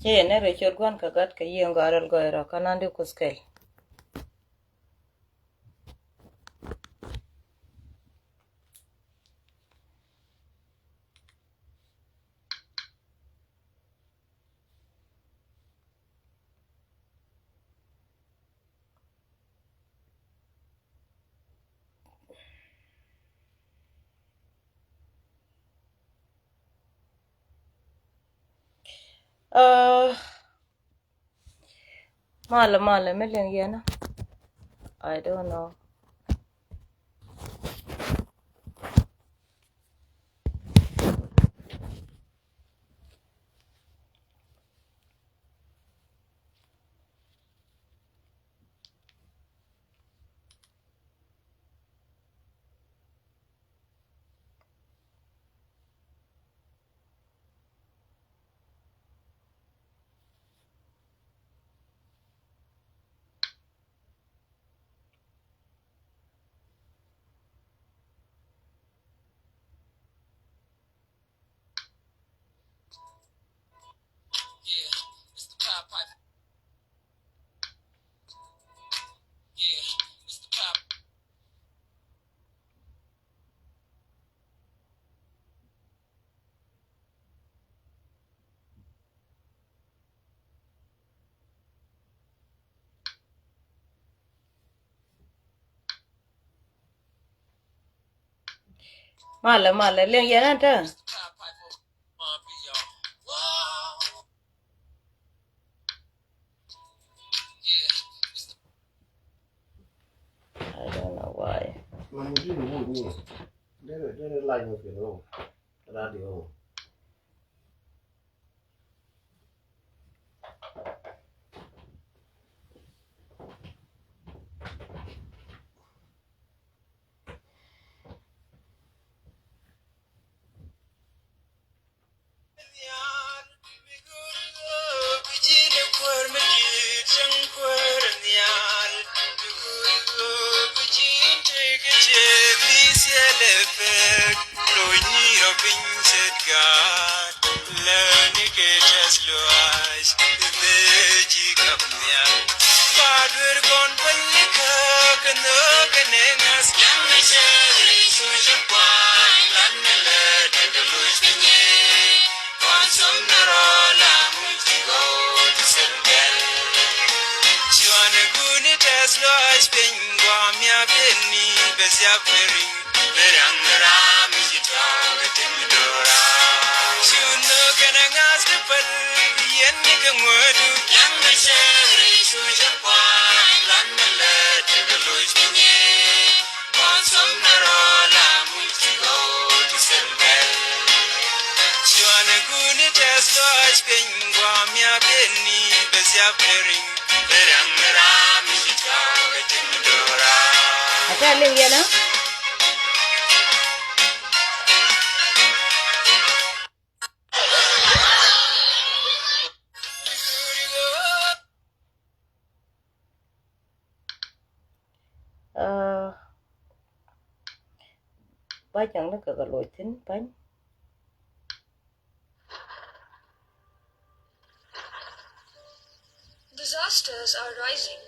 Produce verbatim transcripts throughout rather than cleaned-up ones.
Ci yɛn ni Richard Guan kɛ gat kɛ yiëë ŋɔaarɛl gɔy rɔ kä naŋ di Kuth kɛl. Malɛ malɛ mi liŋ yɛn. I don't know. Malɛ malɛ liŋ yɛn ɛn tɛ. I don't know why. Dere dere live ŋɔ kɛ ŋɔ radio. Ata liŋ yɛn a. Ba jaŋ ni kɛ kɛ loc thin pany. Disasters are rising.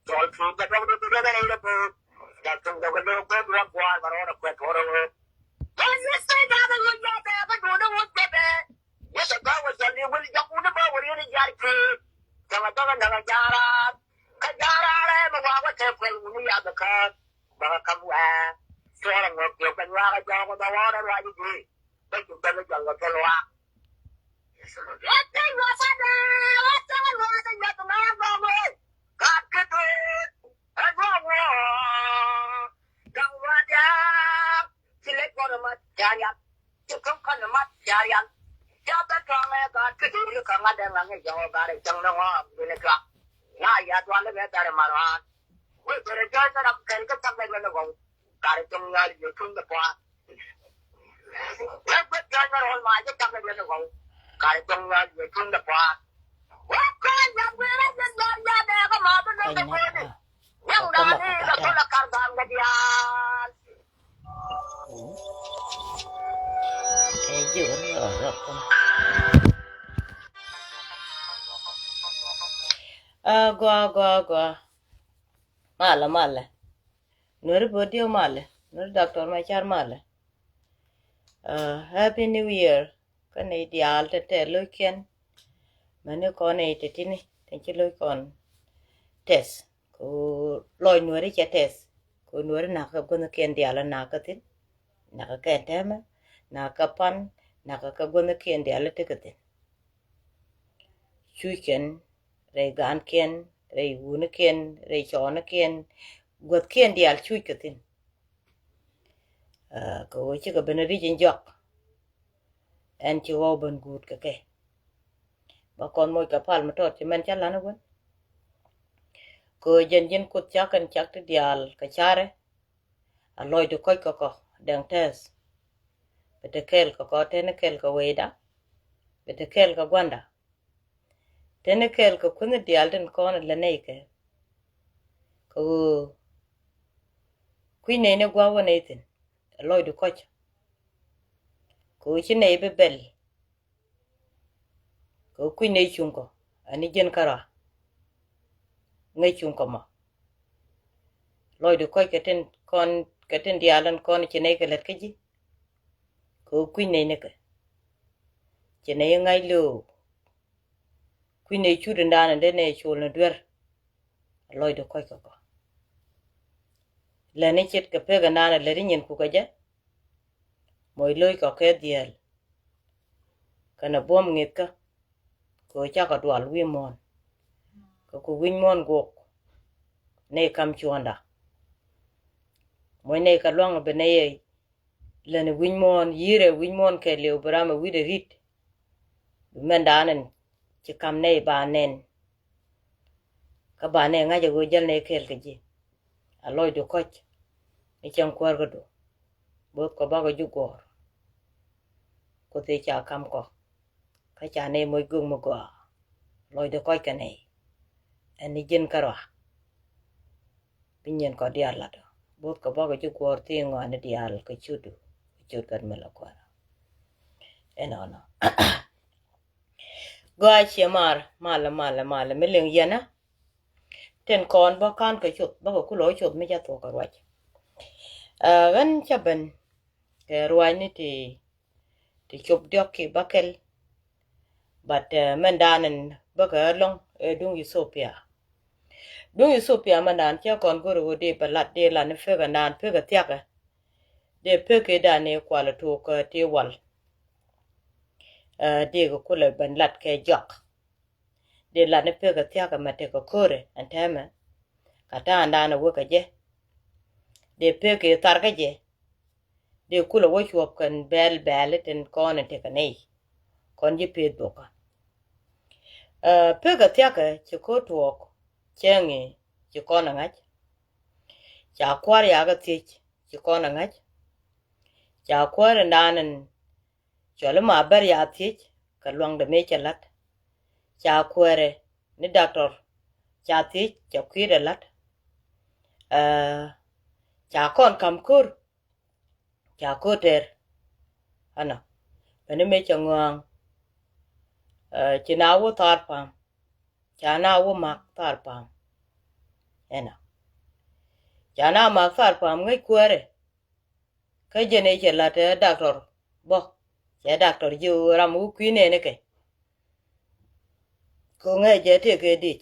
Cɔl tuut bɛ dɔk ni bi dɔk ni rɛ bɛ. Dak tuut bɛ dɔk bɛ bi rɛ buar bɛ rɔɔdɛ kuɛ tuɔrɛ wee. Bɛ ni sɛ dak bɛ wee jɛ bɛ bɛ duut ni wee jɛ bɛ. Wee sɛ bɛ wee jɛ ni wee jɛ kuni bɛ wee ni jar tuut. Kɛ bɛ dɔk ni kɛ jaraa. Kɛ jaraa rɛ bɛ wa wee tɛ kuɛ wuni ya bɛ kɛ. Bɛ kɛ kam wee. Tuɔrɛ ŋɔk jɛ bɛ nyuak a jɔk bɛ wɔɔrɛ ruac i̱ jii. Bä cu bä ni jɔl kɛ thil wa. Wä thil wa sɛ dee, wä thil wa sɛ nyɔk ma gɔmɛ. Gat kä duee, ɛ duɔ wä. Gaŋ wa diaal, ci lek kɔn mat ca rial. Ci kɔn kɔn mat ca rial. Ca bä tɔŋ ɛ gat kä duee ka ŋa̱t ɛ ŋa̱t ɛ jɔŋ ɛ gat ɛ cäŋ ni ŋɔɔk duee ni cua. Na ya dual ni bɛ gat ɛ mar ɣaat. Wee bɛ rɛ jɔy kä rap kɛn kä thak ɛ duee ni gɔw. Gat ɛ cäŋ nyɔal yɛ cuŋ ni pua̱a̱t. Agua, agua, agua. Malɛ, malɛ. Nuɛri bä diɛw malɛ. Nuɛri doctor Macar malɛ. Happy New Year. Kä nɛy diaal tɛtɛ lo̱ckiɛn. Mäni kɔn nɛy tɛtini tɛn ci lo̱c kɔn tɛth. Kɛ ɣöö lɔc nuɛri cɛ tɛth. Kɛ ɣöö nuɛri nakä guäthnikiɛn diaal nakä thi̱n. Nakä kɛn tɛmɛ, nakä pan, nakä kɛ guäthnikiɛn diaal tekɛ thi̱n. Cuc kɛn rɛy gaankiɛn, rɛy wunikiɛn, rɛy cɔɔnikiɛn, guäthkiɛn diaal cuc kɛ thi̱n. Kɛ ɣöö cikɛ ben ric in jɔak. Ɛn ci ɣɔw ben guut kɛ kɛ. Ba kɔn moc kɛ pal mi tɔt ci mɛn ca lan iwen. Kɛ ɣöö jɛn ji̱n kuoth cak kɛn cak ti diaal kɛ carɛ. A lɔcdɛ kɔc kɛ kɔ dɛŋ tɛth. Bɛ te kɛɛl kɛ kɔ teni kɛɛl kɛ wecda. Bɛ te kɛɛl kɛ gua̱nda. Teni kɛɛl kɛ kuäthni diaal tin kɔn lɛ nɛy kɛ. Kɛ ɣöö kui̱ nɛy ni gua̱a̱ wä nɛy thi̱n ɛ lɔcdu kɔc. Kɛ ɣöö ci nɛy bi bɛl. Kɛ ɣöö kui̱ nɛy cuŋ kɔ ani ji̱n kärɔa. Ŋäc cuŋ kɔ mɔ. Lɔcdu kɔc kɛ tin kɔn kɛ tin diaal in kɔn ci nɛy kɛ lät kä ji̱. Kɛ ɣöö kui̱ nɛy nikɛ. Ci nɛy ŋa̱c lëë ɣöö kui̱ nɛy cut in daanɛ dee nɛy col ni duer. Lɔcdɛ kɔc kɛ kɔ. Lɛni ce̱tkɛ pek in daanɛ lɛri nyin kukɛ jɛ. Moc lo̱ckɔ kɛ dhieel. Kɛnɛ buɔ̱m ŋi̱thkä. Kɛ ɣöö cakɔ dual wi̱i̱ muɔ̱ɔ̱n. Kɛ ku wi̱ny muɔ̱ɔ̱n guɔk. Nɛy kam cuɔ̱ɔ̱ŋda. Moc nɛy kɛ lua̱ŋ bi nɛy ɛ lɛn wi̱ny muɔ̱ɔ̱n yi̱rɛ wi̱ny muɔ̱ɔ̱n kɛɛliw bi ram ɛ wi̱cdɛ ri̱t. Bi mɛndan ɛn ci kam nɛy ba nɛn. Kä ba nɛy ŋa̱c ɛ ɣöö jäl nɛy kɛɛl kɛ ji̱. A lɔcdu kɔc ni cäŋ kuäärkädu. Bo̱o̱th kɔ bakɔ ji̱ guɔ̱ɔ̱r. Kuoth ëë ca kam kɔ. Kä ca nɛy moc göök mi gɔaa. Lɔcdɛ kɔc kɛ nɛy. Ɛn ni ji̱n kärɔa. Bi nyin kɔ diaal latɔ. Bo̱o̱th kɔ bakɔ ji̱ guɔ̱ɔ̱r thi̱i̱ŋ ŋɔaani diaal kɛ cutdu. Kɛ cut gat mi la kuäärä. Ɛnɔnɔ. Gɔaa ciɛ maar malɛ malɛ malɛ mi liŋ yɛnä. Tin kɔn bä ka̱n kɛ cuth bä kɛ kulɛ wä cuth mi ca thuɔ̱k kɛ ruac. Ɣän ca ben kɛ ruacni ti ti cop diɔ̱k ki bäkɛl. But mɛn daanɛ bäkɛ ɛlɔ̱ŋ ɛ duŋ Ethiopia. Duŋ Ethiopia mɛn daan cɛ kɔn go̱r ɣöö dee bɛ lat dee lat ni pek ɛn daan pek ɛ thia̱kɛ. Dee pek ëë daan ëë kual ɛ to̱o̱k ɛ ti wal. Dee kɛ kulɛ ben lat kɛ jɔak. Dee lat ni pek ɛ thia̱kɛ mɛ tekɛ ko̱rɛ ɛn tɛmɛ. Ka ta̱a̱ ɛn daan ɛ wek ɛ jɛ. Dee pek ëë thar kä jɛ. Dee kulɛ wä cuɔp kɛn bɛl bɛl itin kɔn in tekɛ nɛy. Kɔn ji̱ peth bokä. Pek ɛ thia̱kɛ ci ko̱r tuɔɔk cäŋ i̱ ci kɔn ɛ ŋa̱c. Ca kua̱r yakä thiec ci kɔn ɛ ŋa̱c. Ca kuäär in daan in cɔl i̱ ma bär ya thiec kɛ luaŋdɛ mëë cɛ la̱t. Ca kuäärɛ ni doctor ca thiec cɛ kui̱dɛ la̱t. Ca kɔn ka̱m ko̱r ca ko̱r tɛr. Ɛnɔ bɛ ni mëë cɛ ŋɔa̱a̱ŋ. Ci na wä thaar pa̱a̱m ca na wä mak thaar pa̱a̱m. Ɛnɔ ca na mak thar pam ŋäc kuäärɛ. Kä jɛn ëë cɛ la̱t ɛ doctor bä, cɛ doctor ji̱ ɣöö ram wä kui̱ nɛɛni kɛ. Kɛ ŋäc jɛ tëë kɛ dic.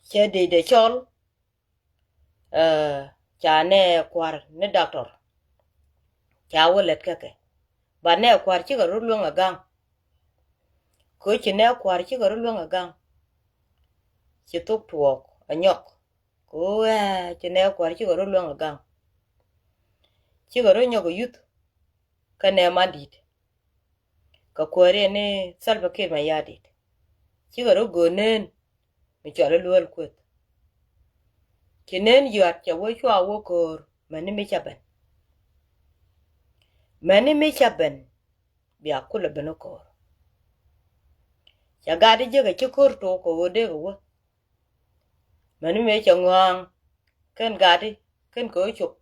Cɛ dic dee cɔl. Ca nɛ kua̱r ni doctor. Ca wä lät kä kɛ. Ba nɛ kua̱r cikɛ rut luäŋ ɛ gaŋ. Kɛ ci nɛ kua̱r cikɛ rut luäŋ ɛ gaŋ. Ci thok tuɔɔk ɛ nyɔk. Kɛ ɣöö ɛ ci nɛ kua̱r cikɛ rut luäŋ ɛ gaŋ. Cikɛ rut nyɔk ɛ yuth. Kä nɛ man di̱i̱t. Kɛ kuääri ni Salva Kiir Mayardit. Cikɛ rɔ göör neen mi cɔal i̱ Luel Kueth. Ci neen yuat cɛ wee cua wä köör mäni mi ca ben. Mäni mi ca ben bia kulɛ ben i̱ köör. Ca gat i̱ jiäkɛ ci köör tok kɛ ɣöö dee kɛ wä. Mäni mëë cɛ ŋɔaŋ kɛn gati kɛn kɛ ɣöö cop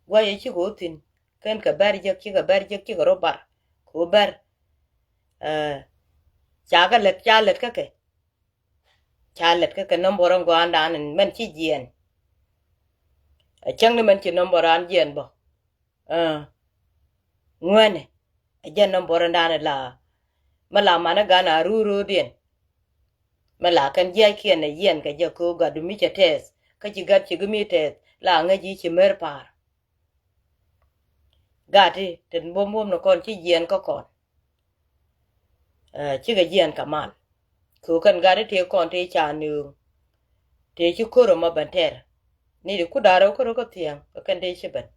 guayɛ cikɛ ɣöö thi̱n kɛn kɛ bɛr jek cikɛ bɛr jek cikɛ rɔ bar kɛ ɣöö bɛr. Ca kɛ lät ca lät kä kɛ. Ca lät kä kɛ nɔmbɔr in gɔaandan in mɛn ci jiɛɛn. Ɛ cäŋ ni mɛn ci nɔmbɔr an jiɛɛn bä. Ŋuɛnɛ ɛ jɛn nɔmbɔr in dan in la. Mɛ la manɛ gan a ruu ro̱o̱diɛn. Mɛ la kɛn jiac kiɛn ɛ yiɛn kɛ jɛ köök gat du mi cɛ tɛth kä ci gat ci gi mi tɛth la ŋäc yi ci mer pa̱a̱r. Gati tin buɔ̱m buɔ̱m ni kɔn ci jiɛɛn kä kɔn. Cikɛ jiɛɛn kɛ mal. Kɛ ɣöö kɛn gat i̱ tëë kɔn tëë ca nööŋ. Tëë ci kör ɛmɔ ben tɛr ni di ku da̱rɛ wä kör wä kä thiɛŋ kɛ kɛn tëë ci ben.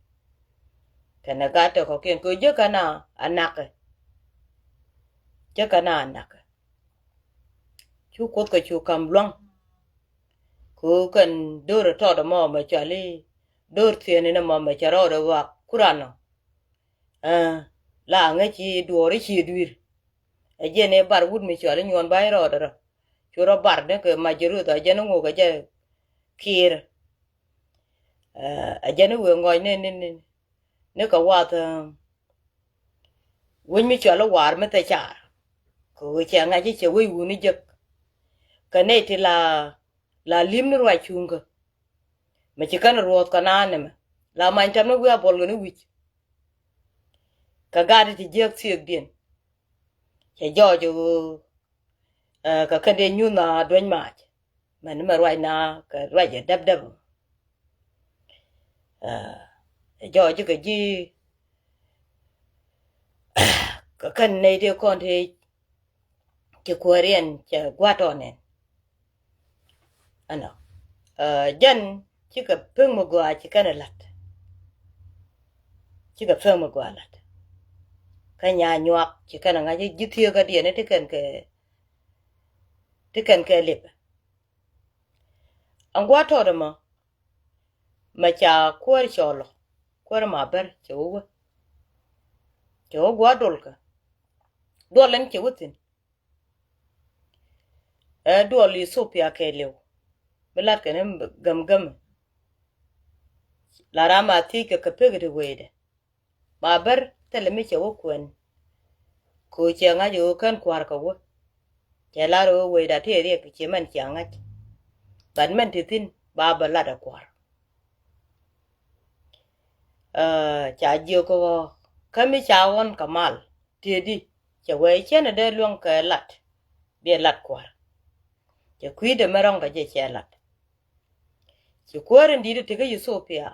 Kɛn ɛ gat tɛ kɔ̱kiɛn kɛ ɣöö jek kɛn a nakɛ. Jek kɛn a nakɛ. Cu kuoth kɛ cu ka̱m lua̱ŋ. Kɛ ɣöö kɛn do̱r ɛ tɔt ɛmɔ mɛ cɔal i̱ do̱r thieen in ɛmɔ mɛ cɛ rɔɔdɛ ɣɔak kuran ɔ. La ŋäc ci duɔɔr i̱ ci dui̱r. Ɛ jɛn i̱ bar wut mi cɔal i̱ nyuɔn ba i̱ rɔɔdɛ rɔ. Cu rɔ bar ni kɛ mac jɛ ruth ɛ jɛn i̱ ŋok ɛ jɛ kiir. Ɛ jɛn i̱ wëë ŋɔc ni ni ni ni kɛ wath. Wec mi cɔal i̱ waar mi thɛ car. Kɛ ɣöö cɛ ŋa̱c i̱ cɛ wec wuni jek. Kɛ nɛy ti la la li̱m ni ruac cuŋkä. Mɛ ci kɛn ruɔth kɛ naan nɛmɛ la many tɛm ni wi̱i̱ a buɔl kɛ ni wi̱c. Kɛ gat ti jiäk thiekdiɛn. Cɛ jɔɔc ɣöö kɛ kɛn dee nyuth na dueny mac. Mɛn ni mɛ ruac na kɛ ruac ɛ däp däp. Ɛ jɔɔc kɛ ji̱ kɛ kɛn nɛy tëë kɔn tëë ci kuääriɛn cɛ gua̱tɔɔnɛn. Ɛnɔ jɛn cikɛ pek mi gɔaa ci kɛn ɛ la̱t. Cikɛ pek mi gɔaa la̱t. Kä nya nyuak ci kɛn ɛ ŋa̱c ji̱ thieekädiɛn ti kɛn kɛ ti kɛn kɛ lip. Ɛn gua̱tɔɔt ɛmɔ mɛ ca kuäär cɔl ɔ kuäär ma bär cɛ wä wä. Cɛ wä gua̱a̱r dolkä. Duɔl ɛn cɛ wä thi̱n. Ɛ duɔl Ethiopia kɛɛliw. Bi lat kɛn i̱ gäm gäm. La ram a thiec kɛ kɛ pek iti wecdɛ. Ma bär thilɛ mi cɛ wä kuɛn. Kɛ ɣöö cɛ ŋa̱c ɣöö kän kua̱r kɛ wä. Cɛ lar ɣöö wecda tëë riɛk ciɛ mɛn cia ŋa̱c. But mɛn ti thi̱n ba bä lat ɛ kua̱r. Ca jiök kä ɣɔ̱ kä mi ca ɣɔn kɛ mal tëëdi cɛ wee ciɛn ɛ dee luäŋ kɛ lat. Biɛ lat kua̱r. Cɛ kui̱dɛ mɛ rɔ̱ŋ kɛ jɛ cɛ lat. Ci kuäär in di̱i̱t ɛ ti kä Ethiopia.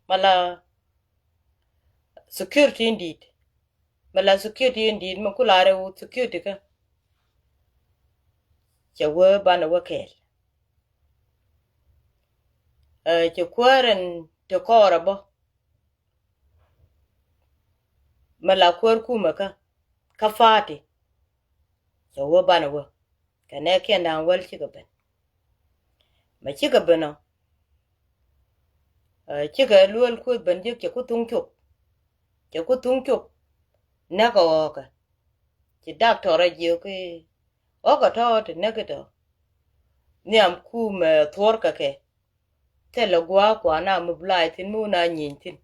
Mala security in di̱i̱t. Mɛ la security in di̱i̱t mɛ ku la rɛw security kä. Cɛ wee banɛ wee kɛɛl. Ɛ cɛ kuäär in te kɔɔrɛ bä. Mɛ la kuäär kumɛ kä kä party. Cɛ wee banɛ wee kɛ nɛ kiɛn da̱a̱ŋ wäl cikɛ ben. Mɛ cikɛ ben ɔ. Ɛ cikɛ luel kueth ben jiäk cɛ ku thuŋ cop. Cɛ ku thuŋ cop. Näk ɛ ɣɔɔkɛ. Ci doctor ɛ jiök i̱ ɣɔɔkɛ tɔ̱ ti näk itɔ. Nhiam kumɛ thuɔ̱rkɛ kɛ. Thilɛ gua̱a̱k kuan a mi bulaay thi̱n mi wun a nyieeny thi̱n.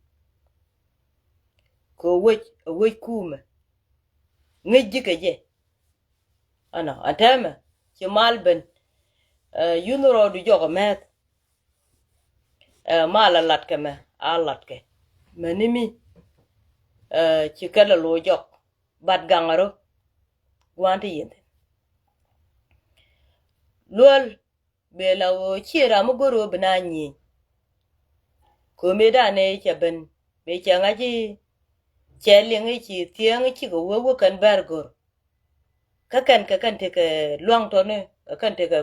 Kɛ wec ɛ wec kumɛ. Ŋäc ji̱ kɛ jɛ. Ɛnɔ ɛn täämɛ ci mal ben. Ɛ yunh rɔɔdu jɔk ɛ mɛth. Ɛ, mal a lat kɛ mɛ, a lat kɛ mɛ ni mi. Ɛ, ci kɛ lɛ lo̱c jɔk, bat gaŋ a rɔ gua̱a̱n ti yɛn thi̱n. Luɔl bɛ la ɣöö ciɛ ram mi go̱r ɣöö bi na nyieny. Ko̱ mëë danɛ cɛ ben mëë cɛ ŋa̱c i̱ cɛ liŋ i̱ ci thiäŋ i̱ cikɛ wee wee kɛn bɛr go̱r. Kä kɛn kɛ kɛn tekɛ luaŋ tɔni kɛ kɛn tekɛ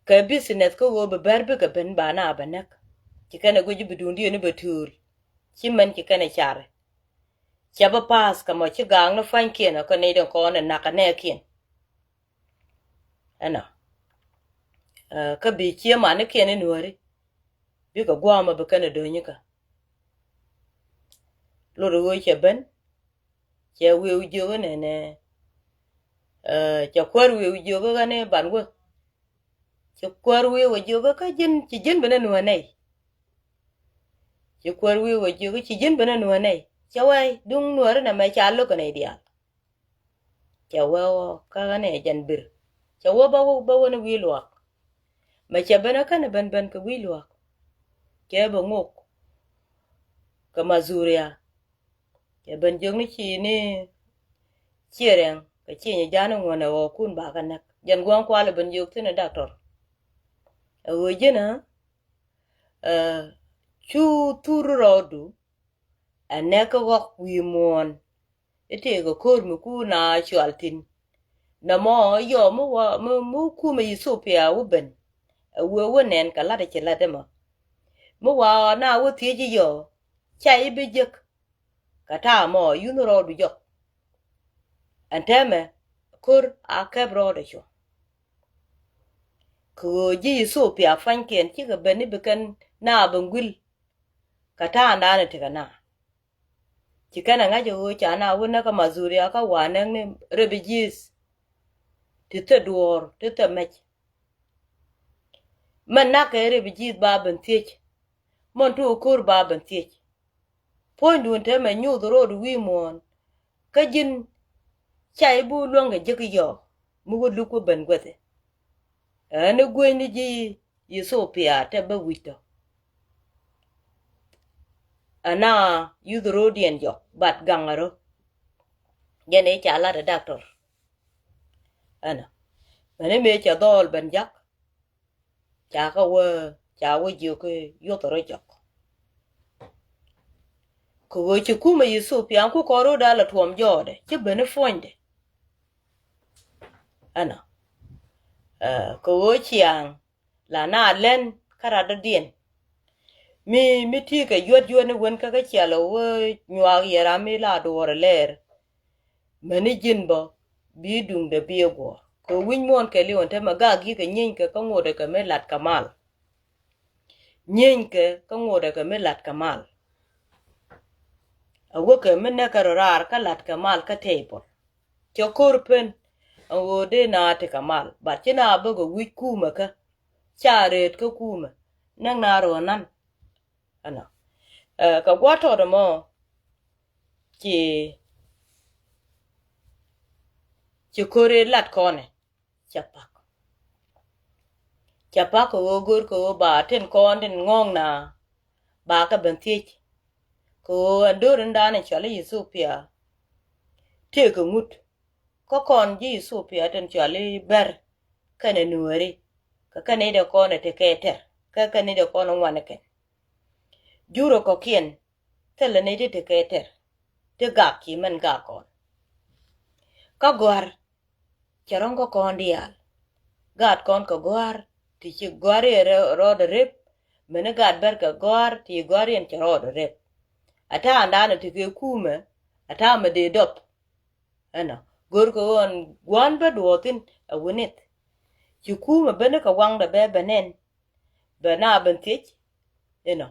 kɛ business kä ɣöö bi bɛr bikɛ ben ba na bɛ näk. Ci kɛn ɛ guic bi duundiɛn i̱ bɛ tööl ci mɛn ci kɛn ɛ carɛ. Cɛ bä pa̱a̱th kɛ mɔ ci gaakni pua̱nykiɛn ɔ kä nɛy den kɔn ɛ nakä nɛɛkiɛn. Ɛnɔ kä bi cië manikiɛn in nuääri bikɛ gua̱a̱mä bi kɛn ɛ do̱nyikä. Lot ɣöö cɛ ben cɛ wi̱i̱ wi̱i̱ jiök inɛnɛ. Cɛ kuäär wi̱i̱ wi̱i̱ jiök ɣän i̱ ban wä. Ci kuäär wi̱i̱ wä jiök kä ji̱n ci ji̱n bi nɛ nuäär nɛy. Ci kuäär wi̱i̱ wä jiök ci ji̱n bi nɛ nuäär nɛy. Cɛ wee duŋ nuääri nɛ mɛ ca lo̱k kɛ nɛy diaal. Cɛ wee ɣɔɔ kä ɣän ɛ jɛn bir. Cɛ wee bä wä bä wä ni wi̱i̱ luaak. Mɛ cɛ ben ɛ kän ɛ ben ben kɛ wi̱i̱ luaak. Cɛ bɛ ŋok kɛ madhuria. Cɛ ben jiök ni ci ni ciɛ rɛŋ kɛ ci nyi ja̱a̱n iŋuɔ̱n ɛ ɣɔɔkun ba kɛ näk. Jɛn gua̱a̱ŋ kual ɛ ben jiök thi̱n ɛ daktor. Ɛ ɣöö ji̱n ɛ cu thur rɔɔdu. Ɛ nɛk kä ɣɔk wi̱i̱ muɔ̱ɔ̱n i̱ tëëkɛ ko̱r mi ku na cual thi̱n. Nɔmɔ yɔ mi wa mi mi kumɛ Ethiopia wä ben. Ɛ wee wä nɛn kɛ la̱t i̱ ci la̱t ɛmɔ. Mi wa na wä thiec i̱ yɔ ca i̱ bi jek. Kɛ ta̱a̱ mɔ yunh rɔɔdu jɔk. Ɛn tɛmɛ ko̱r a kɛp rɔɔdɛ cuɔ. Kɛ ɣöö ji̱ Ethiopia pua̱nykiɛn cikɛ ben i̱ bi kɛn na ben guil. Kɛ ta̱a̱ naan i̱ tekɛ na ci kɛn ɛ ŋa̱c ɛ ɣöö ca na wä näk kä madhuria kä wa näk ni refugees. Ti thil duɔ̱ɔ̱r ti thil mɛc. Mɛn nak kɛ refugees ba ben thiec. Mɛn ti wä ko̱r ba ben thiec. Puɔ̱nydun te mɛ nyuuth ro̱o̱d wi̱i̱ muɔ̱ɔ̱n. Kä ji̱n ca i̱ bi wä luäŋ kɛ jek i̱ yɔɔk mi wä luk wä ben guäthi. Ɛn i̱ guenyni ji̱ Ethiopia te bä wi̱c tɔ. Ɛn a yuth ro̱o̱diɛn jɔk bat gaŋ ɛ rɔ. Jɛn i̱ ca lat ɛ daktor. Ɛnɔ mɛn i̱ mëë cɛ dhɔɔl ben jak. Ca kä wä ca wä jiök i̱ yuth rɔ jɔk. Kɛ ɣöö ci kumɛ Ethiopia ku kɔn ro̱o̱da lɛ tuɔm jɔɔdɛ ci ben i̱ puɔ̱nydɛ. Ɛnɔ kɛ ɣöö ciaŋ la na lɛn kä rat dɔ̱diɛn. Mi mi ti kɛ yuɔt yuɔt ni wen kä kä cial ɛ wee nyuak yɛ ram mi la duɔɔr ɛ lɛɛr. Mäni ji̱n bä bi duŋdɛ bi ɛ guɔ̱ɔ̱r kɛ wi̱ny muɔ̱ɔ̱n kɛ li̱w ɛn te mɛ gak yi̱ kɛ nyieeny kɛ kä ŋotdɛ kɛ mi lat kɛ mal. Nyieeny kɛ kä ŋotdɛ kɛ mi lat kɛ mal. A wä kɛ mi nɛkɛ rɔ raar kä lat kɛ mal kä tɛy pɔl. Cɛ ko̱r pen a ɣöö dee na tekɛ mal bat ci na bä kɛ wi̱c kumɛ kä ca reet kä kumɛ. Näk na rɔ nan. Ɛnɔ kɛ gua̱a̱th tɔt ɛmɔ ci ci ko̱r i̱ lat kɔnɛ. Cɛ pak. Cɛ pak kɛ ɣöö go̱r kɛ ɣöö ba tin kɔn tin ŋɔ̱ɔ̱ŋ na ba kɛ ben thiec. Kɛ ɣöö ɛn do̱r in da̱a̱n in cɔal i̱ Ethiopia. Tëëkɛ ŋut kä kɔn ji̱ Ethiopia tin cɔal i̱ Bär kɛnɛ Nuääri. Kɛ kɛn i̱ dee kɔn ɛ tekɛ tɛr kɛ kɛn i̱ dee kɔn ɛ ŋuan ɛ kɛn. Jurɛ kɔ̱kiɛn thilɛ nɛy ti tekɛ tɛr ti gak ci mɛn gak kɔn. Kä gɔ̱a̱r cɛ rɔ̱ŋ kä kɔn diaal. Gaat kɔn kɛ gɔ̱a̱r ti ci gɔ̱a̱r i̱ rɔɔdɛ rep. Mɛni gaat Bär kɛ gɔ̱a̱r ti gɔ̱a̱r i̱ cɛ rɔɔdɛ rep. Ɛ ta̱a̱ ndanɛ tekɛ kumɛ ɛ ta̱a̱ mɛ dee dɔp. Ɛnɔ go̱r kɛ ɣöö ɛn gua̱a̱n bä duɔɔthin ɛ wi̱nith. Ci kumɛ beni kɛ waŋdɛ bɛ bɛ nɛn. Bɛ na ben thiec. Inɔ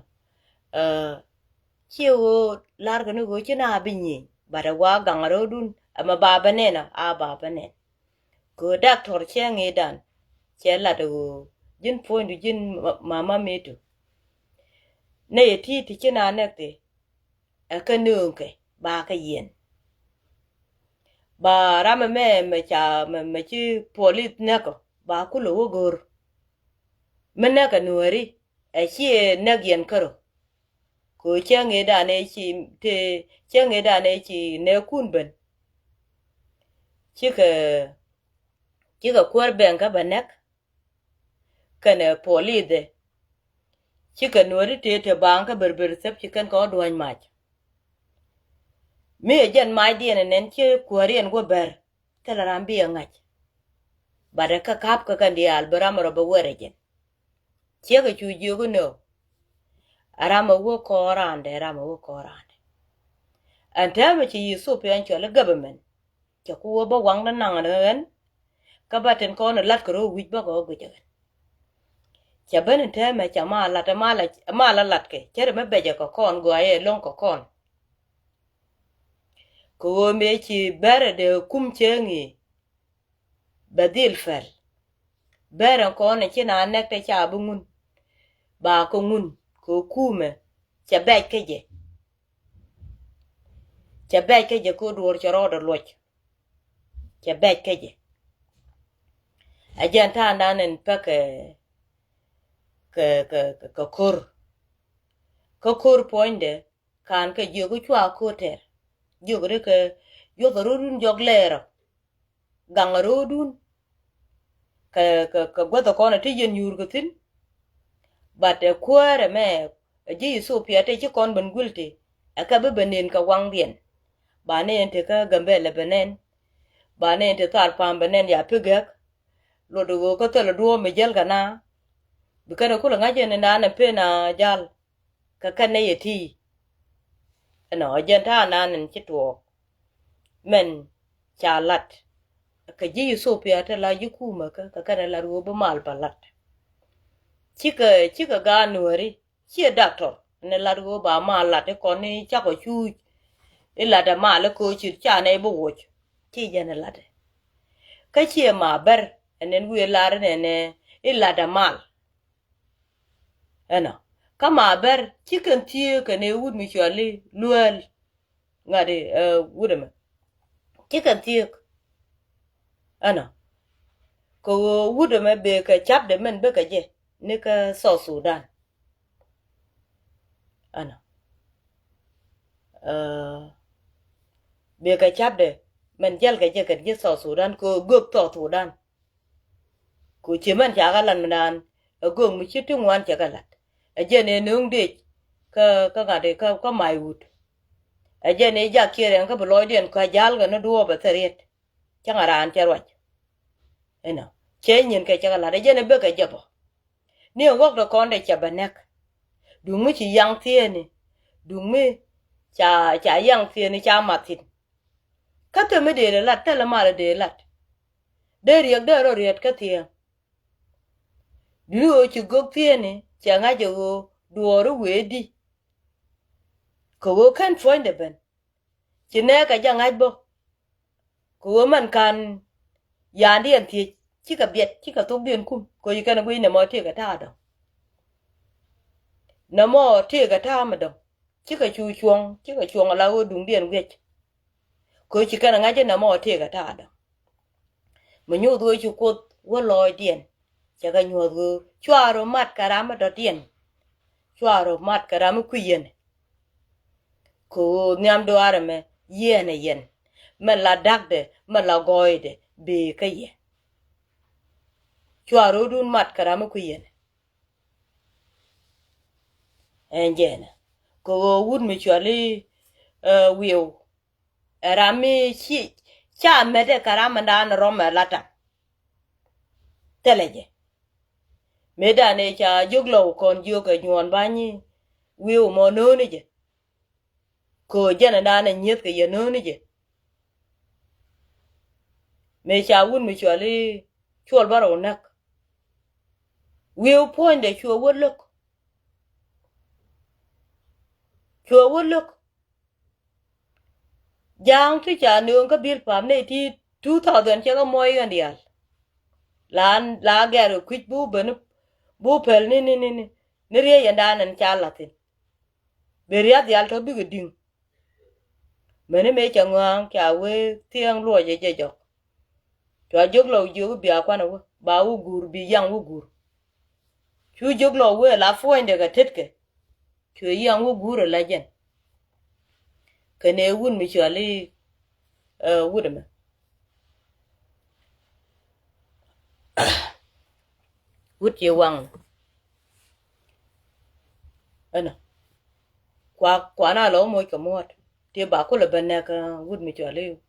ciɛ ɣöö lar kɛ ni ɣöö ci na bi nyieny bat ɛ wa gaŋ rɔɔdun ɛmɛ ba bɛ nɛn a ba bɛ nɛn. Kɛ ɣöö daktor cɛ ŋi̱i̱dan cɛ lat ɛ ɣöö ji̱n puɔ̱nydu ji̱n mama mi̱i̱tu. Nɛ yɛ ti̱i̱t ti ci na nɛk thi ɛ kä nööŋkɛ ba kä yiɛn. Ba ram ɛmɛ mɛ ca mɛ ci polith nɛkɔ ba kulɛ wä go̱r. Mi näk kɛ Nuääri ɛ ciɛ näk yɛn kärö. Kɛ ɣöö cäŋ ëëdan ëë ci te cäŋ ëëdan ëë ci nɛɛkun ben. Cikɛ cikɛ kuäär bɛŋ kä bɛ näk. Kɛnɛ polith ɛ cikɛ Nuääri tëë te baaŋ kä berber thäp ci kɛn kɛ ɣä duäny mac. Mi ɛ jɛn macdiɛn ɛ nɛn ci kuääriɛn wä bɛr. Thilɛ ram bi ɛ ŋa̱c. Bat ɛ kä ka̱p kä kɛn diaal bi ram rɔ bɛ wɛr ɛ jɛn. Ciek ɛ cu jiök inɔ. Ɛ ram ɛ wä kɔɔr randɛ, ɛ ram ɛ wä kɔɔr randɛ. Ɛn täämɛ ci Ethiopia ɛn cɔl i̱ government. Cɛ ku wä bä waŋdä naŋ ɛ ɣän. Kä ba tin kɔn ɛ la̱t kɛ ro̱o̱ wi̱c bä kɛ wä guic ɛ ɣän. Cɛ ben ɛn täämɛ cɛ ma la̱t ɛ ma la la̱t kɛ cɛ ri mi bɛcɛ kɛ kɔn gɔaa yɛ lo̱ŋ kɛ kɔn. Kɛ ɣöö mëë ci bɛrɛ dee kum cieŋ i̱ bɛ dhil pɛl. Bɛrɛ kɔn ci na nɛk te ca bi ŋun. Ba kɛ ŋun kɛ kumɛ cɛ bɛc kä jɛ. Cɛ bɛc kä jɛ kɛ duɔ̱ɔ̱r cɛ rɔɔdɛ luɔc. Cɛ bɛc kä jɛ. Ɛ jɛn ta̱a̱ nan in pek kɛ kɛ kɛ kɛ ko̱r. Kä ko̱r puɔ̱nydɛ ka̱n kɛ jiök cua ko̱r tɛr. Jiök ri kɛ yuɔth rɔ̱dun jɔk lɛɛrɔ. Gaŋ rɔ̱dun kɛ kɛ kɛ guäth kɔn ti yɛn nyuur kɛ thi̱n. But ɛ kuäärɛ mɛ ɛ ji̱ Ethiopia te ci kɔn ben guil ti ɛ kɛ bi ben nen kɛ waŋdiɛn. Ba nen ti kä Gambɛlɛ ben nen. Ba nen ti thar pam ben nen ya pi gɛk. Luɔt ɣöö kä thilɛ duɔ̱ɔ̱p mi jäl kɛ na. Bi kɛn ɛ kulɛ ŋa̱c ɛn in naan ɛ pen a jal. Kɛ kɛn nɛy ɛ ti. Ɛnɔ ɛ jɛn ta̱a̱ naan in ci tuɔɔk. Mɛn ca lat kɛ ji̱ Ethiopia te la ji̱ kumä kä kɛ kɛn ɛ lat ɣöö bi mal pa lat. Cikɛ cikɛ gaat Nuääri ciɛ doctor ni lat ɣöö ba mal lat ikɔn ni cakɔ cuuc. Ilat ɛ mal iköö ci ca nɛy bi woc. Ci jɛn ilat ɛ kä ciɛ ma bär. Ɛn ɛn wi̱i̱ lar inɛnɛ ilat ɛ mal. Ɛnɔ kä ma bär ci kɛn thieek kɛn ɛ wut mi cuali lueel. Ŋa̱t i̱ wut ɛmɛ ci kɛn thieek. Ɛnɔ kɛ ɣöö wut ɛmɛ bëë kɛ ca̱pdɛ mɛn bäkɛ jɛ ni kä South Sudan. Ɛnɔ bëë kɛ ca̱pdɛ mɛn jälkɛ jɛ kɛn ji̱ South Sudan kɛ ɣöö göök South Sudan. Ku ci mɛn ca kɛ lat mi naan ɛ göök mi ci ti ŋuan cɛ kɛ lat. Ɛ jɛn ɛ nööŋ dec kä kä ŋa̱t kä kä mac wut. Ɛ jɛn ɛ jak kiɛ rɛŋ kä bi lɔcdiɛn kä ja̱l kɛ ni duɔɔp ɛ thil riet. Cäŋ a raan cɛ ruac. Inɔ cɛ nyin kɛ cɛ kɛ lat ɛ jɛn ɛ bek ɛ jɛ bä. Ni ɛ ɣɔ̱k dɛ kɔn dɛ cɛ bɛ nɛk. Duŋ mi ci yaŋ thieenni duŋ mi ca ca yaŋ thieenni ca mat thi̱n. Kä thil mi dee lat thilɛ mal dee lat. Dee riɛk dee rɔ riɛt kä thiee. Duni ɣöö ci gök thieenni cɛ ŋa̱c ɛ ɣöö duɔɔri wee di. Kɛ ɣöö kɛn puɔ̱nydɛ ben ci nɛɛkɛ jɛ ŋa̱c bä. Kɛ ɣöö mɛn ka̱n ya̱a̱ndiɛn thiec cikɛ biɛt cikɛ thokdiɛn kum kɛ ɣöö ci kɛn ɛ guic nɛmɔ tëëkɛ ta̱a̱ dɔ̱ŋ. Nɛmɔ tëëkɛ ta̱a̱ mi dɔ̱ŋ. Cikɛ cu cuɔ̱ŋ cikɛ cuɔ̱ŋ ala ɣöö duŋdiɛn wi̱c. Kɛ ɣöö ci kɛn ɛ ŋa̱c inɛmɔ tëëkɛ ta̱a̱ dɔ̱ŋ. Mi nyuuth ɣöö ci Kuoth wä lɔɔcdiɛn cɛ kɛ nyuɔ̱th ɣöö cua rɔ mat kɛ ram mi dɔ̱diɛn. Cua rɔ mat kɛ ram mi kui̱ yɛn. Kɛ ɣöö nhiam duaarɛ mɛ yiɛɛnɛ yɛn mɛ la da̱kdɛ mɛ la gɔɔydɛ bëë kä yɛ. Cua rɔɔdun mat kɛ ram mi kui̱ yɛn. Ɛn jɛɛnɛ kɛ ɣöö wut mi cuali wiw. Ɛ ram mi ci ca mɛtdɛ kɛ ram mi daan rɔm ɛ la taŋ. Thilɛ jɛ mëë daan ɛ ca jiök lɔw kɔn jiök ɛ nyuɔɔn banyi wi̱i̱ mɔ no̱o̱ni jɛ. Köö jɛn ɛ daan ɛ nyieth kɛ yɛ no̱o̱ni jɛ. Mëë ca wut mi cuali cuɔl bä rɛw näk. Wi̱i̱ puɔ̱nydɛ cuɛ wä lo̱k. Cuɛ wä lo̱k. Ja̱a̱ŋ ti ca nööŋ kä bil pam nɛy ti two thousand cɛ kɛ muɔc ɣän diaal. La la gɛr kɛ kui̱c bi wä ben bi wä pɛl ni ni ni ni riey yɛn da̱a̱n ɛn ca la̱thin. Bi riath diaal tɔ bikɛ di̱ŋ. Meni mëë cɛ ŋɔa̱a̱ŋ ca wee thieŋ luɔcɛ jɛ jɔk. Cua jiök lɔw jiök bia kuanɛ wä ba wä guur bi yaŋ wä guur. Tu jiök lɔ wee la puɔ̱nydɛ kɛ tetkɛ. Cuɛ yiaŋ wä guur ala jɛn. Kɛnɛ wut mi cɔal i̱, eh, wut ɛmɛ. Wut ciɛ waŋ. Ɛnɔ. Kua, kuana lɔ moc kɛ muɔt. Ti ba kulɛ ben nɛk, eh, wut mi cɔal i̱.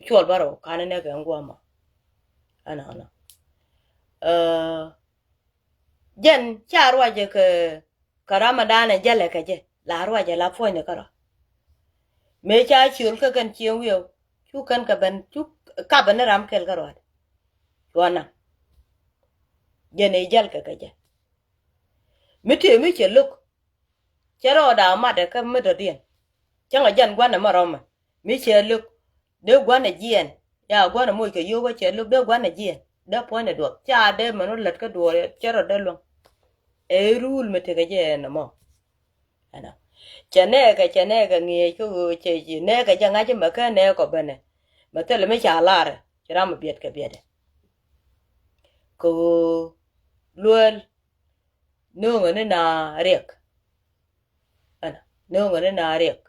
Cuɔl ba rɔ kanɛ nɛk ɛn guama. Ɛnɔ, ɛnɔ. Eh, Jɛn ca ruacɛ kɛ, kɛ ramadan ɛ jälɛ kɛ jɛ la ruacɛ la puɔ̱nydɛ kärɔa. Mëë ca ciöl kä kɛn cieŋ wi̱i̱ cu kɛn kɛ ben cu kapɛ ni ram kɛl kärɔa. Cuɔna jɛn ɛ jäl kɛ kɛ jɛ. Mi tëë mi cɛ lo̱k. Cɛ rɔɔda matdɛ kä mi dɔ̱diɛn. Cäŋɛ jɛn gua̱n ɛmɛ rɔmɛ mi cɛ lo̱k. Dee gua̱n ɛ jiɛɛn. Ya gua̱n ɛ moc kɛ yio̱w kä cɛ lo̱k dee gua̱n ɛ jiɛɛn dee puɔ̱nydɛ duɔth ca dee mɛn wä lät kä duɔɔr cɛ rɔ dee luäŋ. Ɛ ruul mi tekɛ jɛ ɛn ɛmɔ. Ɛnɔ. Cɛ nɛɛkɛ cɛ nɛɛkɛ ŋi̱eec kä ɣöö cɛ ci nɛɛkɛ jɛ ŋa̱c mɛ kä nɛɛkɔ bɛnɛ. Mɛ thilɛ mi ca larɛ ci ram mi biɛtkɛ biɛtdɛ. Kɛ ɣöö lueel. Nööŋä ni na riɛk. Ɛnɔ nööŋä ni na riɛk.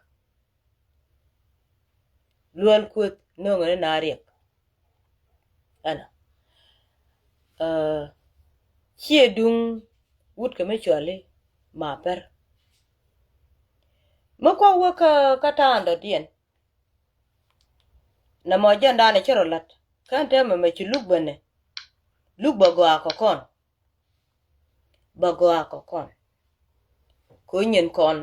Luäl kueth nööŋä ni na riɛk. Ɛnɔ. Ɛ, ciɛ duŋ wut kɛ mi cuali ma pɛr. Mi kua wä kä, kä ta̱a̱n dɔ̱diɛn. Nɛ mɔ jɛn da̱a̱n ɛ cä rɔ la̱t kä ɛn täämɛ mɛ ci luk bänɛ. Luk bä gɔaa kɛ kɔn. Bä gɔaa kɛ kɔn. Kɛ nyin kɔn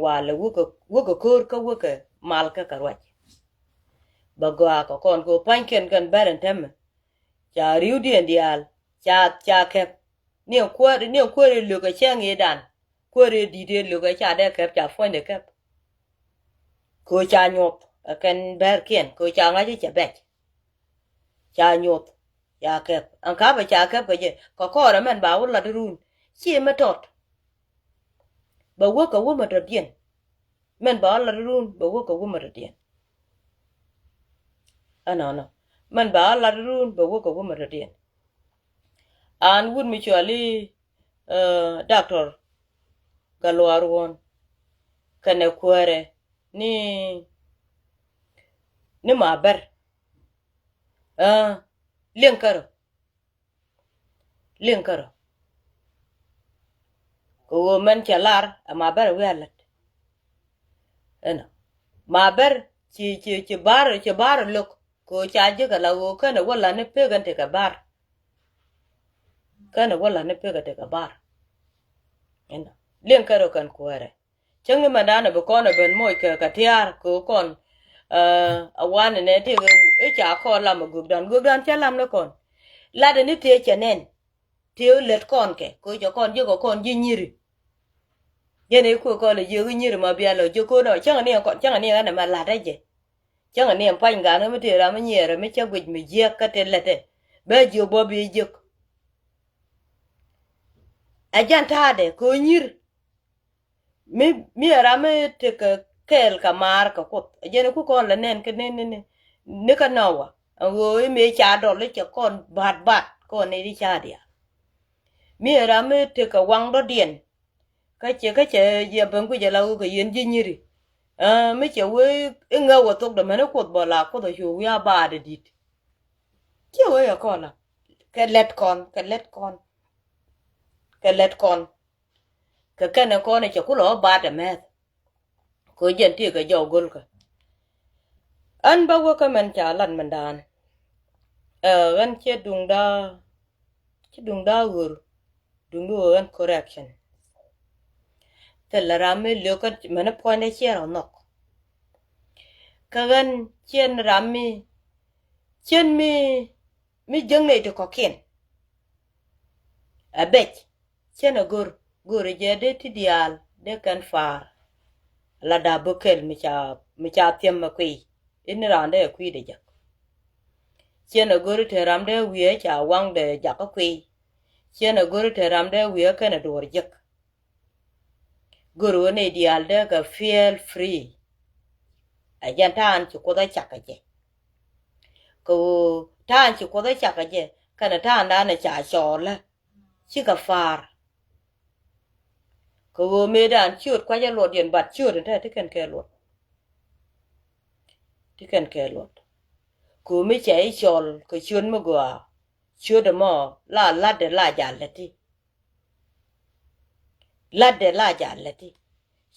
walɛ wäkɛ, wäkɛ ko̱r kä wäkɛ mal kä kɛ ruac. Bä gɔaa kɛ kɔn kɛ pa̱nykiɛn kɛn bɛr ɛn täämɛ. Ca ri̱wdiɛn diaal ca, ca kɛp. Niɛ kuäär, niɛ kuäär ilök ɛ cäŋ i̱dan. Kuäär idit ilök ɛ ca dee kɛp ca puɔ̱nydɛ kɛp. Kɛ ca nyuɔth ɛ kɛn bɛrkiɛn kɛ ca ŋa̱c i̱ cɛ bɛc. Ca nyuɔth ca kɛp ɛn ka̱pɛ ca kɛp kɛ jɛ kɛ kɔɔrɛ mɛn ba wä lat run. Ci mɛ tɔt. Bɛ wäkɛ wämɛ tɔt diɛn. Mɛn ba wä lat run bɛ wäkɛ wämɛ tɔt diɛn. Ɛnɔnɔ mɛn ba wä lat run bɛ wäkɛ wämɛ tɔt diɛn. An wut mi cuali, eh, Doctor Galuar Won kɛnɛ kuäärɛ ni, ni ma bɛr. Eh, liɛŋ kärɔ. Liɛŋ kärɔ. Kɛ ɣöö mɛn cɛ lar ɛ ma bɛr wi̱i̱ a lät. Ɛnɔ ma bɛr ci, ci, ci bar, ci bar lo̱k. Kɛ ɣöö ca ji̱ kɛ la ɣöö känɛ wä la ni pek ɛn tekɛ bar. Känɛ wä la ni pek ɛn tekɛ bar. Ɛnɔ liɛŋ kärɔ kɛn kuäärɛ. Cäŋ imɛndan ɛ bi kɔn ɛ ben moc kɛ kɛ tiaar kɛ kɔn. Ɛ wanɛ nɛ ti i̱ ca kɔn lam ɛ gökdan, gökdan cä lam ni kɔn. Latdɛ ni tëë cɛ nɛn tëë lät kɔn kɛ kɛ cɛ kɔn ji̱ kɛ kɔn ji̱ nyiri. Jɛn i̱ kuɛ kɔn lɛ jiök i̱ nyiri ma bia lɔ jiök kɔn ɔ cäŋ ni kɔn cäŋ ni ɛn ɛmɛ latdɛ jɛ. Cäŋ ni ɛn pa̱ny gan kä mi tëë ram mi nyiɛɛrɛ mi cä guic mi jiäk kä tëë lätdɛ bɛ jiök bä bi jiök. Ɛ jɛn ta̱a̱dɛ kɛ nyir. Mi, mi ɛ ram mi tekɛ kɛɛl kɛ maar kɛ Kuoth. Ɛ jɛn ku kɔn lɛ nɛn kɛ ni, ni, ni, ni kä Nowa. Ɛn ɣöö i̱ mëë ca dɔl i̱ cɛ kɔn ba̱a̱t ba̱a̱t kɔn ni di ca diaal. Mi ɛ ram mi tekɛ waŋ dɔ̱diɛn. Kä cɛ, kä cɛ jiɛ ben guic ala ɣöö kɛ yɛn ji̱ nyiri. Ɛ, mi cɛ wee i̱ ŋäk wä thok dämäni Kuoth bä la Kuoth ɛ cu wi̱i̱ a baat ɛ di̱t. Ciɛ wee ɛ kɔn la kɛ lɛt kɔn, kɛ lɛt kɔn. Kɛ lɛt kɔn. Kɛ kɛnɛ kɔn ɛ cɛ kulɛ wä baat ɛ mɛth. Kɛ jɛn ti kɛ jɔw go̱lkä. Ɣän bä wä kä mɛn ca lat mɛndan. Ɛ, ɣän ciɛ duŋda, ciɛ duŋda ɣör, duŋda ɣör ɣän correction. Thilɛ ram mi liök kä mɛn puɔ̱nydɛ ciɛ rɔ nhɔk. Kä ɣän ciɛn ram mi, ciɛn mi, mi jäŋ nɛy ti kɔ̱kiɛn. Ɛ bɛc. Cɛn a gör, gör jɛ dee ti diaal dee kɛn faar. La da̱a̱ bä kɛl mi ca, mi ca thiɛm mɛ kuiy. Ini raan dee ɛ kui̱dɛ jek. Cɛn a gör te ram dee wiee ca waŋdɛ jakä kuiy. Cɛn a gör te ram dee wiee kɛn a duɔ̱ɔ̱r jek. Gör wä nɛy diaal dee kɛ feel free. Ɛ jɛn ta̱a̱n ci Kuoth ɛ cak kɛ jɛ. Kɛ ɣöö ta̱a̱n ci Kuoth ɛ cak kɛ jɛ kɛnɛ ta̱a̱n da̱a̱n ɛ ca cɔɔlä. cikɛ pa̱a̱r. Kɛ ɣöö mëëdan ciöt kua̱cä luɔt yɛn, but ciöt in te ti kɛn kɛ luɔt. Ti kɛn kɛ luɔt. Kɛ ɣöö mi cɛ i̱ cɔl kɛ ciöt mi gɔaa, ciöt ɛmɔ la la̱tdɛ la jal lɛ ti. La̱tdɛ la jal lɛ ti.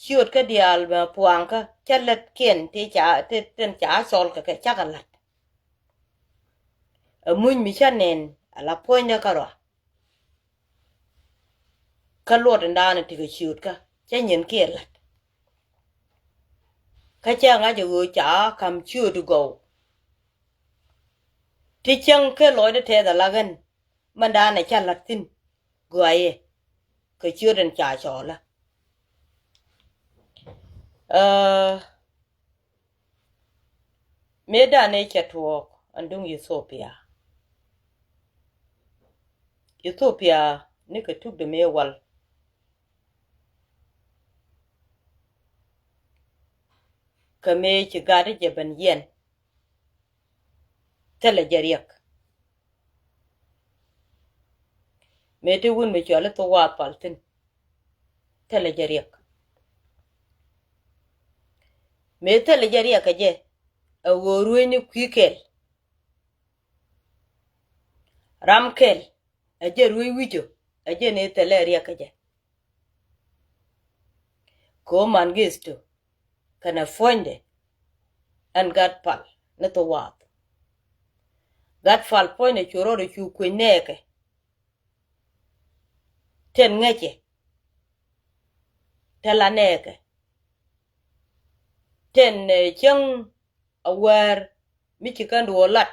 Ciöt kä diaal mɛ puaŋkä cä lät kiɛn ti ca, ti, tin ca cɔl kɛ kɛ cakɛ la̱t. Ɛ muny mi cä nɛn ala puɔ̱nydɛ kärɔa. Kä luɔt in daanɛ ti kɛ ciötkä cä nyin kiɛ la̱t. Kä cɛ ŋa̱c ɛ ɣöö ca ka̱m ciöt gɔw. Ti cäŋ kɛ lɔcdä tɛth ala ɣän mɛn daanɛ cä la̱t thi̱n gɔaaɛ kɛ ciöt in ca cɔɔlä. Ɛ, mëëdan ëë cɛ tuɔɔk ɛn duŋ Ethiopia. Ethiopia ni kɛ tukdɛ mëë wal. Kɛ mëë ci gat jɛ ben yɛn. Thilɛ jɛ riɛk. Mëë ti wun mi cɔal i̱ thok wath pal thi̱n. Thilɛ jɛ riɛk. Mëë thilɛ jɛ riɛk kɛ jɛ ɛ ɣöö ruecni kui̱ kɛl. Ram kɛl ɛ jɛ ruec wi̱cɔ ɛ jɛ ni thilɛ riɛk kɛ jɛ. Kɛ ɣöö Mengistu kɛnɛ puɔ̱nydɛ ɛn gat pal ni thok wath. Gat pal puɔ̱nydɛ cu rɔɔdɛ cu kuec nɛɛkɛ. Tin ŋäcɛ. Te la nɛɛkɛ. Tin, eh, cieŋ awäär mi ci kɛn duɔɔr lat.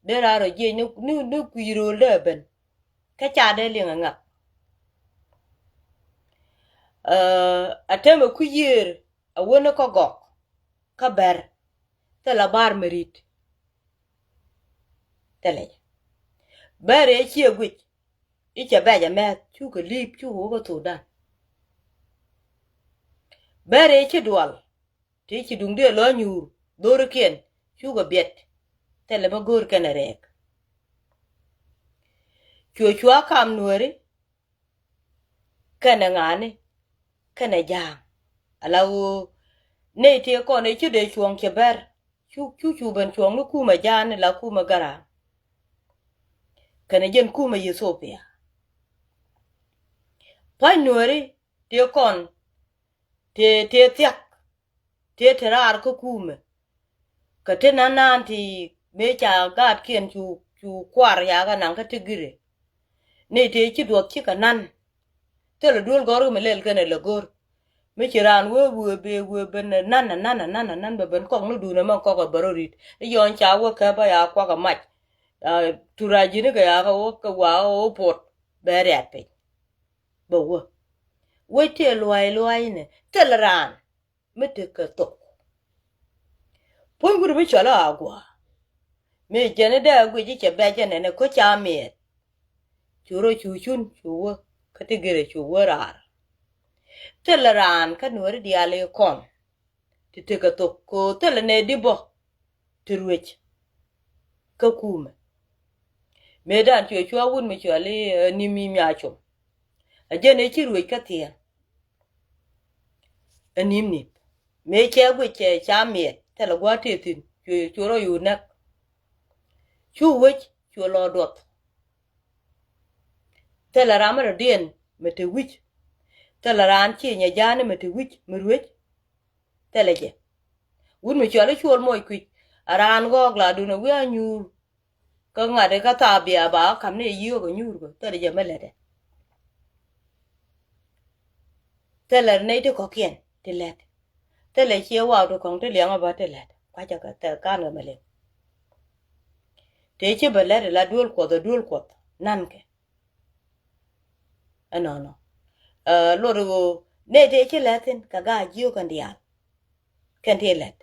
Dee raar ɔ jiɛc ni, ni, ni kui̱ ro̱o̱l dee ben. Kä ca dee liŋ ɛ ŋak. Ɛ, a tɛmɛ kui̱ yiëër a wä ni kä gɔk kä bɛr. Thilɛ baar mi ri̱t. Thilɛ jɛ. Bɛr ëë ciɛ guic i̱ cɛ bɛc ɛmɛ cukɛ li̱i̱p cukɛ wä kä Thudan. Bɛr ëë ci dual ti ci duŋdiɛn lɔ nyuur dhorikiɛn cukɛ biɛt. Thilɛ bä go̱o̱r kɛnɛ rɛɛk. Cuɛ cua kam nuääri kɛnɛ ŋa̱a̱ni kɛnɛ ja̱a̱ŋ. Ala ɣöö nɛy tëë kɔn ëë ci dee cuɔ̱ɔ̱ŋ cɛ bɛr cu, cu, cu ben cuɔ̱ɔ̱ŋ ni kumɛ ja̱a̱ŋ ni la kumɛ gara̱a̱ŋ. Kɛnɛ jɛn kumɛ Ethiopia. Pa̱ny nuääri tëë kɔn tëë, tëë thia̱k. Tëë te raar kä kumɛ. Kä te nan naan ti mëë ca gaatkiɛn cu, cu kuar yakä naŋ kä Tigirɛ. Ni tëë ci duɔth cikɛ nan. Thilɛ duel gɔ̱r mi lɛl kɛnɛ lɛ go̱r. Mi ci raan wee wee bee wee ben nan nan nan nan nan bɛ ben kɔk ni duundɛ mɛ kɔk ɛ bɛ rɔ ri̱t. Ni yɔ̱ɔ̱ny ca wee kɛ bä ya kuak ɛ mac. Aa, turaji̱ni kɛ yakä wä kɛ wa wä pot bɛ riat piny. Bɛ wä. Wec tëë luay luay ni thilɛ raan mi tekɛ thok. Puɔ̱ny wut mi cɔl a gua̱a̱. Mi jɛn i̱ dee a guic i̱ cɛ bɛc jɛ nɛn ɛ ko̱ ca miɛt. Cu rɔ cu cun cu wä kä Tigirɛ cu wä raar. Thilɛ raan kä nuääri diaal i̱ kɔn ti tekɛ thok kɛ ɣöö thilɛ nɛ di bä ti ruec kä kumɛ. Mëëdan cuɛ cua wut mi cuali, eh, ni mi mia com. A jɛn ëë ci ruec kä thiɛɛn. Ɛ ni̱m ni̱m mëë cɛ guic cɛ ca miɛt thilɛ gua̱a̱th tëë thi̱n. Cuɛ, cuɛ rɔ yut näk. Cu wec cuɛ lɔ duɔth. Thilɛ ram mi rɔ diɛn mi te wi̱c. Thilɛ raan ci nyɛ ja̱a̱ni mi te wi̱c mi ruec. Thilɛ jɛ. Wut mi cuali cuɔl moc kui̱c a raan ɣɔɔk la duundɛ wi̱i̱ a nyuur. Kä ŋa̱t i̱ kä thaap bia ba kä ka̱m ni yio̱o̱k ɛ nyuur kɛ thilɛ jɛ mi lätdɛ. Thilɛ nɛy ti kɔ̱kiɛn ti lät. Thilɛ ciɛ waw ti kɔ̱ŋ ti liɛŋä bä ti lät kua̱cä kɛ thil ka̱n kɛ mi liŋ. Tëë ci bä lät ila duel kuɔth ɛ duel kuɔth nankɛ. Ɛnɔnɔ. Ɛ, luɔt ɣöö nɛy tëë ci lät thi̱n kɛ gaa jiök kɛn diaal. Kɛn ti lät.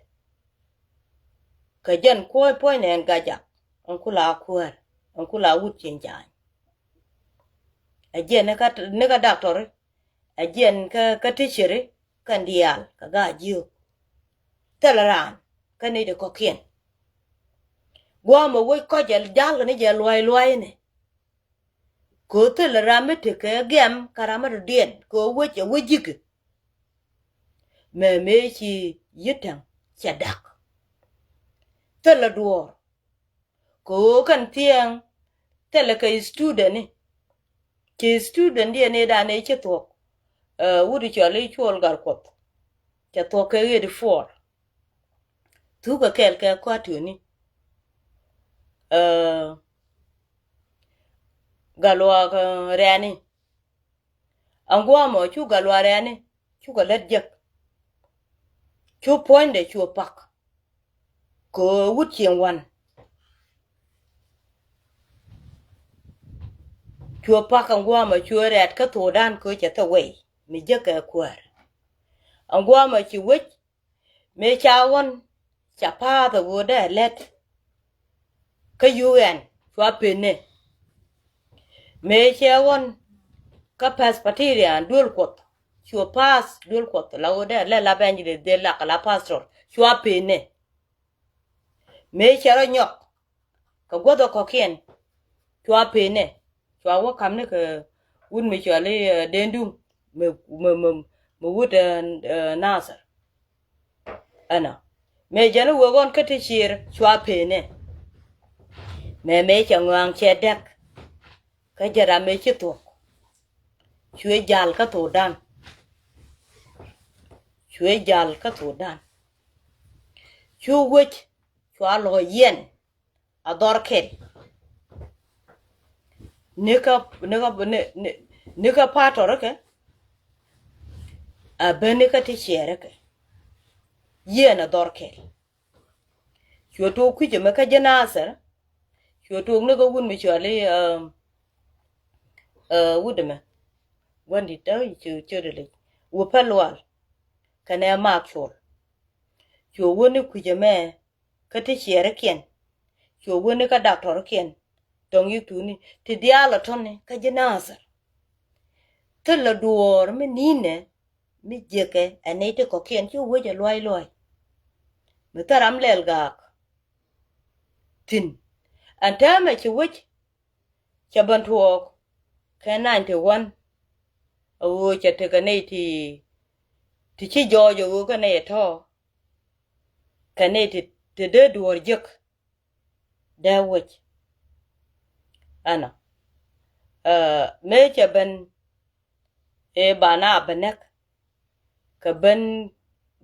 Kɛ jɛn kuɔ̱ɔ̱c puɔ̱ny nɛn gajak ɛn kula kuäär ɛn kula wut cieŋ ca̱a̱ny. Ɛ jɛn ni kä, ni kä daktɔri. Ɛ jɛn kä, kä ticeri kɛn diaal kɛ gaa jiök. Thilɛ raan kä nɛy ti kɔ̱kiɛn. Gua̱a̱mɛ wec kɔc jɛ ja̱l kɛ ni jɛ luay luay ni. Kɛ ɣöö thilɛ ram mi tekɛ gɛm kä ram mi dɔ̱diɛn kɛ ɣöö wec ɛ wec ji̱ki. Mɛ mëë ci Yi̱täŋ cɛ da̱k. Thilɛ duɔ̱ɔ̱r. Kɛ ɣöö kɛn thiɛŋ thilɛ kɛ student ni. Ci student diɛn ëë dan ëë ci thuɔ̱k. Ɛ, wut i̱ cɔal i̱ Cuɔl Gatkuɔth. Cɛ thuɔ̱k kɛ ɣet i̱ puɔl. Thukɛ kɛɛl kɛ kɔatuni. Ɛ, Gatluak, ɛ, Rɛɛni. Ɛŋ gua̱a̱mɔ cu Gatluak Rɛɛni cukɛ lät jek. Cu puɔ̱nydɛ cu pak. Kɛ ɣöö wut cieŋ wan. Cu pak ɛŋ gua̱a̱mɔ cu rɛɛt kä thokdan kɛ ɣöö cɛ thok wei mi jek kɛ kuäär. Ɛŋ gua̱a̱mɔ ci wec mëë ca ɣɔ̱n ca pa̱a̱th ɛ ɣöö dee lät. Kä U N cua penɛ. Mëë cɛ ɣɔ̱n kä Presbyterian duel Kuɔth. Cua pa̱a̱th duel Kuɔth la ɣöö dee lät la bɛny dee lak la pastor. Cua penɛ. Mëë cɛ rɔ nyɔk kɛ guäth ɛ kɔ̱kiɛn. Cua penɛ. Cua wä ka̱m ni kɛ wut mi cɔal i̱, ɛ, Denduŋ. Mi, mi, mi, mi wut, ɛ, ɛ, Nathir. Ɛnɔ. Mëë jɛn i̱ wek ɣɔn kä ti ciër cua penɛ. Mɛ mëë cɛ ŋɔaŋ cɛ däk. Kä jɛ ram mëë ci thuɔ̱k. Cuɛ jal kä thokdan. Cuɛ jal kä thokdan. Cu wec cua lɔ yɛn. A dhɔr kɛl. Nikä, nikä, ni, ni, nikä pa̱a̱tɔr kɛ. A ben nikä ti ciɛɛr kɛ. Yien a dhɔr kɛl. Cuɛ tok kui̱c ɛmɛ kä ji̱ Nathir. Cuɛ tok nikä wut mi cɔal i̱, um, uh, wut ɛmɛ. Gua̱n di̱t tääk ci, ci, ci, ci, ci, wut Pɛl Lual. Kɛnɛ Mak Cuɔl. Cuɛ wä ni kui̱c ɛmɛ kä ti ciɛɛrikiɛn. Cuɛ wä ni kä daktɔrikiɛn. Tɔŋ yik tuuni ti diaal ɔ tɔni kä ji̱ Nathir. Thilɛ duɔ̱ɔ̱r mi ni̱nɛ mi jiäkɛ ɛ nɛy ti kɔ̱kiɛn ci wec ɛ luay luay. Mi thil ram lɛl gaak thi̱n. Ɛn täämɛ ci wec cɛ ben tuɔɔk kɛ ninety one. A ɣöö cɛ tekɛ nɛy ti, ti ci jɔɔc a ɣöö kɛ nɛy ɛ tɔ̱. Kɛ nɛy ti, ti dee duɔ̱ɔ̱r jiäk. Dee wec. Ɛnɔ. Ɛ, mëë cɛ ben ëë ba na bɛ näk. Kɛ ben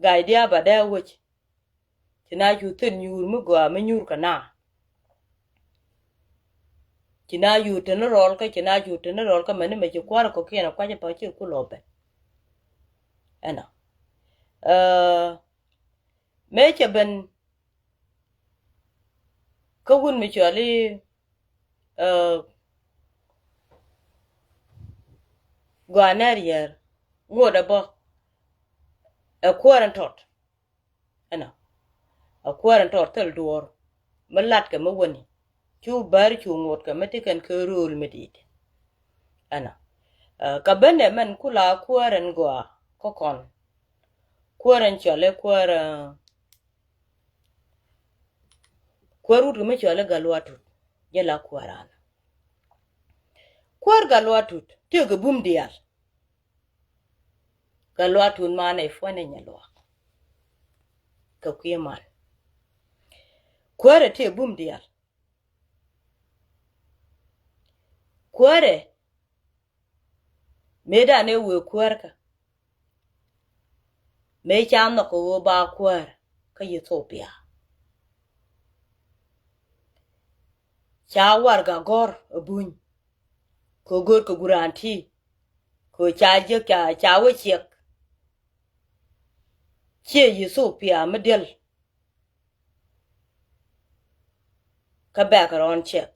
ga̱a̱c diaal ba dee wec. Ci na cu thil nyuur mi gɔaa mi nyuur kɛ na. Ci na cu te ni rɔl kä ci na cu te ni rɔl kä mɛni mɛ ci kua̱r kɔ̱kiɛn a kua̱c a pa ci ku lɔ ben. Ɛnɔ. Ɛ, mëë cɛ ben kä wut mi cɔal i̱, ɛ, Gɔaa Nɛr Yɛɛr ŋot ɛ bä ɛ kuäär ɛn tɔt. Ɛnɔ. A kuäär ɛn tɔt thil duɔ̱ɔ̱r mi latkɛ mi wäni. Cu bäär cu ŋot kɛ mi ti kɛn kɛ rööl mi di̱i̱t. Ɛnɔ. Ɛ, kɛ ben dɛ mɛn ku la kuäär ɛn gɔaa kä kɔn. Kuäär ɛn cɔal i̱ kuäär, ɛ, kuäär wut kɛ mi cɔal i̱ Gatluak Tut. Jɛ la kuäär an. Kuäär Gatluak Tut tëëkɛ bum diaal. Gatluak Tut manɛ i̱ puɔ̱nydɛ nyɛ luaak. Kɛ kui̱ man. Kuäärɛ tëë bum diaal. Kuäärɛ mëë dan ëë wëë kuäärkä. Mëë ca nhɔk kɛ ɣöö ba kuäär kä Ethiopia. Ca warɛgak gɔ̱r ɛ buny. Kɛ go̱o̱r kɛ guran ti. Kɛ ca jiäk ca, ca wä ciɛk. Ciɛ Ethiopia mi diɛl. Kä background check.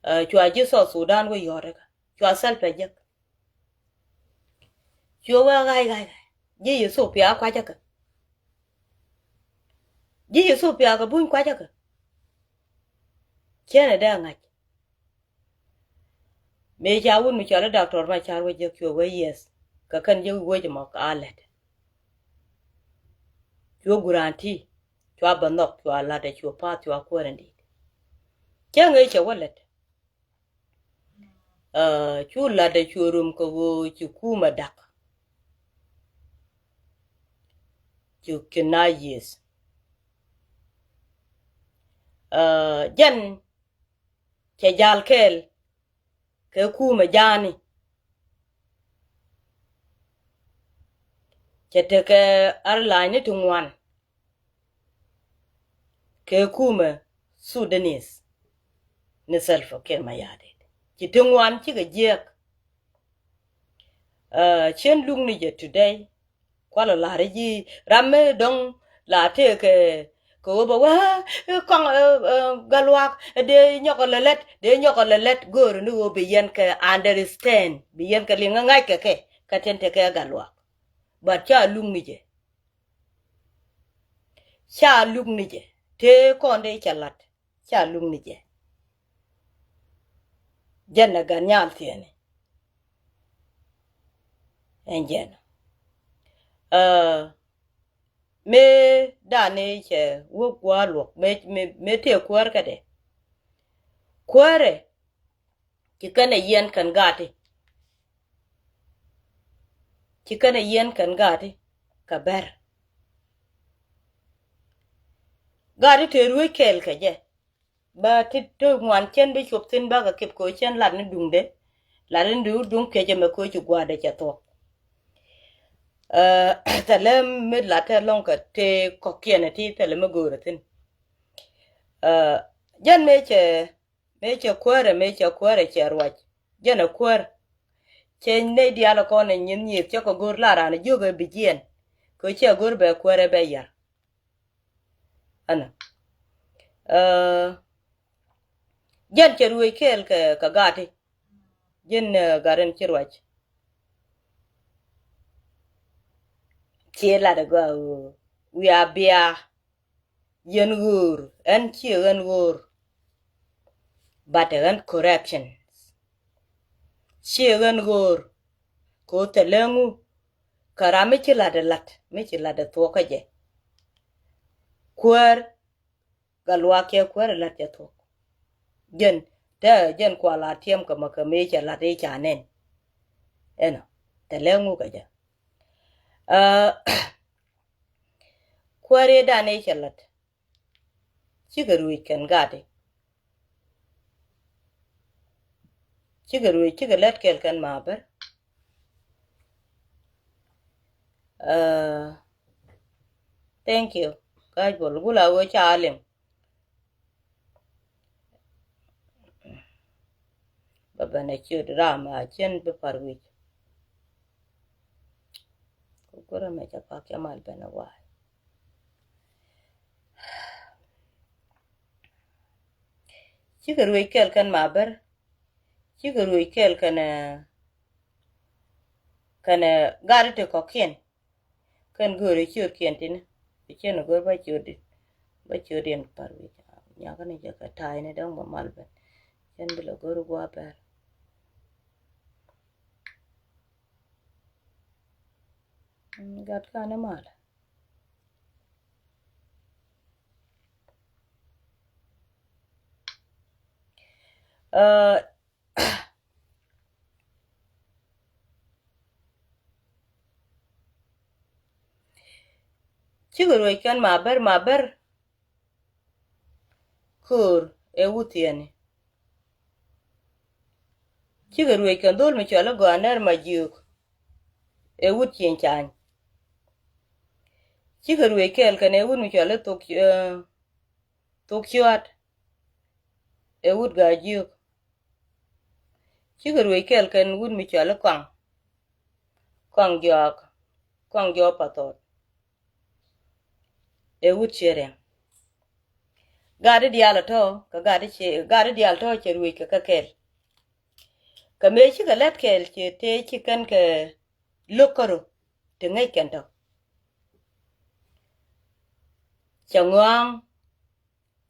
Ɛ, cua ji̱ South Sudan wä yɔ̱ɔ̱t kä. Cua Salva jek. Cua wee ɣa̱c ɣa̱c ɣa̱c. Ji̱ Ethiopia kua̱cä kä. Ji̱ Ethiopia kɛ buny kua̱cä kä. Cɛn ɛ dee ŋa̱c. Mëë ca wut mi cɔal i̱ Doctor Macar wä jek cuɛ wee yes. Kɛ kɛn jek wec mɔ ka lɛt. Cuɛ guran ti. Cua bä nhɔk cua lat ɛ cua path cua kuäär in dit. Cä ŋee cɛ wä lät. Cu lat ɛ cu rum kɛ ɣöö ci kumɛ dak. Cu ki na yieth. Jɛn cɛ jal kɛɛl kɛ kumɛ ja̱a̱ni. Cɛ tekɛ airline ni ti ŋuan kɛ kumɛ Sudanese ni Salva Kiir Mayardit. Ci ti ŋuan cikɛ jiɛk. Cien luk ni jɛ today. Kualɛ la̱r ji̱ ram mi dɔ̱ŋ la tëëkɛ kɛ ɣöö bɛ wee kɔŋ Gatluak dee nyɔkɔ lɛ lät, dee nyɔkɔ lɛ lät, göörä ni ɣöö bi yɛn kɛ understand, bi yɛn kɛ liŋ ŋa̱c kɛ kɛ, kɛ tin tekɛ Gatluak. But ca luk ni jɛ. Ca luk ni jɛ. Tëë kɔn dee cɛ la̱t. Ca luk ni jɛ. Jɛn ɛ gat nyal thiɛni. Ɛn jɛn. Mëë dani cɛ wä gua̱a̱r luɔk, mëë, mëë, mëë tëë kuäär kädɛ. Kuäärɛ ci kɛn ɛ yiɛn kɛn gati. Ci kɛn ɛ yiɛn kɛn gati kɛ bɛr. Gati te ruec kɛɛl kɛ jɛ. Ba ti te ŋuan cɛn bi cop thin bakɛ kip kɛ cɛn lat ni duŋde. Lat ni duŋ duŋ kecɛ mɛ kɛ ci gua̱dɛ cɛ thuɔk. Thɛlɛ mi lat tɛ lɔŋ kɛ te kɔkiɛn ti thɛlɛ mi go̱o̱rɛ thin. Jɛn mëë cɛ mëë cɛ kuäärɛ, mëë cɛ kuäärɛ cɛ ruac. Jɛn ɛ kuäär. Cɛ nɛy diaal kɔn ɛ nyin nyieth cɛ kɛ go̱o̱r la raan jiök ɛ bi jiɛn. Kɛ cɛ go̱o̱r bɛ kuäärɛ bɛ yar. Ɛnɔ. Jɛn cɛ ruëc kɛɛl kɛ, kɛ gati. Jɛn gat in ci ruac. Ciɛ lat ɛ gɔaa ɣöö wiaa bia. Yɛn ɣöör, ɛn ciɛ ɣän ɣöör. But ɛ ɣän correction. Ciɛ ɣän ɣöör. Kɛ ɣöö thɛlɛ ŋu kɛ ram mi ci lat ɛ lat, mi ci lat ɛ thuɔk kä jɛ. Kuäär Gatluak cɛ kuäär ɛ lat cɛ thuɔk. Jɛn, te jɛn kua la tiɛm kɛ mɛ kɛ mëë cɛ lat i̱ ca nɛn. Ɛnɔ, thɛlɛ ŋu kɛ jɛ. Kuäär i̱ dan i̱ cɛ lat. Cikɛ ruëc kɛn gati. Cikɛ ruëc, cikɛ lät kɛl kɛn ma bär. Thank you. Ka̱c bol gula wee ca liŋ. Bä ben a ciöt ram a cien bi par wi̱c. Ku gurɛ mɛ ca pak ca mal ben a wa̱a̱. Cikɛ ruëc kɛl kɛn ma bär. Cikɛ ruëc kɛl kɛn, kɛn gari ti kɔkiɛn. Kɛn göörä ciötkiɛn tini. Bi cien a go̱r ba ciötdi. Ba ciötdiɛn par wi̱c. Nyakä ni jɛ kɛ ta̱a̱y ni däŋ ba mal ben. Cien bi la go̱r gua̱a̱ bɛr. Gat kan ni mal. Cikɛ ruëc kɛn ma bär, ma bär. Köör ɛ wut thiɛni. Cikɛ ruëc kɛn dhol mi cɔal i̱ Gɔaa Nɛr Majiök. Ɛ wut Cieŋ Cany. Cikɛ ruëc kɛɛl kɛn ɛ wut mi cɔal i̱ Thok, Thok Cuat. Ɛ wut Gaa Jiök. Cikɛ ruëc kɛɛl kɛn wut mi cɔal i̱ Kɔaŋ. Kɔaŋ Jɔak. Kɔaŋ Jɔak Pathɔɔt. Ɛ wut Ciɛ Riɛŋ. Gat di diaal a tɔ̱ kɛ gat di diaal tɔ̱ cɛ ruëc kɛ kɛ kɛl. Kɛ mëë cikɛ lät kɛl cɛ tëë ci kɛn kɛ lo̱k käro ti ŋäc kɛn tɔ̱. Cɛ ŋɔaŋ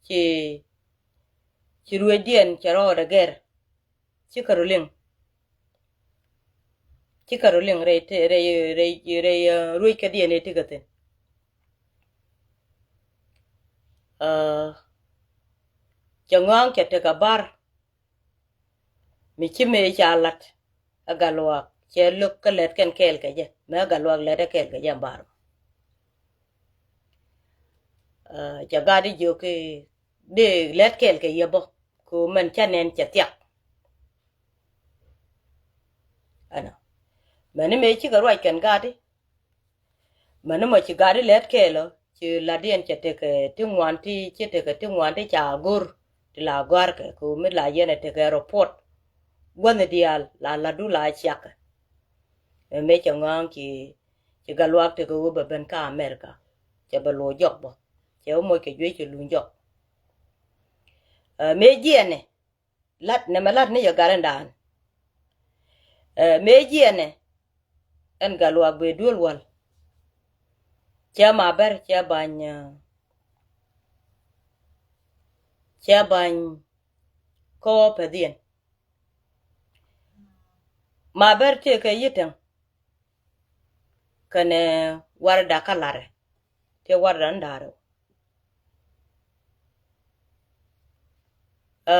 ci, ci ruëcdiɛn cɛ rɔɔdɛ gɛr. Cikɛ rɔ liŋ. Cikɛ rɔ liŋ rɛy, rɛy, rɛy, rɛy ruëc kädiɛn ëë ti kɛ thi̱n. Cɛ ŋɔaŋ cɛ tekɛ bar. Mi ci mëë ca lat ɛ Gatluak cɛ lo̱k kä lɛt kɛn kɛɛl kɛ jɛ, mëë Gatluak lɛt ɛ kɛɛl kɛ jɛ ɛn bar. Ɛ, cɛ gat i̱ jiök i̱ dee lɛt kɛɛl kɛ yɛ bä, kɛ ɣöö mɛn cä nɛn cɛ thiak. Ɛnɔ. Mɛn i̱ mëë cikɛ ruac kɛn gat i̱ Mɛn ni mɔ ci gat i̱ lɛt kɛɛl ɔ, ci lat yɛn cɛ tekɛ ti ŋuan ti, ci tekɛ ti ŋuan ti ca go̱r, ti la gɔ̱a̱rkɛ kɛ ɣöö mi la yɛn ɛ tekɛ report. Gua̱thni diaal la latdu la ciakɛ. Ɛ mëë cɛ ŋɔ̱a̱ŋ ci, ci Gatluak tekɛ ɣöö bɛ ben kä America. Cɛ bɛ lo̱c jɔk bä. Cɛ wä moc kɛ juec cɛ luny jɔk. Ɛ mëë jiɛnɛ, lat nɛmɛ lat ni yɛ gat in daan. Ɛ mëë jiɛnɛ, ɛn Gatluak bëë duel wal. Cɛ Mabɛr, cɛ ba̱ny, ɛ, cɛ ba̱ny kɔɔpɛ dhiɛn. Mabɛr tëëkɛ yi̱täŋ kɛnɛ warda kä larɛ. Tëë warda in da̱rɛ. Ɛ,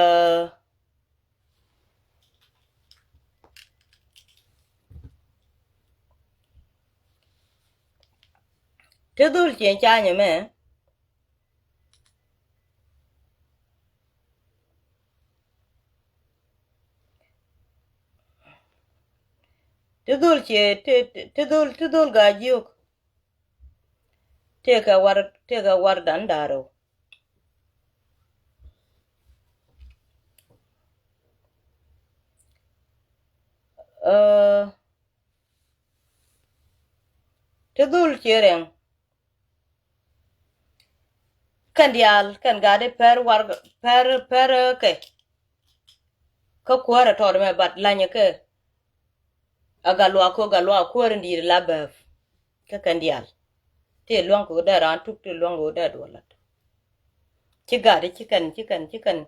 ti dhul cieŋ canyɛ mɛ. Ti dhul cie, ti, ti, ti dhul, ti dhul Gaa-jiök. Tëëkɛ war, tëëkɛ warda in da̱rɛ. Ɛ, ti dhul cie rɛŋ. Kɛn diaal, kɛn gat i̱ pɛr war, pɛr, pɛr kɛ. Kä kuäärɛ tɔɔt mɛ bat lanyɛ kɛ. A Gatluak kɛ, Gatluak kuäär in di̱i̱t la bääp. Kä kɛn diaal. Tëë luäŋ kɛ dee raan tuk, tëë luäŋ kɛ dee duɔlat. Ci gat i̱ ci kɛn, ci kɛn, ci kɛn,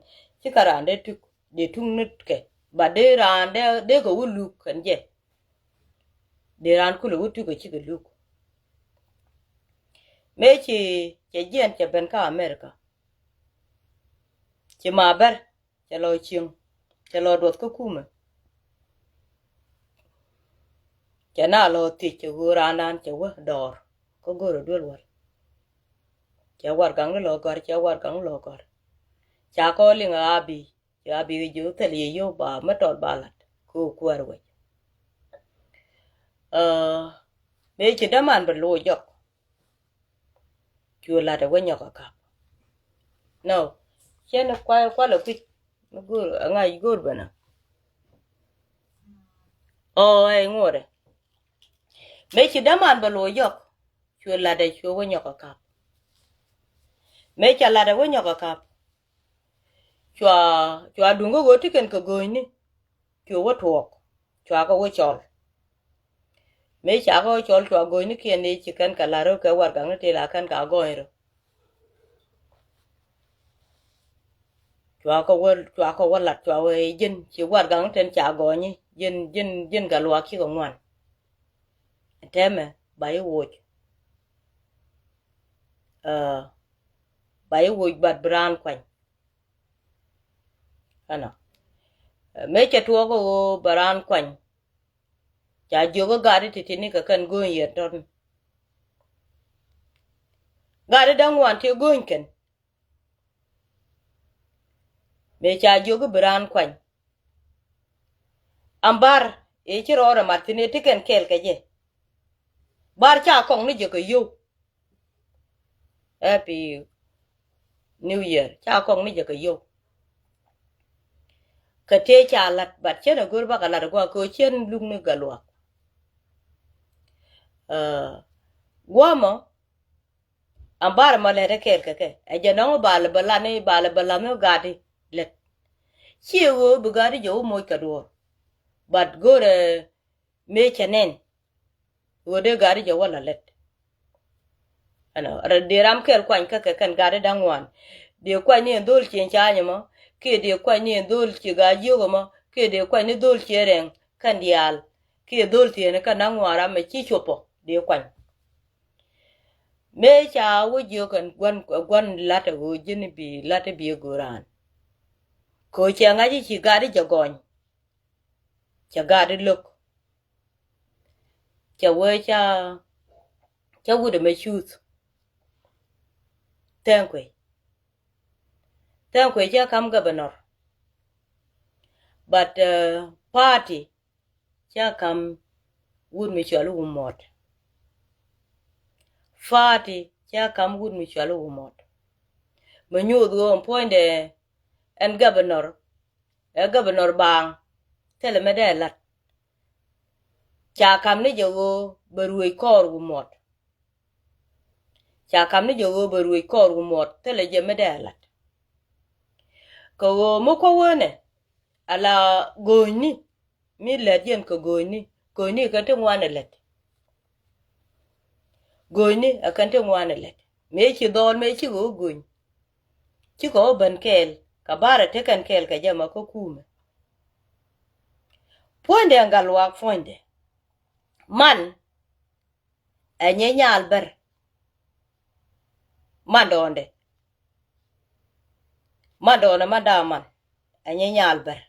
ci kɛn raan dee tuk, dee tuk ni kɛ. Bat dee raan dee, dee kɛ wä luk kɛn jɛ. Dee raan kulɛ wä tuk kɛ cikɛ luk. Mëë ci, cɛ jiɛn cɛ ben kä America. Ci Mabɛr, cɛ lɔ cieŋ, cɛ lɔ duɔth kä kumɛ. Cɛ na lɔ thiec cɛ ɣöö raandan cɛ wä dɔɔr kä go̱o̱rä duel wal. Cɛ warɛgakni lɔ gɔ̱a̱r, cɛ warɛgakni lɔ gɔ̱a̱r. Ca kɔ liŋ a bi, ca bi kɛ jiök thil yɛ yio̱w ba mä tɔl ba lat kɛ ɣöö kuäär wec. Ɛ, mëë ci däman bɛ lo̱c jɔk. Cu lat ɛ wä nyɔk ɛ kap. No. Cɛn kuay kualɛ kui̱c. Mi go̱o̱r, aŋa go̱o̱r bɛnɛ. Ɔ, ɛ ŋuɔrɛ. Mëë ci däman bɛ lo̱c jɔk. Cu lat ɛ cu wä nyɔk ɛ kap. Mëë ca lat ɛ wä nyɔk ɛ kap. Cua, cua duŋ kä ɣöö ti kɛn kɛ go̱o̱nyni. Cu wä tuɔɔk. Cua kɛ wä cɔl. Mëë ca kɛ wä cɔl cua go̱o̱nyni kiɛn ni ci kɛn kɛ la̱r rɔ kɛ warɛgakni ti la kɛn kɛ gɔɔny rɔ. Cua kɛ wä, cua kɛ wä lat, cua wä ji̱n ci warɛgakni tin ca gɔɔnyi, ji̱n, ji̱n, ji̱n Gatluak cikɛ ŋuan. Tɛmɛ ba i̱ woc. Ɛ, ba i̱ woc bat bi raan kuany. Ɛnɔ. Ɛ, mëë cɛ tuɔɔk ɣöö bɛ raan kuany. Ca jiök ɛ gat i̱ ti̱ti̱ni kɛ kɛn go̱o̱ny yɛn tɔ̱tni. Gat i̱ da̱ŋ wan ti go̱o̱ny kɛn. Mëë ca jiök i̱ bi raan kuany. Am bar ëë ci rɔɔdɛ mat thi̱n ëë ti kɛn kɛɛl kɛ jɛ. Bar ca kɔŋ ni jɛ kɛ yio̱w. Happy New Year. Ca kɔŋ ni jɛ kɛ yio̱w. Kɛ tëë ca la̱t, but cɛn a go̱r bakɛ la̱t a gua̱a̱ kɛ ɣöö cɛn luk ni Gatluak. Ɛ, gua̱a̱mɔ, am bar mɔ lɛt ɛ kɛɛl kɛ kɛ. Ɛ jɛ nɔŋ bal bɛ la̱t ni, bal bɛ la̱t ni gat i̱ lɛt. Ciɛ ɣöö bi gat i̱ jɛ wä moc kɛ duɔ̱ɔ̱r. But go̱rɛ mëë cɛ nɛn. Ɣöö dee gat i̱ jɛ wä la lɛt. Ɛnɔ, dee ram kɛl kuany kä kɛ kɛn gat i̱ da̱ŋ ŋuan. Dee kuany ni ɛn dho̱l ci ɛn ca nyɛ mɔ, kiɛ dee kuany ni ɛn dho̱l ci gat jiök ɛmɔ, kiɛ dee kuany ni dho̱l ci ɛn rɛŋ kɛn diaal, kiɛ dho̱l thieen kɛn da̱ŋ ŋuan ram mɛ ci cuɔpɔ, dee kuany. Mëë ca wä jiök ɛn gua̱n, gua̱n la̱t ɛ ɣöö ji̱n bi la̱t ɛ bi ɛ go̱o̱r raan. Kɛ ɣöö cɛ ŋa̱c i̱ ci gat i̱ jɛ gɔny. Cɛ gat i̱ lo̱k. Cɛ wee ca, ca wut ɛmɛ cuuth. Thɛŋ kuec. Thɛŋ kuec cɛ ka̱m governor. But party cɛ ka̱m wut mi cɔal i̱ Wumuɔt. Party cɛ ka̱m wut mi cɔal i̱ Wumuɔt. Mi nyuuth ɣöö ɛn puɔ̱nydɛ ɛn governor, ɛ governor baaŋ, thilɛ mi dee la̱t. Ca ka̱m ni jɛ ɣöö bɛ ruëëc kɔɔr Wumuɔt. Ca ka̱m ni jɛ ɣöö bɛ ruëëc kɔɔr Wumuɔt, thilɛ jɛ mi dee la̱t. Kɛ ɣöö mi kuɔ̱ weenɛ ala go̱o̱nyni, mi lät yɛn kɛ go̱o̱nyni, go̱o̱nyni kɛn ti ŋuan ɛ lät. Go̱o̱nyni ɛ kɛn ti ŋuan ɛ lät. Mëë ci dhɔɔl mëë cikɛ wä go̱ny, cikɛ wä ben kɛɛl kɛ barɛ tekɛn kɛɛl kɛ jɛ ma kä kuumɛ. Puɔ̱nydɛ ɛn gat luaak puɔ̱nydɛ. Man ɛ nyɛ nyaal bär. Man dɔɔndɛ. Man dɔɔndɛ man da̱a̱ man ɛ nyɛ nyaal bär.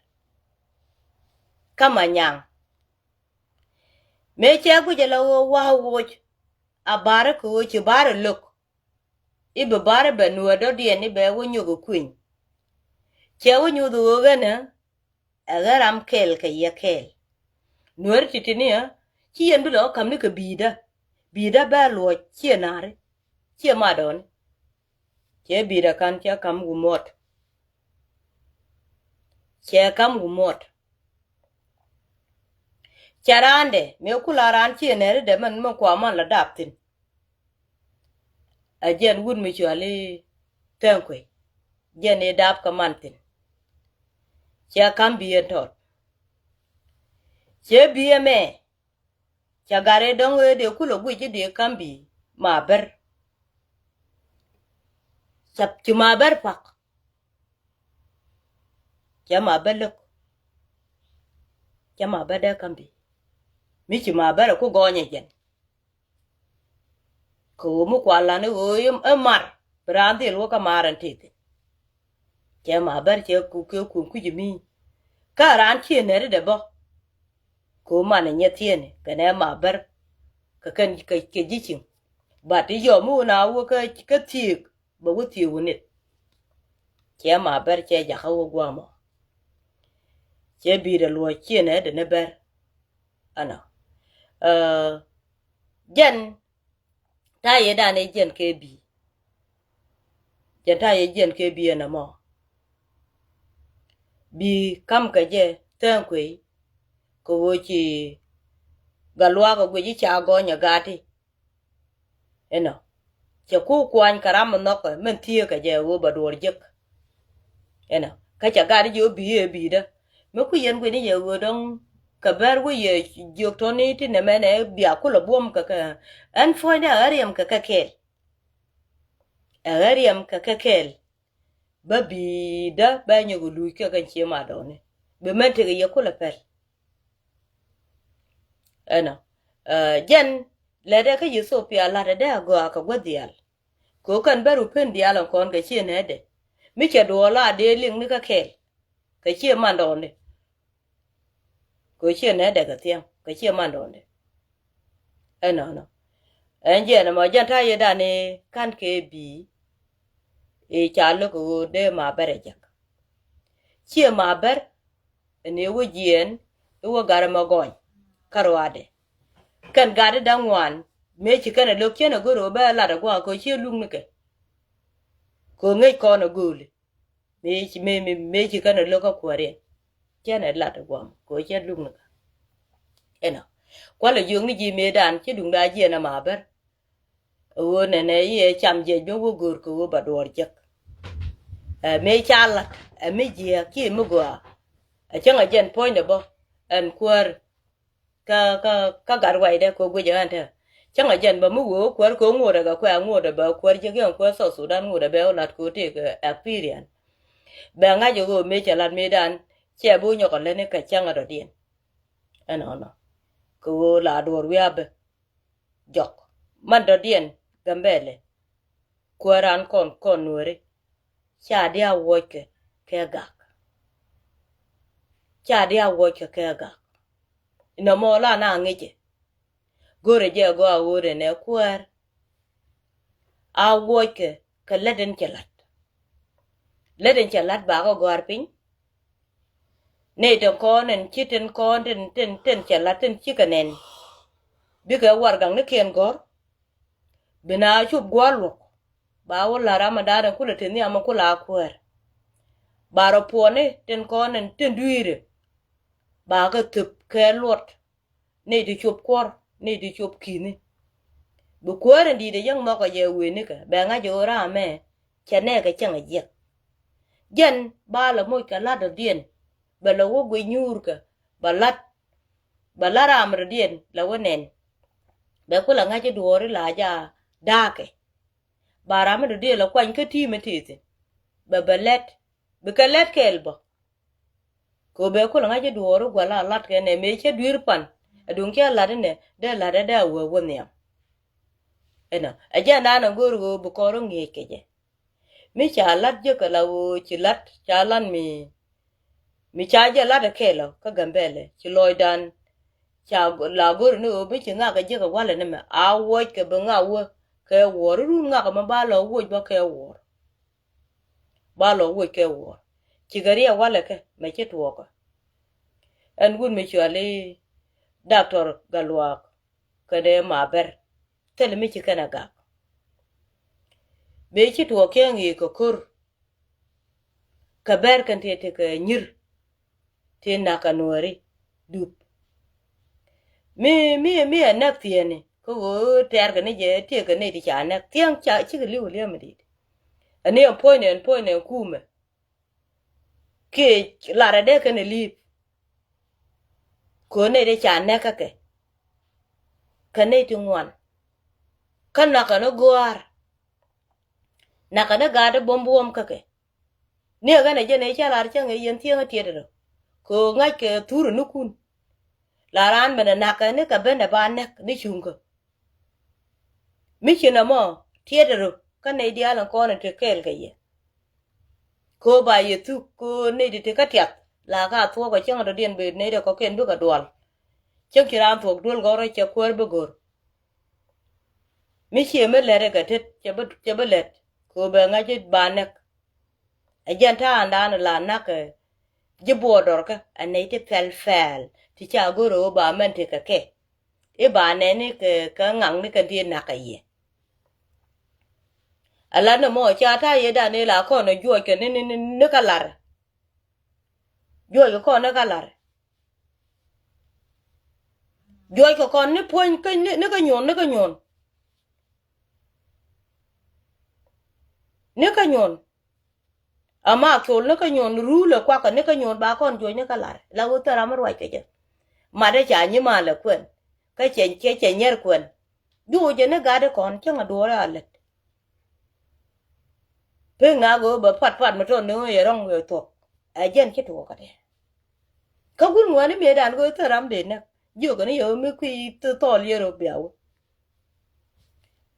Kä ma nyaŋ. Mëë cɛ guic ala ɣöö wa̱a̱ woc a ba̱rä kɛ ɣöö ci ba̱rä lo̱k. I̱ bi ba̱rä bɛ nuäär dɔ̱diɛn i̱ bɛ wä nyök ɛ kueny. Cɛ wä nyuth ɣöö ɣänä ɛ ɣän ram kɛl kɛ yɛ kɛɛl. Nuäär ti̱ti̱ni ɛ ci yɛn bi lɛ ɣä ka̱m ni kɛ bi̱i̱dä. Bi̱i̱dä bɛ luɔc ciɛ na̱ri. Ciɛ madɔɔni. Cɛ bi̱i̱dä ka̱n cɛ ka̱m Wumuɔt. Cɛ ka̱m Wumuɔt. Cɛ raandɛ mëë kula raan ciɛ nɛɛri dɛ mɛn mɛ kua man la dap thi̱n. Ɛ jɛn wut mi cuali Thɛŋ Kuec. Jɛn i̱ dap kä man thi̱n. Cɛ ka̱m bi̱i̱ ɛn tɔt. Cɛ bi̱i̱ ɛmɛ. Cɛ gat i̱ dɔ̱ŋ ëë dee kulɛ guic i̱ dee ka̱m bi̱i̱ ma bär. Cɛ ci ma bär pak. Cɛ ma bär lök. Cɛ ma bär dee ka̱m bi̱i̱. Mi ci ma bär ɛ ku gɔɔnyɛ jɛn. Kɛ ɣöö mi kual lan i̱ ɣöö i̱ mar bi raan dhil wä kä mar ɛn tëë thi̱n. Cɛ ma bär cɛ kɛ kui̱c mi kä raan cië nɛri dɛ bä. Kɛ ɣöö man ɛ nyɛ thieenɛ kɛnɛ ma bär kɛ kɛn kɛ ji̱ ciŋ. But i̱ yɔm mi wä na wä kä thiëëk bɛ wä thiëëk wä nit. Cɛ ma bär cɛ jakä wä gua̱a̱mɔ. Cɛ bi̱i̱dɛ luɔ̱c cië nɛri dɛ ni bär. Ɛnɔ jɛn ta̱yɛ dan ɛ jiɛn kɛ bi̱i̱. Jɛn ta̱yɛ jiɛn kɛ bi̱i̱ ɛn ɛmɔ. Bi̱i̱ ka̱m kɛ jɛ Thɛŋ Kuec kɛ ɣöö ci gat luaak ɛ guic i̱ ca gɔny ɛ gat i̱. Ɛnɔ cɛ ku kuany kɛ ram mi nhɔkɛ min thieekä jɛ ɣöö bɛ duɔɔr jek. Ɛnɔ kä cɛ gat ji̱ ɣöö bi̱i̱ ɛ bi̱i̱dä mi ku yɛn guic ni yɛ ɣöö dɔ̱ŋ kɛ bär wä yɛ jiök tɔ̱ni ti nɛmɛnɛ bia kulɛ buɔ̱m kɛ kɛ. Ɛn puɔ̱nydɛ ɛ ɣä riɛm kɛ kɛ kɛɛl. Ɛ ɣä riɛm kɛ kɛ kɛɛl. Bä bi̱i̱dä bä nyɔk ɛ luuc kɛ kɛn cie madɔɔni bi mɛn tekɛ yɛ kulɛ pɛl. Ɛnɔ jɛn lɛtdɛ kä Yithopia la̱tdɛ dee a gɔaa kɛ gua̱th diaal. Kɛ ɣöö kɛn bä rupen diaal ɛn kɔn kɛ ciɛ nɛɛdɛ mi cɛ duɔɔl a dee liŋ ni kä kɛɛl. Kɛ ciɛ mandɔɔni kɛ ɣöö ciɛ nɛɛdɛ kɛ thiaŋ kɛ ciɛ mandɔɔni. Ɛnɔnɔ ɛn jiɛn ɛmɔ jɛn ta̱yɛ dan i̱ ka̱n kɛ bi̱i̱. I̱ ca lo̱k kɛ ɣöö dee ma bär ɛ jek. Ciɛ ma bär ɛn i̱ wä jiɛɛn i̱ wä gat ɛmɔ gɔny. Kä ruaadɛ kɛn gat i̱ da̱ŋ ŋuan mëë ci kɛn ɛ lo̱k cien ɛ go̱r ɣöö bä ɛ lat ɛ gua̱a̱ kɛ ɣöö ciɛ luk nikɛ. Kɛ ɣöö ŋäc kɔn ɛ gööli. Mëë ci mëë mëë mëë ci kɛn ɛ lo̱k kä kuääriɛn. Cɛn ɛ lat ɛ guam kɛ ɣöö cɛ luk ni kä. Ɛnɔ kualɛ jiök ni ji̱ mëëdan ci duŋda jiɛn ɛ ma bär. Ɛ ɣöö nɛnɛ i̱ ɛ cam jiɛc mi wä go̱o̱r kɛ ɣöö ba duɔɔr jek. Ɛ mëë ca lat ɛ mi jiääk ci mi gɔaa. Ɛ cäŋ ɛ jɛn puɔ̱nydɛ bä ɛn kuäär. Kä kä kä gat ruacdɛ kɛ guic ɛ ɣän te. Cäŋ ɛ jɛn bä mi wee wä kuäär kɛ ŋuɔ̱t ɛ kɛ kuɛ ŋuɔ̱t ɛ bɛ kuäär jiäk yɛn kuäär South Sudan ŋuɔ̱t ɛ bɛ wä lat kɛ ɣöö tëëk ɛ experience. Bɛ ŋa̱c ɛ ɣöö mëë cɛ lat mëëdan cɛ bi wä nyɔk ɛ lätni kɛ cäŋ ɛ dɔ̱diɛn. Ɛnɔnɔ kɛ ɣöö la duɔ̱ɔ̱r wiaa bä jɔk man dɔ̱diɛn Gambɛlɛ. Kuääran kɔn kɔn nuääri ca dia wuɔckɛ kɛ gak. Ca dia wuɔckɛ kɛ gak. Nɔmɔ la na ŋi̱cɛ. Go̱rɛ jɛ gɔaa ɣöö rɛn ɛ kuäär. A wuɔckɛ kɛ lät in cɛ la̱t. Lät in cɛ la̱t bakɛ gɔ̱a̱r piny. Nɛy tin kɔn in ci tin kɔn tin, tin, tin cɛ la̱t tin cikɛ nɛn. Bikɛ warɛgaknikiɛn gɔ̱r. Bi na cop gua̱a̱r luɔ̱k. Ba wä la̱r amɛ da̱a̱n in kulɛ te nhiam in kulɛ a kuäär. Ba rɔ puɔni tin kɔn in tin dui̱i̱rɛ. Ba kɛ thöp kɛ luɔt. Nɛy ti cop kuɔr, nɛy ti cop ki̱ni. Bi kuäär in di̱i̱t ɛ yäŋ nhɔkɛ jɛ wëë nikɛ, bɛ ŋa̱c ɣöö raamɛ, cɛ nɛɛkɛ cäŋ ɛ jiɛk. Jɛn ba lɛ moc kɛ la̱t dɔ̱diɛn, bɛ lɛ wä guic nyuurkɛ, bɛ la̱t, bɛ la̱t raam dɔ̱diɛn lɛ wä nɛn. Bɛ kulɛ ŋa̱c i̱ duɔɔri la ja da̱a̱kɛ. Ba raam dɔ̱diɛn lɛ kuany kä ti̱i̱ mi ti̱i̱thi. Bɛ bɛ lɛt, bi kɛ lɛt kɛɛl bä. Kɛ ɣöö bɛ kulɛ ŋa̱c i̱ duɔɔri gua̱l a la̱t kɛ nɛ mëë cä dui̱r pan. Ɛ duŋ cä la̱t inɛ dee la̱t ɛ dee a wee wä nhiam. Ɛnɔ ɛ jɛn da̱a̱n ɛ go̱o̱r ɣöö bi kɔn rɔ ŋi̱eec kɛ jɛ. Mi ca la̱t jek kɛ la ɣöö ci la̱t ca la̱t mi, mi ca jɛ la̱t ɛ kɛɛl ɔ kä Gambɛlɛ ci lɔcdan. Ca la go̱o̱r ni ɣöö mi ci ŋak kɛ jek kɛ walɛ ni mɛ a wuɔc kɛ bi ŋak wä kɛ wuɔɔr run ŋak kɛ mɛ ba lɔ wuɔc bä kɛ wuɔɔr. Ba lɔ wuɔc kɛ wuɔɔr. Cikɛ riɛk walɛ kɛ mɛ ci tuɔɔkä. Ɛn wut mi cuali Doctor Galuak kɛ dee ma bɛr. Thil mi ci kɛn a gak. Bee ci tuɔɔk kiɛŋ i̱ kɛ ko̱r. Kɛ bɛr kɛn ti ti kɛ nyir. Ti nak kɛ nuɔri dup. Mi, mi, mi ɛ nɛk thieni kä ɣöö tɛɛr kɛ ni jɛ tiek kɛ ni ti ca nɛk thiɛŋ ca cikɛ li̱w liɛm mi dit. Ɛn ni ɛn puɔ̱ny ni ɛn puɔ̱ny ni ɛn kumɛ. Kiɛ lar ɛ dee kɛn ɛ li̱i̱p. Kɛ ɣöö nɛy ti ca nɛk kä kɛ. Kɛ nɛy ti ŋuan. Kä nak kɛ ni gɔ̱a̱r. Nak kɛ ni gaat i̱ buɔ̱m buɔ̱m kä kɛ. Ni ɛ ɣän ɛ jɛn ɛ ca lar cäŋ ɛ yɛn thieŋ ɛ tiɛt ɛ rɔ. Kɛ ɣöö ŋa̱c kɛ thur ɛ ni kun. La raan ben ɛ nak kɛ ni kɛ ben ɛ ba nɛk ni cuŋ kä. Mi ci nɔmɔ tiɛt rɔ kä nɛy diaal in kɔn in te kɛɛl kɛ yɛ. Kɛ ɣöö ba yɛ thuk kɛ ɣöö nɛy ti te kä tiath la ka thuɔɔk kɛ cäŋ dɔ̱diɛn ben nɛy dee kɔ̱kiɛn bikɛ dual. Cäŋ ci raan thuɔɔk duel gɔ̱rä cɛ kuäär bi go̱r. Mi ciɛ mi lɛt ɛ kɛ tet cɛ bi, cɛ bi lɛt kɛ ɣöö bɛ ŋa̱c ba nɛk. Ɛ jɛn ta̱a̱ ɛn da̱a̱n la na̱k kɛ ji̱ buɔɔr dɔrkä ɛ nɛy ti pɛl pɛl ti ca go̱r ɣöö ba mɛn ti kɛ kɛ. I̱ ba nɛni kɛ, kɛ ŋaŋni kɛn ti nak kɛ yɛ. Ala ni mɔ ca ta̱a̱ yɛ da̱a̱n i̱ la kɔn ɛ juɔc kɛ ni, ni, ni, ni kä lar. Juɔc kɛ kɔn ni kä lar. Juɔc kɛ kɔn ni puɔ̱ny kä ni, ni kä nyuɔn, ni kä nyuɔn. Ni kä nyuɔn. Ama thol ni kä nyuɔn rulɛ kuakä ni kä nyuɔn ba kɔn juɔc ni kä lar. La wä thäram ruac kɛ jɛ. Mat ɛ ca nyimalɛ kuɛn. Kä cɛ, cɛ, cɛ nyɛr kuɛn. Juɔc jɛ ni gat ikɔn cäŋ a duɔɔrɛ a lät. Pek ŋa go̱o̱k bɛ pat pat mi tɔt ni ɣöö yɛ rɔ̱ŋ yɛ thuɔ̱k. Ɛ jɛn ci tuɔɔk kä tɛ. Kä wun ŋuani mëëdan go̱o̱k thäram dee näk. Jiök ni yɛ ɣöö mi kui̱ thɔɔl yɛ rɔ bia wä.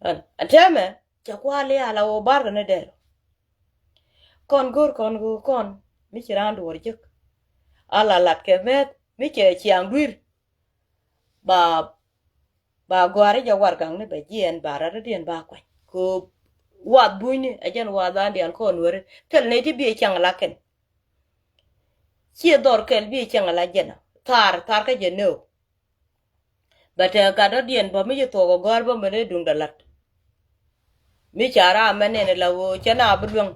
Ɛn, ɛn tɛmɛ, cɛ kua̱r liaal a ɣöö barkɛ ni dɛl. Kɔn go̱r kɔn go̱o̱r kɔn, mi ci raan duɔ̱ɔ̱r jek. A la lat kɛ mɛth, mi cɛ ciaŋ dui̱r. Ba, ba gɔ̱a̱ri jɛ warɛgakni bɛ jiɛɛn ba rat rɔ̱diɛn ba kuany. Kɛ wath bunyni, ɛ jɛn wath an diaal kɔn weri. Thil nɛy ti bi cäŋ la kɛn. Ciɛ dhɔr kɛl bi cäŋ la jɛn. Thar, thar kä jɛ nöök. Bɛ tɛk gat rɔ̱diɛn bä mi ci thuɔk ɛ gɔ̱a̱r bä mɛn ɛ duŋdɛ la̱t. Mi ca ram mɛ nɛn ɛ la ɣöö cɛ na bi luäŋ.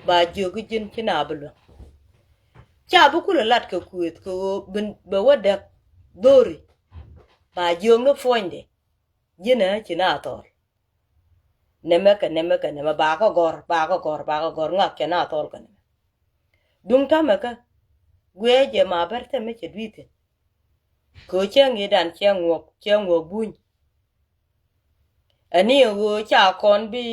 Ba jiök kä ji̱n ci na bi luäŋ. Ca bi kulɛ lat kɛ kuëth kɛ ɣöö ben bɛ wä däk dho̱ri. Ba jiök ni puɔ̱nydɛ. Ji̱n ɛ ci na thɔɔl. Nɛmɛ kɛ nɛmɛ kɛ nɛmɛ ba kä gɔ̱r, ba kä gɔ̱r, ba kä gɔ̱r ŋak cɛ na thɔɔl kɛ nɛmɛ. Duŋ ta̱mɛ kä guiɛ jɛ ma bɛr thɛmɛ cɛ dui̱thin. Kɛ ɣöö cɛ ŋi̱i̱dan cɛ ŋuɔk, cɛ ŋuɔk buny. Ɛni ɛ ɣöö ca kɔn bi,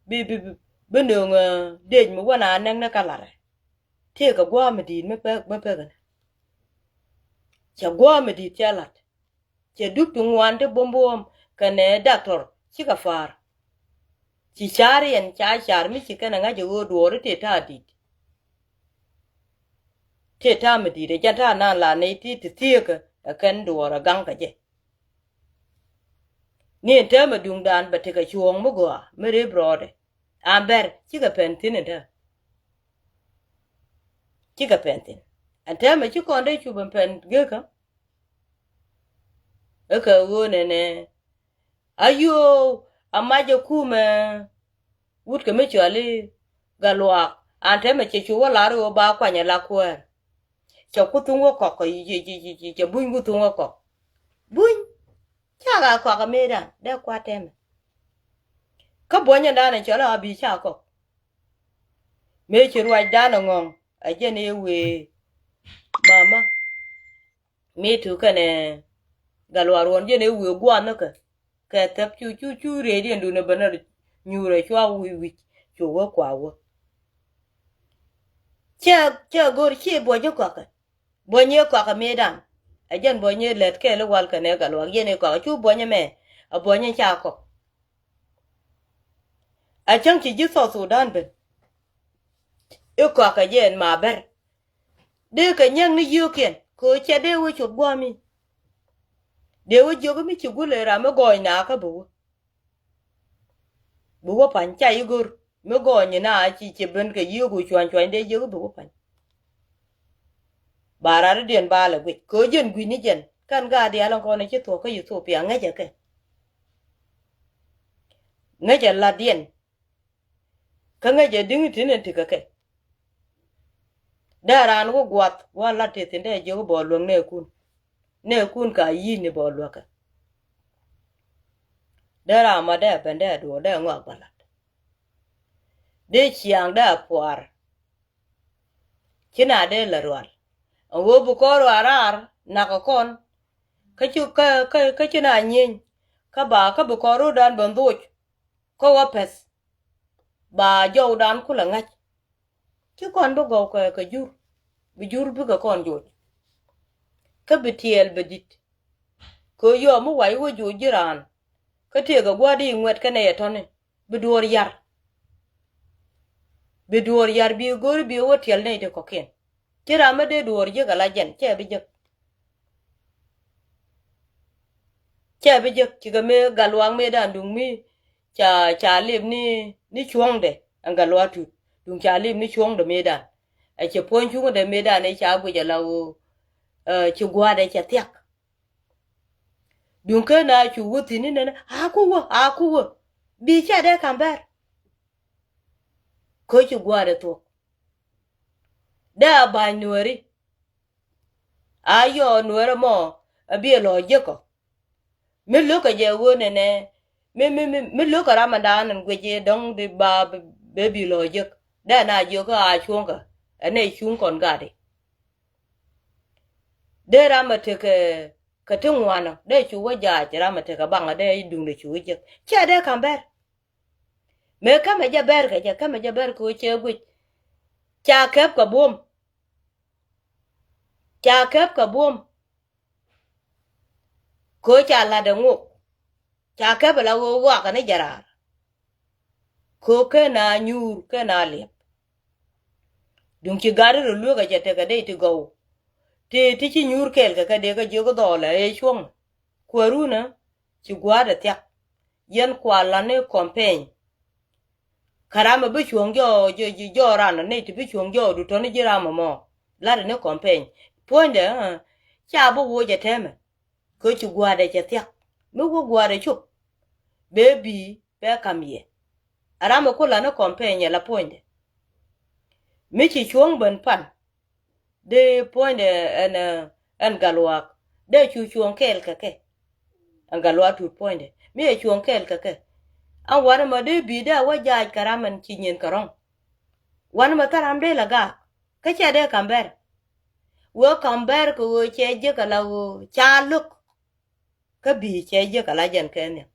bi, bi, bi, bi nööŋ, eh, dec mi wän a nɛk ni kä la̱rɛ. Tëëkɛ gua̱a̱m mi di̱i̱t mi pek, mi pek ɛnɛ. Cɛ gua̱a̱m mi di̱i̱t cɛ la̱t. Cɛ dup ti ŋuan ti buɔ̱m buɔ̱m kɛnɛ doctor cikɛ pa̱a̱r. Ci ca̱r yɛn ca ca̱r mi ci kɛnɛ ŋa̱c ɛ ɣöö duɔɔri tëë ta̱a̱ di̱t. Tëë ta̱a̱ mi di̱i̱t ɛ jɛn ta̱a̱ naan la nɛy ti ti thieekä ɛ kɛn duɔɔr ɛ gaŋ kɛ jɛ. Ni ɛn täämɛ duŋdan bɛ tekɛ cuɔ̱ɔ̱ŋ mi gɔaa mi rep rɔɔdɛ. An bɛr cikɛ pɛn thi̱n ɛn täämɛ. Cikɛ pɛn thi̱n. Ɛn täämɛ ci kɔn dee cup ɛn pɛn gekä. Ɛ kɛ ɣöö nɛnɛ a yo̱o̱ a mac ɛ kumɛ. Wut kɛ mi cɔal i̱ Gatluak an täämɛ cɛ cu wä lar i̱ ɣöö ba kuany ɛ la kuäär. Cɛ ku thuŋ wä kɔk kɛ, cɛ buny ku thuŋ wä kɔk. Buny. Cak a kɔak ɛ mëëdan dee kuat tɛmɛ. Kä buɔ̱nyɛ dan ɛ cɔl a bi ca kɔk. Mëë ci ruacdan ɛ ŋɔ̱ŋ ɛ jɛn ëë wëë mama. Mi tu kɛnɛ Gatluak ruɔ̱n jɛn ëë wëë gua̱a̱n ni kɛ kɛ thɛp cu cu cu rëëdiɛn dun ɛ ben ɛ nyuur ɛ cua wi̱c wi̱c cu wä kua wä. Cɛ cɛ go̱r ci buɔ̱nyɛ kɔakɛ. Buɔ̱nyɛ kɔakɛ mëëdan. Ɛ jɛn buɔ̱nyɛ lät kɛɛl i̱ wal kɛnɛ Gatluak yɛn i̱ kɔakɛ cu buɔ̱nyɛ mɛ. Ɛ buɔ̱nyɛ ca kɔk. A cäŋ ci ji̱ South Sudan ben i̱ kɔakɛ jɛn ma bɛr. Dee kɛ nyäŋ ni yio̱o̱kiɛn kɛ ɣöö cɛ dee wä cop gua̱a̱mi. Dee wä jiök mi ci gul ëë ram mi gɔɔny naakä bi wä. Bi wä pa̱ny ca yi go̱r mi gɔɔny ina ci ci ben kɛ yio̱o̱k wi̱i̱ cuany cuany dee jiök bi wä pa̱ny. Ba raridiɛn ba lɛ guic kɛ ɣöö jɛn gui̱ni jɛn kɛn gaat diaal ɛn kɔn ci thuɔ̱k kä Ethiopia ŋäcɛ kɛ. Ŋäcɛ la̱tdiɛn. Kä ŋäcɛ di̱ŋ tin in ti kɛ kɛ. Dee raan wä guath wä lat ti thin dee jiök bɔɔl luäk nɛɛkun. Nɛɛkun ka yi̱n ni bɔɔl luäkɛ. Dee raan ma dee ben dee duɔɔr dee ŋɔak bä lat. Dee ciaŋ dee a puaar. Ci na dee lɛ rual. Ɛn ɣöö bi kɔn rual raar nakä kɔn. Kä ci kä kä kä ci na nyieny. Kä ba kä bi kɔn rudan ben dhoc. Kä wä pɛth. Ba jɔwdan kulɛ ŋa̱c. Ci kɔn bi gɔw kɛ kɛ jur. Bi jur bikɛ kɔn joc. Kä bi tiɛɛl bɛ di̱t. Kɛ yɔɔ mi wac wä joc ji̱ raan. Kä tëëkɛ gua̱a̱r di ŋuɛt kɛnɛ yɛ tɔ̱ni. Bi duɔɔr yar. Bi duɔɔr yar bi go̱o̱ri bi wä tiɛl nɛy ti kɔ̱kiɛn. Ci ram mi dee duɔɔr jiäk ala jɛn cɛ bi jek. Cɛ bi jek cikɛ mëë Gatluak mëëdan duŋ mi ca ca lip ni ni cuɔ̱ŋdɛ ɛn Gatluak Tut duŋ ca lip ni cuɔ̱ŋdɛ mëëdan. Ɛ cɛ puɔ̱ny cuŋdɛ mëëdan ɛ ca guic ala ɣöö ci gua̱a̱dɛ cɛ thiak. Duŋ ken a cu wä thi̱n inɛnɛ a ku wä a ku wä. Bi cɛ dee ka̱m bɛr. Kä ci gua̱a̱dɛ thuɔ̱k. Dee a ba̱ny nuääri. A yɔɔ nuäärä mɔ a biɛ lɔ jiäkɔ. Mi lo̱kä jɛ ɣöö nɛnɛ mi mi mi mi lo̱kä ramandan in guic i̱ dɔ̱ŋ di ba bɛ bi lɔ jiäk. Dee na jiök kä a cuɔ̱ŋkä ɛn nɛ cuŋ kɔn gatdi. Dee ram a tekɛ kɛ ti ŋuanɔ dee cu wä jaac ram a tekɛ baŋ a dee duŋdɛ cu wä jiäk. Cɛ dee ka̱m bɛr. Mëë kämɛ jɛ bɛr kɛ jɛ kämɛ jɛ bɛr kɛ ɣöö cɛ guic. Ca kɛp kɛ buɔ̱m. Ca kɛp kɛ buɔ̱m. Kɛ ɣöö ca la̱t ɛ ŋok. Ca kɛp ɛ la ɣöö wakä ni jɛ raar. Kɛ ɣöö ken a nyuur ken a liɛp. Duŋ ci gat rɔ lueek ɛ cɛ tekɛ dee ti gɔw. Ti ti ci nyuur kɛɛl kɛ kɛ dee kä jiök dhɔɔlɛ ëë cuɔ̱ŋ. Kuäärunä ci gua̱a̱r ɛ thiak. Yɛn kua la̱t ni kɔmpeny. Kä ram ɛ bi cuɔ̱ŋ jɔɔ jɔɔ jɔɔ ran ɛ nɛy ti bi cuɔ̱ŋ jɔɔ du tɔ̱ni ji̱ ram ɛmɔ. La̱t ɛ ni kɔmpeny puɔ̱nydɛ ɛ ca bi woc ɛ tɛmɛ. Kä ci gua̱a̱dɛ cɛ thiak mi wä gua̱a̱dɛ cop. Bee bi̱i̱ bɛ ka̱m yɛ. Ɛ ram ɛ ku la̱t ni kɔmpeny ɛ la puɔ̱nydɛ. Mi ci cuɔ̱ŋ ben pan. Dee puɔ̱nydɛ ɛn ɛn Gatluak dee cu cuɔ̱ŋ kɛɛl kɛ kɛ. Ɛn Gatluak Tut puɔ̱nydɛ mi ɛ cuɔ̱ŋ kɛɛl kɛ kɛ. Ɛn wanɛ mɔ dee bi̱i̱ dee a wä jaac kɛ ram ɛn ci nyin kɛ rɔ̱ŋ. Wanɛ mɔ thäram dee la gaak kä cɛ dee ka̱m bɛr. Wee ka̱m bɛr kɛ ɣöö cɛ jiäk ala ɣöö ca lo̱k. Kä bi̱i̱ cɛ jiäk ala jɛn kɛ nhiam.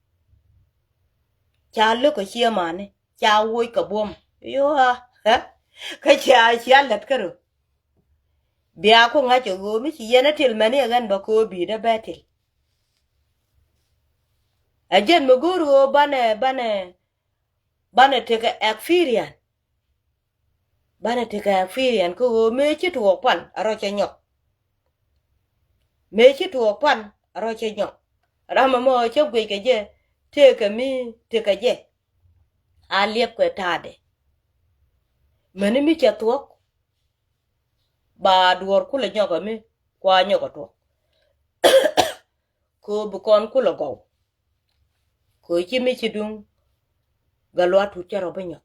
Ca lo̱k kɛ ciɛ mani ca woc kɛ buɔ̱m. Yoa kä cia cia lät kärö. Bia ku ŋa̱c kɛ ɣöö mi ci yɛn a til mɛni ɛ ɣän bä köö bi̱i̱ dee bɛ til. Ɛ jɛn mi go̱o̱r ɣöö banɛ banɛ banɛ tekɛ experience. Banɛ tekɛ firiɛn kä ɣöö mëë ci tuɔɔk pan a rɔ cɛ nyɔk. Mëë ci tuɔɔk pan a rɔ cɛ nyɔk. Ram ɛmɔ cä guic kɛ jɛ tëëkɛ mi tëëkɛ jɛ. A liɛp kɛ ta̱a̱dɛ. Mäni mi cɛ thuɔ̱k ba duɔ̱ɔ̱r kulɛ nyɔk ɛmi kua nyɔk ɛ tuɔ̱k. Kɛ ɣöö bi kɔn kulɛ gɔw. Kɛ ɣöö ci mi ci duŋ Gatluak Tut cɛ rɔ bi nyɔk.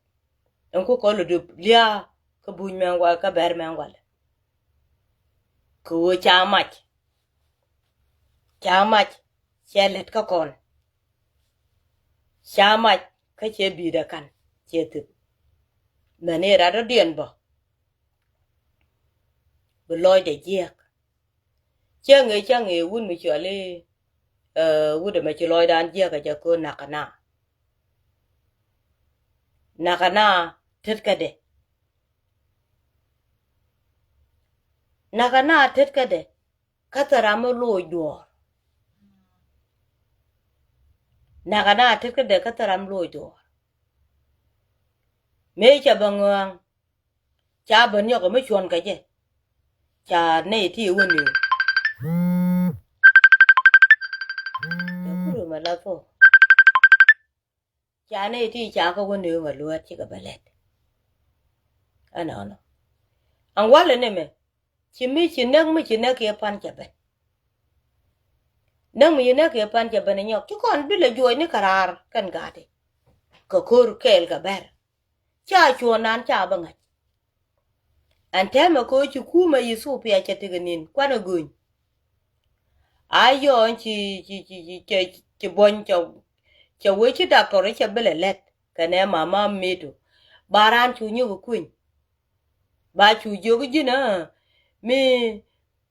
Ɛn ku kɔn lɛ döp lia̱a̱ kä buny mɛn walɛ kä bɛr mɛn walɛ. Kɛ ɣöö ca mac. Ca mac cɛ lɛt kä kɔn. Ca mac kä cɛ bi̱i̱dɛ ka̱n cɛ thip. Mɛn i̱ rat rɔ̱diɛn bä bi lɔcdɛ jiɛk. Cäŋ ëë cäŋ ëë wut mi cɔal i̱ wut ɛmɛ ci lɔcdan jiäk ɛ jɛ köö nakä na. Nakä na tetkädɛ. Nakä na tetkädɛ kä thil ram mi loc duɔ̱ɔ̱r. Nakä na tetkädɛ kä thil ram loc duɔ̱ɔ̱r. Mëë cɛ bä ŋɔ̱a̱ŋ. Ca ben nyɔk mi cuɔn kɛ jɛ. Ca nɛy ti wä ni. Ca nɛy ti ca kä wä ni ŋa luäät cikɛ bɛ lɛt. Ɛnɔnɔ. Ɛn walɛ ni mɛ ci mi ci näk mi ci näk kiɛ pan cɛ ben. Näk mi ci näk kiɛ pan cɛ ben nyɔk ci kɔn bi lɛ juɔc ni kɛ raar kɛn gaati. Kɛ ko̱r kɛɛl kɛ bɛr. Ca cuɔ̱ɔ̱ŋdan ca bä ŋa̱c. Ɛn tɛmɛ kɛ ɣöö ci kumɛ Ithiopia cɛ tekɛ ni̱n kuanɛ göny. A yɔɔn ci ci ci ci cɛ ci buɔ̱ny cɛ cɛ wee ci daktɔr cɛ bi lɛ lɛt kɛnɛ mama Meto. Ba raan cu nyɔk kuny. Ba cu jiök ji̱n ɛ mi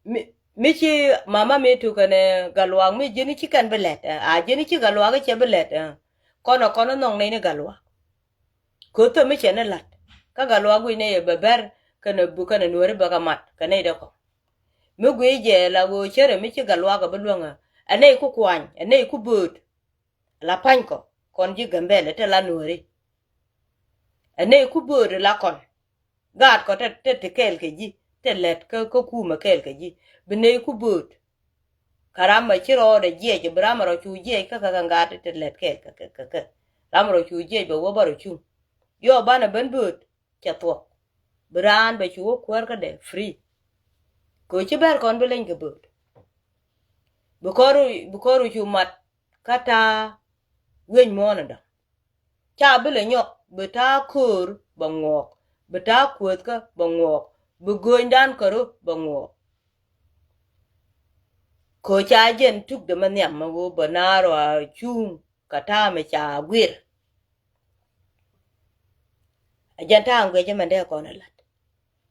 mi mi ci mama Meto kɛnɛ Gatluak mi ji̱n ci kɛn bi lɛt ɛ a ji̱n ci Gatluak cɛ bi lɛt ɛ. Kɔn ɛ kɔn ɛ nhɔk nɛy ni Gatluak. Köth thäm mi cɛ ni la̱t kä Gatluak guic nɛy ɛ bɛ bɛr kɛnɛ bu kɛnɛ nuääri bɛ kɛ mat kɛ nɛy dee kɔŋ. Mi guic jɛ la ɣöö cärɛ mi ci Gatluak ɛ bi luäŋ ɛ ɛ nɛy ku kuany ɛ nɛy ku bööt. La pa̱nykɔ kɔn ji̱ Gambɛl ɛ te la nuääri. Ɛ nɛy ku bööt ɛ la kɔn. Gaatkɔ te te te kɛɛl kɛ ji̱ te lɛt kä kä kumɛ kɛɛl kɛ ji̱ bi nɛy ku bööt. Kä ram mɛ ci rɔɔdɛ jiɛc bi ram mɛ rɔ cu jiɛc kä kä kä ŋa̱a̱t te lɛt kɛɛl kä kä kä kä ram mɛ rɔ cu jiɛc bɛ wä bä rɔ cuŋ. Yɔ banɛ ben bööt cɛ thuɔk bi raan bɛ cu wä kuäär kädɛ free. Kɛ ɣöö ci bɛr kɔn bi leny kɛ bööt. Bi kɔr bi kɔr cu mat kä ta̱a̱ wi̱eny muɔ̱ɔ̱n ɛ dɔ̱ŋ. Ca bi lɛ nyɔk bi ta̱a̱ köör bɛ ŋuɔɔk bi ta̱a̱ kuäthkä bɛ ŋuɔɔk bi göönydan kärö bɛ ŋuɔɔk. Kɛ ɣöö ca jɛn tuk dee mɛ nhiam mɛ ɣöö bɛ naar ɔ a cuŋ kɛ ta̱a̱ mɛ ca guir. A jɛn ta̱a̱ ŋuɛcä mɛn dee kɔn ɛ la̱t.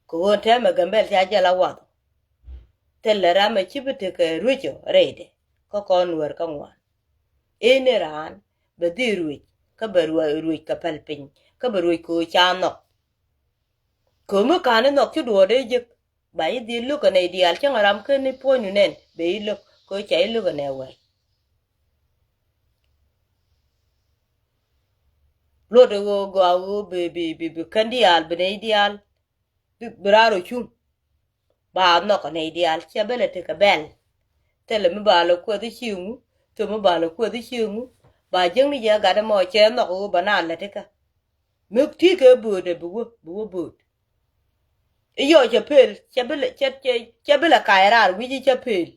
Kɛ ɣöö tɛmɛ Gambɛl ca jɛ la wath. Thilɛ ram ɛ ci bi tekɛ ruecä rɛydɛ kä kɔn nuäär kä ŋuan. Ëë ni raan bɛ dhil ruec kä bɛ ruec kɛ päl piny kä bɛ ruec kɛ ɣöö ca nhɔk. Kɛ ɣöö mi ka̱n i̱ nhɔk ci duɔɔdɛ jek ba i̱ dhil lo̱k kɛ nɛy diaal cäŋ ram ken i̱ puɔ̱nydu nɛn bɛ i̱ lo̱k kɛ ɣöö ca i̱ lo̱k kɛ nɛy wäl. Luɔt i̱ ɣöö gɔaa ɣöö bi bi bi bi kän diaal bi nɛy diaal bi raar ɔ cuŋ. Ba nhɔk ɛ nɛy diaal cɛ bi lɛ tekɛ bɛl. Thilɛ mi ba lɛ kuɛth i̱ cieŋu thilɛ mi ba lɛ kuɛth i̱ cieŋu. Ba jiäkni jɛ gat ɛmɔ cɛ nhɔk ɣöö ba na lät ikä. Mi ti̱i̱ kɛ bööt ɛ bi wä bi wä bööt. I̱ yɔɔ cɛ pëël cɛ bi lɛ cɛ cɛ cɛ bi lɛ kac raar wi̱c i̱ cɛ pëël.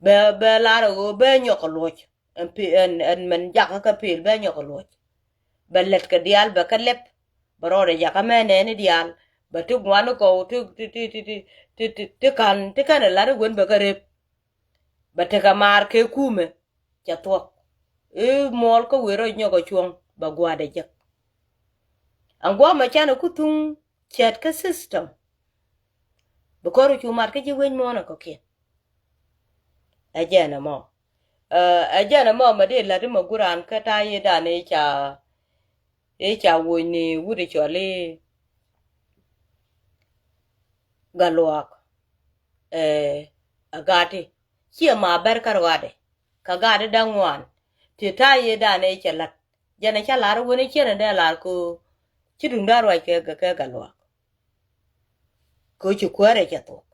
Bɛ bɛ lar ɛ ɣöö bɛ nyɔk kɛ luɔc. Ɛn pi ɛn ɛn mɛn jakä kä pil bɛ nyɔk kɛ luɔc. Bɛ lɛt kɛ diaal bɛ kä lɛp bɛ rɔɔdɛ jakä mɛ nɛɛni diaal bɛ ti gua̱n kɔw ti ti ti ti ti ti ti ti ka̱n ti kɛn ɛ lar i̱ wen bɛ kä rep. Bɛ tekɛ maar kɛ kumɛ cɛ thuɔk i̱ muɔɔl kä wëë rɔ nyɔk ɛ cuɔ̱ŋ bɛ gua̱dɛ jek. Ɛn gua̱a̱mɛ canɛ ku thuŋ cɛɛt kä system. Bi kɔr cu mat kä ji̱ wec muɔ̱ɔ̱n ɛ kɔ̱kiɛn. Ɛ jɛn ɛmɔ ɛ jɛn ɛmɔ mɛ di la̱t imɛ guran kä ta̱a̱ yiëëdan i̱ ca i̱ ca woc ni wut i̱ cɔl i̱ Gatluak. Ɛ ɛ gati ciɛ ma bɛr kä ruaadɛ kä gati da̱ŋ ŋuan. Ti ta̱a̱ yiëëdan i̱ cɛ la̱t jɛn ɛ ca lar i̱ wen i̱ ciɛn ɛ dee lar ko Ci duŋdä ruac kɛ, kɛ, kɛ Gatluak. Kɛ ɣöö ci kuäärɛ cɛ thuɔ̱k.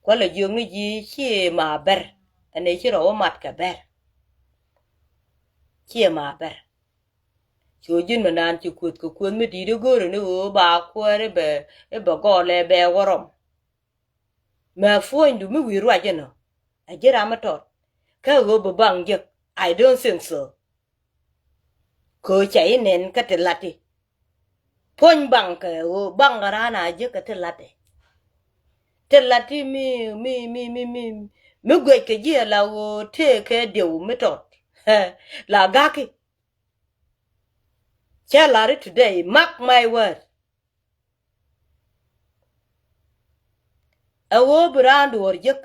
Kualɛ jiök ni ji̱ ciɛ ma bɛr. Ɛn ɛ ci rɔ wä mat kɛ bɛr. Ciɛ ma bɛr. Ci ɣöö ji̱n mi naan ci kueth kɛ kueth mi di̱i̱t i̱ go̱o̱ri ni ɣöö ba kuäär i̱ bɛ, i̱ bɛ gɔɔlɛ bɛ wä rɔm. Mɛ puɔ̱nydu mi wi̱i̱ ruac inɔ. Ɛ ji̱ ram mi tɔt. Kä ɣöö bi baŋ jek. I don't think so. Kɛ ɣöö ca i̱ nɛn kä ti lat i̱. Puɔ̱ny baŋ kɛ ɣöö baŋ kɛ raan a jek kɛ ti lat i̱. Ti lat i̱ mi, mi, mi, mi, mi, mi guic kɛ ji̱ ala ɣöö tëë kɛ diɛw mi tɔt. La gak i̱. Cä lar i̱ today, mark my word. Ɛ ɣöö bi raan duɔ̱ɔ̱r jek.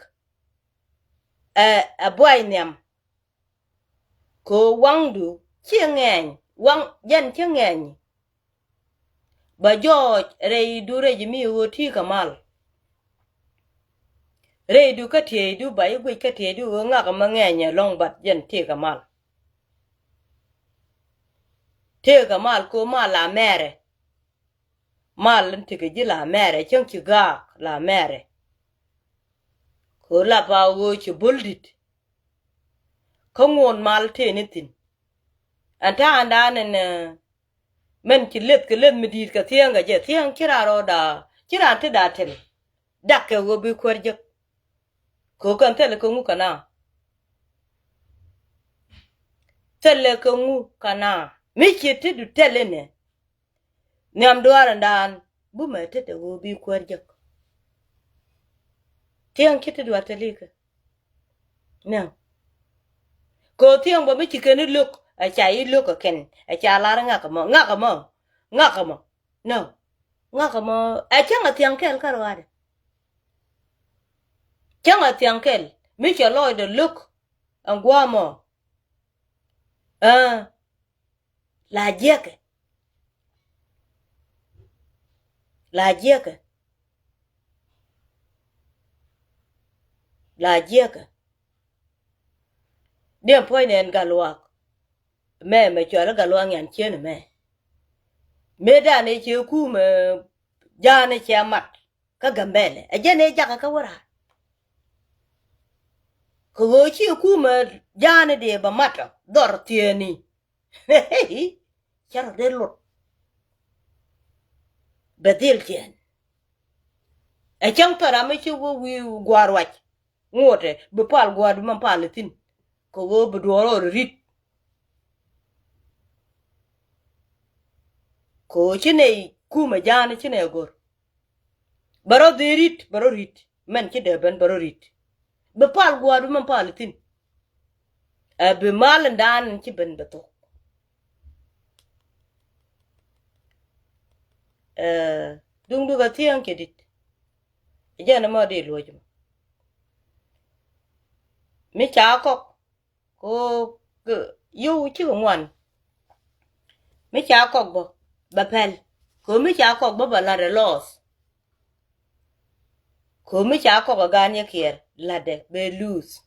Ɛ, ɛ buay nhiam. Kɛ ɣöö waŋdu ciɛ ŋɛɛny, waŋ jɛn ciɛ ŋɛɛny. Ba jɔɔc rɛydu rɛy mi ɣöö ti̱i̱ kɛ mal. Rɛydu kä tieydu ba i̱ guic kä tieydu ɣöö ŋak ɛmɔ ŋɛɛny ɛlɔ̱ŋ, but jɛn ti̱i̱ kɛ mal. Tëëkä mal kɛ ɣöö mal la mɛrɛ. Mal in tekɛ ji̱ la mɛrɛ, cäŋ ci gaak la mɛrɛ. Kɛ ɣöö lap a ɣöö ci bo̱l di̱t. Kä ŋuɔ̱t mal tëë ni thi̱n. Ɛn ta̱a̱ ɛn da̱a̱n ɛn, eh, mɛn ci leth kɛ leth mi di̱i̱t kɛ thiäŋ kɛ jɛ, thiäŋ ci raan rɔɔda, ci raan ti da̱a̱ tɛl. Dak kɛ ɣöö bi kuäär jek. Kɛ ɣöö kɛn thilɛ kɛ ŋu kɛ na. Thilɛ kɛ ŋu kɛ na. Mi ci ti du tɛl inɛ. Nhiam duaar in daan. Bumɛ tetdɛ ɣöö bi kuäär jek. Thiäŋ ci ti duaar tɛl ikɛ. Nɛ. Kɛ ɣöö thiäŋ bä mi ci kɛn i̱ lo̱k. Ɛ ca i̱ lo̱k kɛ kɛn. Ɛ ca lar ŋak ɛmɔ. Ŋak ɛmɔ. Ŋak ɛmɔ. Nɛ. Ŋak ɛmɔ. Ɛ cäŋ ɛ thiaŋ kɛl kä ruaadɛ. Cäŋ ɛ thiaŋ kɛl. Mi cɛ lɔcdɛ lo̱k. Ɛn gua̱a̱mɔ. Aa. La jiɛkɛ. La jiɛkɛ. La jiɛkɛ. Diɛn puɔ̱nynɛ ɛn Gatluak. Mɛ mɛ cuali Gatluak nyan cieni mɛ. Mëë dan ëë ciɛ kumɛ ja̱a̱n ëë ciɛ mat. Kä Gambɛlɛ ɛ jɛn ëë jakä kä wä raar. Kɛ ɣöö ci kumɛ ja̱a̱n ëë dee bɛ mat ɔ dhɔr thieenni. Cä rɔ dee lot. Bɛ dhil tiɛɛn. Ɛ cäŋ thɔra mi ci wä wi̱i̱ gua̱a̱r ruac. Ŋuɔ̱tɛ bi pal gua̱a̱r bi man pal ithin. Kɛ ɣöö bi duɔɔr ɣɔr rit. Kɛ ɣöö ci nɛy kumɛ ja̱a̱n ci nɛy go̱r. Bɛ rɔ dhil rit, bɛ rɔ rit. Mɛn ci dee ben bɛ rɔ rit. Bi pal gua̱a̱r bi man pal ithin. Ɛ bi mal in daan in ci ben bɛ thok. Ɛ duŋdu kɛ thiäŋ cɛ dit. Ɛ jɛn ɛmɔ di luɔc mɔ. Mi ca kɔk. Ko, ko, yio̱w cikɛ ŋuan. Mi ca kɔk bä, bä pɛl. Ko mi ca kɔk bä, bä lat ɛ loss. Ko mi ca kɔk ɛ gaan yɛ kiɛɛr, lat ɛ bɛ lose.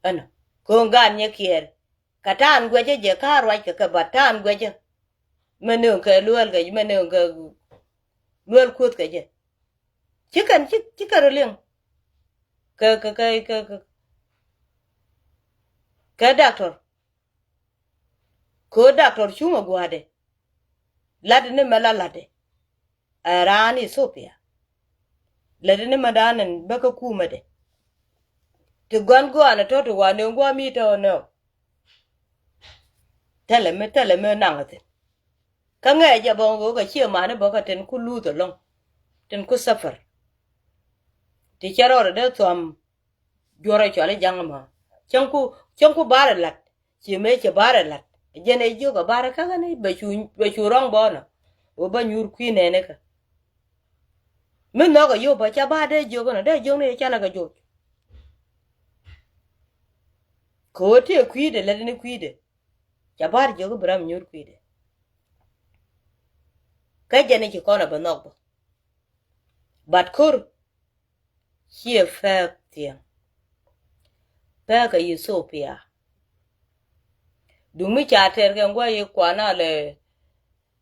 Ɛnɔ, ko gaan yɛ kiɛɛr. Kä ta̱a̱n guɛcä jɛ, kä ruac kɛ kɛ, bä ta̱a̱n guɛcä. Mɛ nööŋ kɛ luɛl kɛ, mɛ nööŋ kɛ luɛl kuoth kɛ jɛ. Ci kɛn, ci, ci kɛn rɔ liŋ. Kɛ, kɛ, kɛ, kɛ, kɛ, kɛ doctor. Kɛ doctor cuŋ ɛ gua̱a̱dɛ. Lat ni mɛ la latdɛ. Ɛ raan Ethiopia. Lat ni mɛ daan ɛn bä kä kumɛdɛ. Ti gɔ̱a̱n gɔ̱a̱n ɛ tɔ̱ ti wa nööŋ gua̱a̱ mi tɔ̱ nööŋ. Thilɛ mi, thilɛ mi naŋ thi̱n. Kä ŋɛɛ jɛ bä ɣöö kɛ ciɛ mani bä kä tin ku luth ɛlɔ̱ŋ. Tin ku suffer. Ti cɛ rɔɔdɛ dee thuam juɔrɛ cɔal i̱ ja̱ŋ ɛmɔ. Cäŋ ku, cäŋ ku barɛ la̱t. Ci mëë cɛ barɛ la̱t. Jɛn ɛ jiök ɛ barɛ käkäni bɛ cu, bɛ cu rɔ̱ŋ bɔɔnɔ. Wä bä nyuur kui̱ nɛɛni kä. Mi nhɔk ɛ yop bä ca bar dee jiök ɛnɔ, dee jiök ni canɛ kɛ joc. Kɛ ɣöö tëë kui̱dɛ, lät ni kui̱dɛ. Ca bar jiök i̱ bi ram nyuur kui̱dɛ. Kä jɛn i̱ ci kɔn ɛ bä nhɔk bä. But ko̱r ciɛ pɛk thiäŋ. Pɛk ɛ Ethiopia. Duŋ mi ca tɛr kɛ ŋua̱c i̱ kuana lɛ,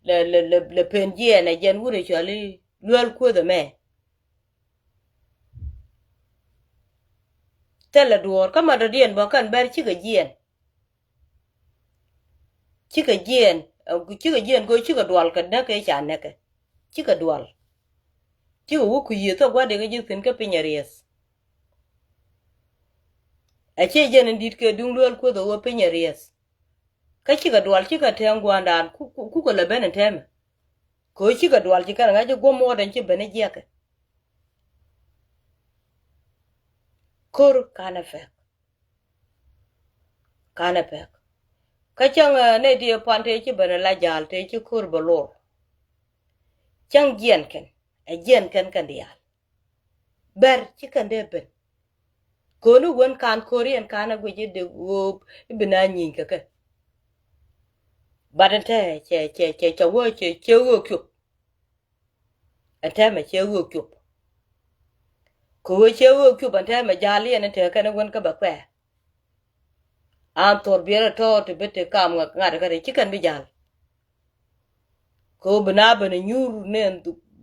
lɛ, lɛ, lɛ, lɛ pen jiɛɛn ɛ jɛn wut ɛ cɔal i̱ luel kuoth ɛmɛ. Thilɛ duɔ̱ɔ̱r kä ma dɔ̱diɛn bä kɛn bɛr cikɛ jiɛɛn. Cikɛ jiɛɛn, ɛ, cikɛ jiɛɛn kɛ cikɛ dual kɛ näk kɛ ca näk kɛ. Cikɛ dual. Cikɛ wä kui̱ yiëë thok gua̱dikɛ ji̱ thi̱n kä piny ɛ riɛth. Ɛ ciɛ jɛn in di̱t kɛ duŋ luel kuoth ɛ wä piny ɛ riɛth. Kä cikɛ dual cikɛ tɛŋ gua̱a̱ndan ku, ku, kukɛ lɛ ben in tɛmɛ. Kɛ ɣöö cikɛ dual ci kɛn ŋa̱c i̱ guɔ̱m muɔɔt ɛn ci ben i̱ jiɛkɛ. Ko̱r kanɛ pɛk. Kanɛ pɛk. Kä cäŋ, ɛ, nɛy ti ɛ puan tëë ci ben ɛ la ja̱a̱l tëë ci ko̱r bɛ lor. Cäŋ jiɛn kɛn, ɛ jiɛn kɛn kɛn diaal. Bɛr ci kɛn dee ben. Ko̱ni wen kan ko̱r yɛn kan ɛ guic i̱ dee ɣöö i̱ bi na nyieny kɛ kɛ. Bat ɛn tɛ cɛ, cɛ, cɛ, cɛ wä cɛ, cɛ ɣöö kiop. Ɛn tɛmɛ cɛ ɣöök cop. Kɛ ɣöö cɛ ɣöök cop ɛn tɛmɛ ja̱l yɛn in te kɛn wen kä bɛ kuɛɛr. An thor biɛl ɛ tɔɔt ti bi ti kam ŋa̱t kä ri ci kɛn bi ja̱l. Kɛ ɣöö bi na ben ɛ nyuur ni ɛn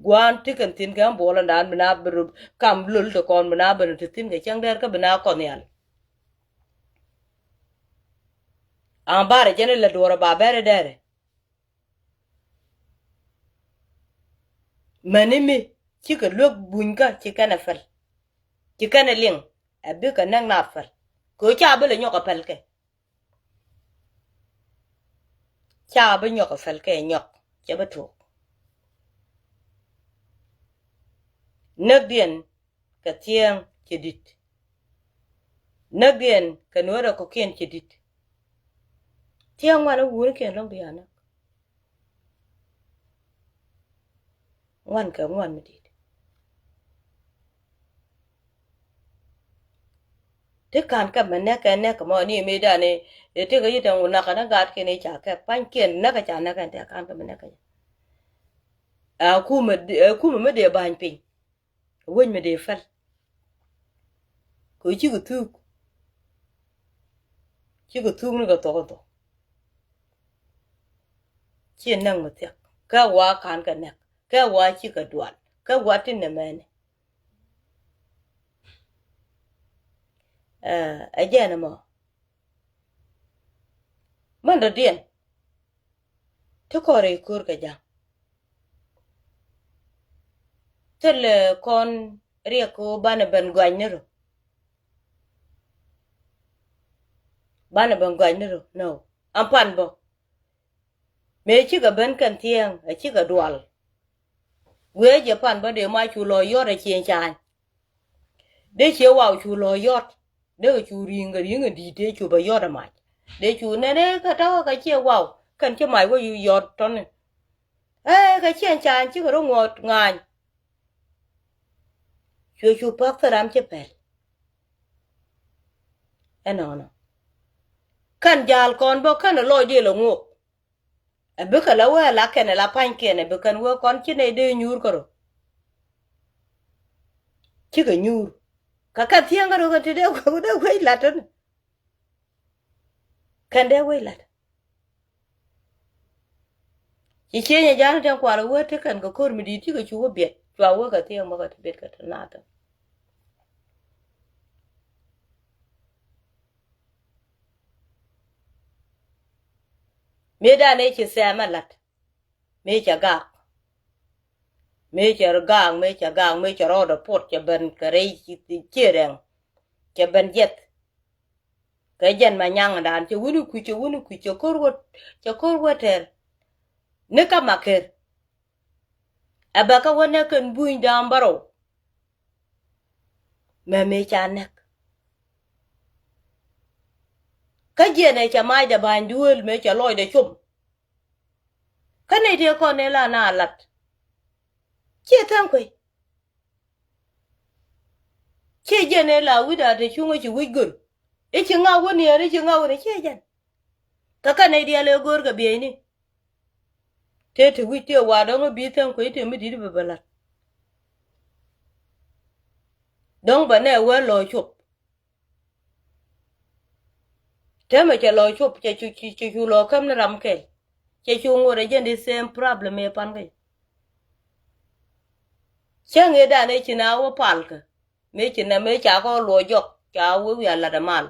gua̱a̱n ti kɛn thi̱n kɛ ɛn buɔl ɛn daan bi na ben kam lol ti kɔn bi na ben ɛ ti thi̱n kɛ cäŋ dɛr kä bi na kɔn nhial. An barɛ jɛn ilɛ duɔrɛ ba bɛrɛ dɛrɛ. Mäni mi cikɛ luek bunykä ci kɛnɛ päl. Ci kɛnɛ liŋ ɛ bikɛ näk na päl. Kɛ ɣöö ca bi lɛ nyɔk ɛ päl kɛ. Ca bi nyɔk ɛ päl kɛ nyɔk cɛ bi tuɔɔk. Näkdiɛn kɛ thiɛɛŋ cɛ di̱t. Näkdiɛn kɛ nueerɛ kɔ̱kiɛn cɛ di̱t. Thiɛɛŋ ŋuan ɛ wunikiɛn lɔ̱ŋ bi a näk. Ŋuan kɛ ŋuan mi di̱t. Ti ka̱n kɛ mɛ näk kɛ näk kɛ mɔ ni mëëdan i̱ ti kɛ yi tɛŋ wun nakä ni gaatkiɛn i̱ ca kɛ pa̱nykiɛn näk kɛ ca näk kɛn tɛ ka̱n kɛ mɛ näk kɛ. Ɛ kumɛ, ɛ kumɛ mi dee ba̱ny piny. Wec mi dee päl. Kɛ cikɛ thuk. Cikɛ thuk ni kɛ thok in thok. Ci näk mi thiak kɛ wa ka̱n kɛ näk kɛ wa cikɛ dual kɛ wa ti nɛ mɛni. Ɛ jɛn ɛmɔ. Mɛn dɔ̱diɛn. Ti kɔrɛ i̱ ko̱r kɛ ja̱ŋ. Thilɛ kɔn riɛk kɛ ɣöö banɛ ben gɔany ni rɔ. Banɛ ben gɔany ni rɔ nɔ. An pan bä mëë cikɛ ben kɛn thiɛɛŋ ɛ cikɛ dual. Wëë jɛ pan bä dee ma cu lɔ yɔt ɛ ciëŋ ca̱a̱ny. Dee ciɛ waw cu lɔ yɔt. Dee kɛ cu ri̱i̱ŋ kɛ ri̱i̱ŋ in di̱i̱t dee cu bɛ yɔt ɛ mac. Dee cu nɛn ɛ kɛ tɔ̱ kɛ ciɛ waw kɛn ci mac wä yu yɔt tɔ̱ni. Ɛ kɛ ciɛn ca̱a̱ny cikɛ rɔ ŋuɔ̱t ŋa̱a̱ny. Cuɛ cu pa̱k thil ram ci pɛl. Ɛnɔnɔ kɛn ja̱a̱l kɔn bä kɛn ɛ lɔcdiɛn lɛ ŋuɔk. Ɛ bikɛ la wee la kɛn ɛ la pa̱nykiɛn ɛ bi kɛn wee kɔn ci nɛy dee nyuur kärɔ. Cikɛ nyuur kä kɛn thiäŋ kärɔ kɛn ti dee wee dee wee la̱t tɔ̱ni. Kɛn dee wec la̱t. Ci cieny ɛ ja̱a̱n tɛn kual ɛ wee ti kɛn kɛ ko̱r mi di̱i̱t cikɛ cu wä biɛt cua wee kɛ thiɛŋ bä kɛ ti biɛt kɛ ti naath tɔ̱. Mëëdan ëë ci thɛmɛ la̱t. Mëë cɛ gak. Mëë cɛ gaak mëë cɛ gaak mëë cɛ rɔɔdɛ puɔt cɛ ben kɛ rɛy ciɛ rɛŋ. Cɛ ben jiɛth. Kɛ jɛn ma nyaŋdan cɛ wuni kui̱ cɛ wuni kui̱ cɛ ko̱r wä cɛ ko̱r wä tɛr. Ni kä ma ker. Ɛ bɛ kä wä nɛk kɛn buny da̱a̱m bärɔw. Mɛ mëë ca nɛk. Kä jiɛn ɛ cɛ mac dɛ ba̱ny duëël mëë cɛ lɔcdɛ com. Kä nɛy tëë kɔn ëë la na la̱t. Ciɛ tha̱a̱ŋ kuec. Ciɛ jɛn ëë la wi̱cda te cuŋä ci wi̱c gör. I̱ ci ŋa̱k wä niɛɛr i̱ ci ŋa̱k wä ni ciɛ jɛn. Kä kɛn nɛy diaal ëë gör kɛ bieyni. Tëë te wi̱c tëë wa dɔ̱ŋ i̱ bi tha̱a̱ŋ kuec tëë mi di̱t bɛ bɛ la̱t. Dɔ̱ŋ bɛ nɛ wä lɔ cop. Täämɛ cɛ lɔ cop, cɛ cu, cu, cɛ cu lɔ käm ni ram kɛl. Cɛ cu ŋot ɛ jɛn the same problem ëë pan kä. Cäŋ ëëdan ëë ci na wä palkä. Mëë ci nɛ mëë ca kɔ luɔ jɔk ca wee wiaa lat ɛ mal.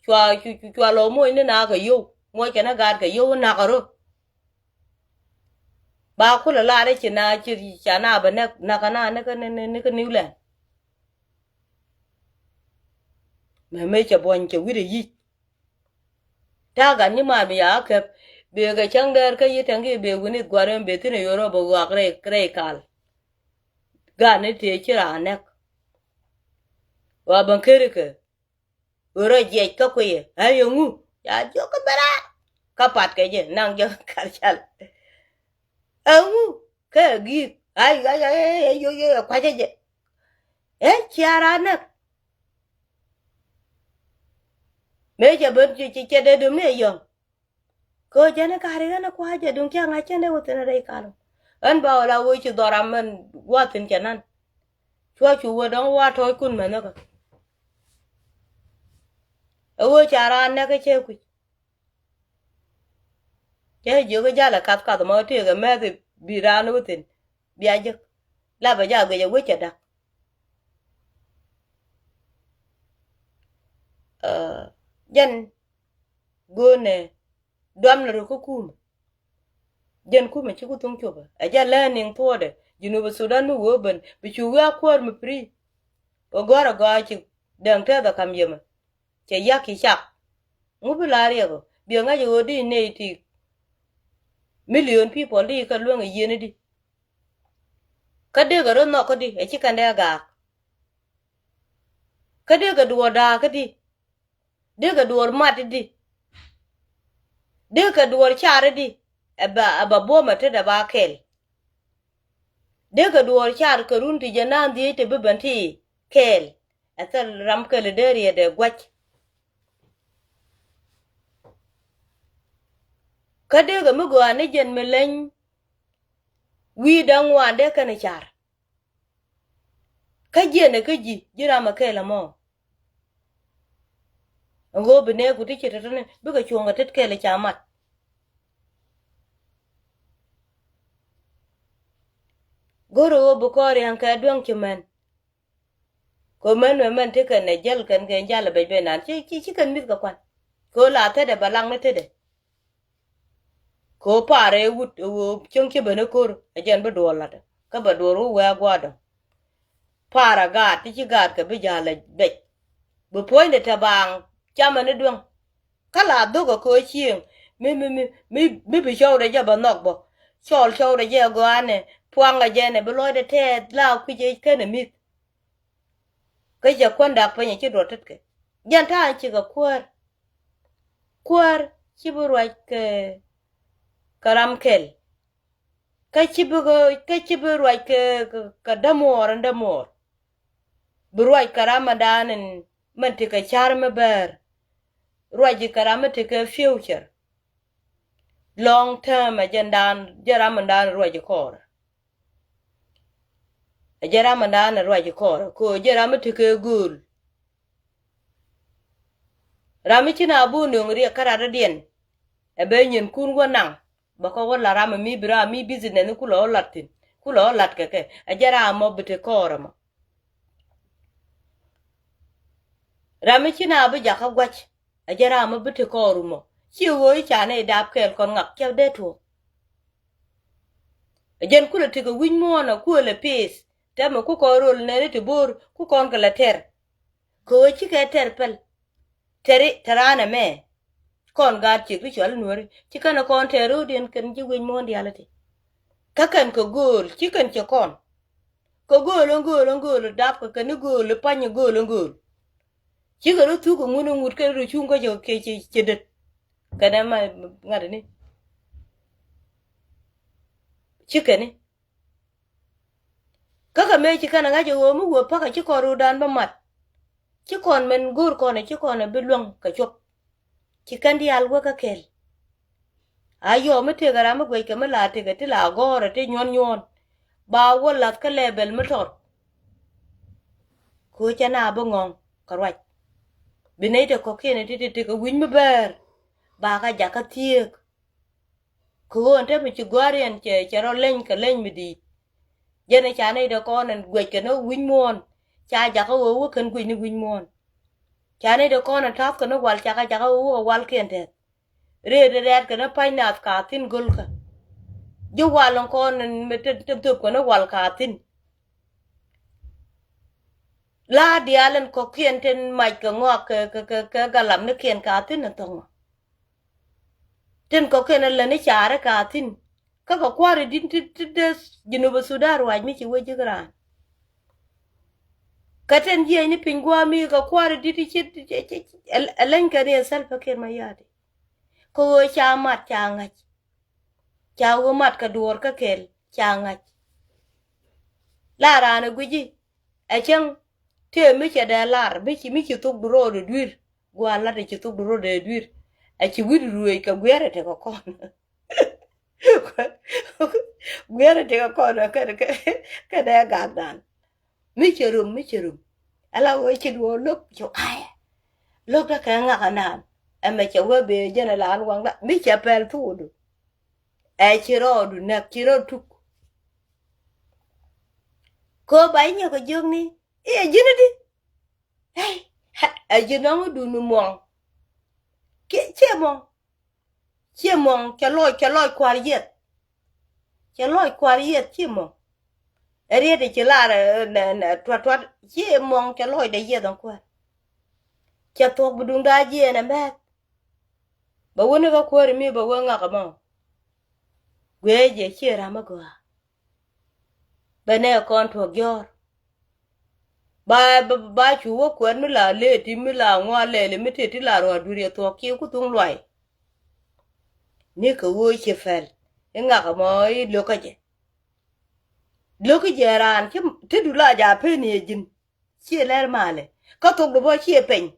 Cua cu, cu, cua lɔ moc ni na kɛ yio̱w, moc kɛn ɛ gaat kɛ yio̱w nakä rɔ. Ba kulɛ lar i̱ ci na ci ca na bɛ näk, näk na ni kä, ni, ni, ni kä New Land. Mɛ mëë cɛ buɔ̱ny cɛ wi̱cdɛ yic. Ta̱a̱ gat nyiman mi ya käp. Bëë kɛ cäŋ dɛɛr kä yi tɛŋ ki bëë wi̱ni gua̱r ɛn bëë thi̱n ɛ yorɔ bɛ ɣɔak rɛy, rɛy kal. Gat ni tëë ci raan näk. Wa bän keri kɛ. Ɣöö rɔ jiɛc kä kuiyɛ, ɛ yɛ ŋu? Ca jiök kä bɛ raar. Kä pat kɛ jɛ naŋ jɛ kar cal. Ɛ ŋu? Kä ɛ gi̱i̱k. Ay, ay, ay, ay, ay, yo, yo, yo, kuacä jɛ. Ɛ cia raan näk. Mëë cɛ ben cɛ, cɛ, cɛ dee dum ni ɛ yɔ̱ŋ. Kɛ ɣöö jɛn i̱ ka̱ri ɣän ɛ kua̱c jɛ duŋ cä ŋa̱c cɛn dee wä thi̱n ɛ rɛy kalum. Ɣän ba wä la wee ci dhɔr ram mɛn gua̱a̱th thi̱n cɛ nan. Cua cu wä dɔ̱ŋ wa tɔ̱ɔ̱ckun mɛn nhäkä. Ɛ ɣöö ca raan nɛk kä cɛ kui̱c. Cä jiök i̱ jal ɛ kath kath mɔ tëëkɛ mɛth i̱ bi raan wä thi̱n. Bia jek. Lapɛ jal guic ɛ wec cɛ da̱k. Ɛ, jɛn go̱o̱nɛ duamnɛ rɔ kä kumɛ. Jɛn kumɛ ci ku thuŋ copɛ. Ɛ jɛ lɛɛniŋ thuɔɔdɛ. Junub Sudan mi wee ben. Bi cu wee a kuäär mi piri. Ɛ gɔ̱a̱r ɛ gɔaa ci dɛŋ tɛth ɛ ka̱m yemɛ. Cɛ yak ci cak. Ŋu bi la riɛk ɔ? Biɛ ŋa̱c ɛ ɣöö di nɛy ti million people di kɛ lueŋ ɛ yieen di. Kä dee kɛ rɔ nhɔk kä di, ɛ ci kɛn dee gaak. Kä dee kɛ duɔɔr daak kä di. Dee kɛ duɔɔr mat di. Dee kɛ duɔɔr car di. Ɛ ba, ɛ ba buɔ̱mɛ tetdɛ ba kɛl. Dee kɛ duɔɔr car kɛ run ti jɛ naan dhieec ti bi ben ti kɛɛl. Ɛ thil ram kɛl dee riɛt ɛ gua̱c. Kä dee kɛ mi gɔaa ni jɛn mi leny wi̱i̱ da̱ŋ ŋuan dee kɛn car. Kä jiɛn ɛ kä ji̱, ji̱ ram ɛ kɛɛl ɛmɔ. Ɛn ɣöö bi nɛɛku ti ci tɔ̱tɔ̱ni bikɛ cuɔ̱ŋ kɛ tet kɛɛl ca mat. Go̱rɛ ɣöö bi kɔɔr ria̱ŋ kɛ duäŋ ci mɛn. Kɛ mɛn mɛ mɛn ti kɛn ɛ jäl kɛn kɛ jal ɛ bɛc ben nan ci, ci, ci kɛn mi̱th kɛ kuan. Kɛ ɣöö la tetdɛ bɛ laŋ ni tetdɛ. Kɛ ɣöö paarɛ wut ɛ ɣöö cieŋ ci ben ɛ ko̱r ɛ jɛn bi duɔɔr la̱t kä bɛ duɔɔr wä wɛɛ gua̱a̱r dɔ̱ŋ. Paarɛ gaat ti ci gaat kɛ bi ja̱a̱l ɛ bɛc. Bi puɔ̱nydɛ te baaŋ camɛ ni duäŋ. Kä la dhok ɛ kɛ ɣöö cieŋ mi, mi, mi, mi, mi bi cɔwdɛ jɛ bɛ nhɔk bä. Cɔl cɔwdɛ jɛ ɛ gɔaa nɛ puaŋ ɛ jɛ nɛ bi lɔcdɛ tɛɛth la kui̱c ɛ kɛn ɛ mi̱th. Kä cɛ kuän dak piny ci duɔt tetkɛ. Jɛn ta̱a̱ cikɛ kuäär. Kuäär ci bi ruac kɛ, kɛ ram kɛl. Kä ci bi, kä ci bi ruac kɛ, kɛ, kɛ dämuɔɔr in dämuɔɔr. Bi ruac kɛ ram in daan in mɛn ti kɛ ca̱r mi bäär. Ruac kɛ ram in ti kɛ future. Long term ɛ jɛn daan, jɛ ram in daan ruac kɔɔr. Ɛ jɛ ram in daan ruac kɔɔr kɛ ɣöö jɛ ram mi tekɛ gööl. Ram mi ci na bi wä nööŋ riɛk kä rat rɔ̱diɛn. Ɛ bɛ nyinkun wä naŋ bɛ kɔ wä la ram mi bi ram mi business ni kulɛ wä lat thi̱n kulɛ wä lat kɛ kɛ. Ɛ jɛ ram mɔ bi te kɔɔr ɛmɔ. Ram mi ci na bi jakä gua̱c. Ɛ jɛ ram mi bi te kɔɔr ɛmɔ ci ɣöö i̱ ca nɛy dap kɛɛl kɔn ŋak cɛ dee tuɔɔk. Ɛ jɛn kulɛ tekɛ wi̱c muɔ̱ɔ̱n ɛ kuël ɛ pi̱i̱th tɛmɛ ku kɔn rol nɛni ti bo̱o̱r ku kɔn kɛ lɛ tɛr. Kɛ ɣöö cikɛ tɛr pɛl tɛri tɛ raan ɛmɛ. Kɔn gaat ciek ti cɔal i̱ nuääri ci kɛn ɛ kɔn tɛr ro̱o̱diɛn kɛn ji̱ wi̱c muɔ̱ɔ̱n diaal iti. Kä kɛn kɛ gööl ci kɛn cɛ kɔn. Kɛ gööl ɛn gööl ɛn gööl dap kɛ kɛn i̱ gööl i̱ pa̱ny i̱ gööl ɛn gööl. Cikɛ rɔ thuk kɛ ŋun i̱ ŋut kɛn rɔ cuŋ kä cɛ, cɛ, cɛ, cɛ det. Kɛn ɛmɛ ŋa̱t ini. Cikɛni. Kä kɛ mëë ci kɛn ɛ ŋa̱c ɛ ɣöö mi wee pa̱kä ci kɔn röödan bä mat. Ci kɔn mɛn go̱o̱r kɔn ɛ ci kɔn ɛ bi luäŋ kɛ cuɔp. Ci kɛn diaal wä kä kɛl. A yɔɔ mi tëëkɛ ram mi guɛckɛ mi la tëëkɛ ti la gɔ̱rɛ ti nyuɔ̱n nyuɔ̱n. Ba wä lath kä lɛbɛl mi tɔt. Kɛ ɣöö cɛ na bi ŋɔ̱ŋ kɛ ruac. Bi nɛy ti kɔ̱kiɛn ti ti ti kɛ wi̱c mi bäär. Ba ka jakä thiëëk. Kɛ ɣöö ɛn te mi ci gua̱a̱r yɛn cɛ cɛ rɔ leny kɛ leny mi di̱i̱t. Jɛn ɛ ca nɛy ti kɔn ɛn guɛc kɛ ni wi̱c muɔ̱ɔ̱n. Ca jakä ɣöö wä kɛn guic ni wi̱c muɔ̱ɔ̱n. Ca nɛy ti kɔn ɛn ta̱th kɛ ni wal ca ka jakä ɣöö wä kɛ walkiɛn tɛth. Rëëd rɛɛt kɛ ni pa̱ny naath ka thi̱n gölkä. Ji̱ wal ɛn kɔn ɛn mi te te thöp kɛ ni wal ka thi̱n. La diaal in kɔ̱kiɛn tin mac kɛ ŋɔak kɛ kɛ kɛ kɛ galamnikiɛn ka thi̱n in thɔŋɔ. Tin kɔ̱kiɛn in läni caari ka thi̱n. Kä kɛ kua̱ri di̱t ti ti dee Jinub Sudan ruac mi ci wee ji̱k raan. Kä tin jiɛcni piny gua̱a̱mi kɛ kua̱ri di̱t ti ci ci ci ci ɛlɛny kɛn in Salva Kiir Mayardit. Kɛ ɣöö ca mat ca ŋa̱c. Ca wä mat kɛ duɔ̱ɔ̱r kä kɛl ca ŋa̱c. La raan ɛ guici ɛ cäŋ tëë mi cɛ dee lar mi ci mi ci thok du ro̱o̱dɛ dui̱r. Gua̱a̱r lat ɛ ci thok du ro̱o̱dɛ dui̱r. Ɛ ci wi̱cdu ruëëc kɛ guiɛrɛ tekɛ kɔn. Guiɛrɛ tekɛ kɔn ɛ kɛn kɛn dee gakdan. Mi cɛ rom mi cɛ rom. Ala wee ci duɔɔr lo̱k cɛ ayɛ. Lo̱k dä kɛ ŋak anan ɛmɛ cɛ wee bee jɛn ɛ la an waŋda mi cɛ pɛl thuɔɔdu. Ɛ ci rɔɔdu nɛk ci rɔɔd tuk. Kɛ ba inyɛ kɛ jiökni iɛ ji̱n idi. Ɛ ji̱n nɔŋ idun imɔŋ. Ciɛ mɔŋ. Ciɛ mɔŋ cɛ lɔc cɛ lɔc kua̱r yieth. Cɛ lɔc kua̱r yieth ciɛ mɔŋ. Ɛ riet i̱ ci lar ɛ nɛ nɛ tuat tuat ciɛ mɔŋ cɛ lɔc dɛ yieth ɛn kua̱r. Cɛ thuɔ̱k bi duŋda jiɛɛn ɛ mɛth. Bɛ wä ni kä kuäär mi bɛ wä ŋak ɛmɔ. Guiɛ jɛ ciɛ ram mi gɔaa. Bɛ nɛ kɔn tuɔk jɔr. Ba ba ba cu wä kuɛt mi la leti mi la ŋua lɛli mi teti la ruat duri thuɔk ki ku thuŋ luay. Ni kɛ wee ci pɛl iŋak ɛmɔ ilokä jɛ. Lokä jɛ raan ti du la ja peni ɛ ji̱n. Ciɛ lɛr malɛ kä thok du bä ciɛ peny.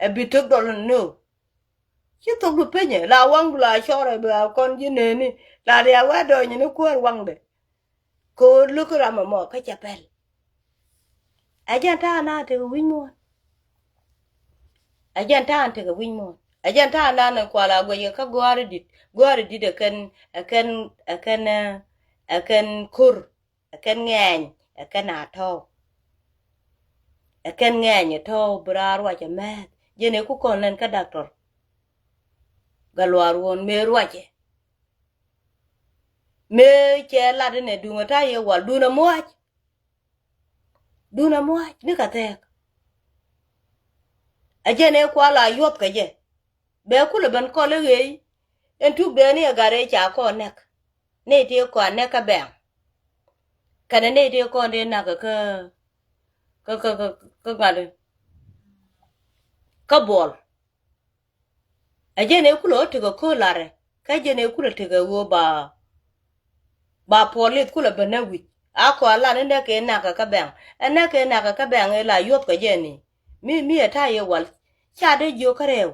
Ɛ bi tek dɔl ni o. Ci thok du penyɛ la waŋdu la cɔrɛ bi a kɔn ji̱ neni la riak wɛ dɔny ni kuäär waŋdɛ. Kɛ ɣöö lo̱k ram ɛmɔ kä cɛ pɛl. Ɛ jɛn ta̱a̱ na tekɛ wi̱c muɔ̱ɔ̱n. Ɛ jɛn ta̱a̱ tekɛ wi̱c muɔ̱ɔ̱n ɛ jɛn ta̱a̱ na ni kual a guɛcɛ kä gɔ̱a̱ri di̱t gɔ̱a̱ri di̱t ɛ kɛn ɛ kɛn ɛ kɛn ɛ kɛn ko̱r. Ɛ kɛn ŋɛɛny ɛ kɛn a tɔ̱w. Ɛ kɛn ŋɛɛny ɛ tɔ̱w bi raar ruacɛ mɛth jɛn ɛ ku kɔn lɛn kä daktɔr. Gat luaar wuɔ̱n mëë ruacɛ. Mëë cɛ lat inɛ duŋ ɛ ta̱yɛ wal duun ɛ mua̱a̱c. Duun ɛ mua̱a̱c ni kɛ thɛɛk. Ɛ jɛn ɛ kual a yuɔth kɛ jɛ. Bɛ kulɛ ben kɔl i̱ ɣeey. Ɛn tuk dee ni ɛ gat rɛy ca kɔn nɛk. Nɛy tëë kɔn nɛk kä bɛ̈ɛ̈ŋ. Kɛnɛ nɛy tëë kɔn dee nak kä kä kä kä kä ŋa̱t. Kä buɔl. Ɛ jɛn ëë kulɛ ɣä tekɛ kööl larɛ kä jɛn ëë kulɛ tekɛ ɣöö ba ba puɔl li̱th kulɛ ben nɛ wi̱c. A kɔn lan inɛ kɛ nak kä bɛ̈ɛ̈ŋ. Ɛn nɛ kɛ nak kä bɛ̈ɛ̈ŋ ëë la yuɔth kɛ jɛn i̱ mi mi ɛ ta̱a̱ yɛ wal. Ca dee jiök kä rɛw.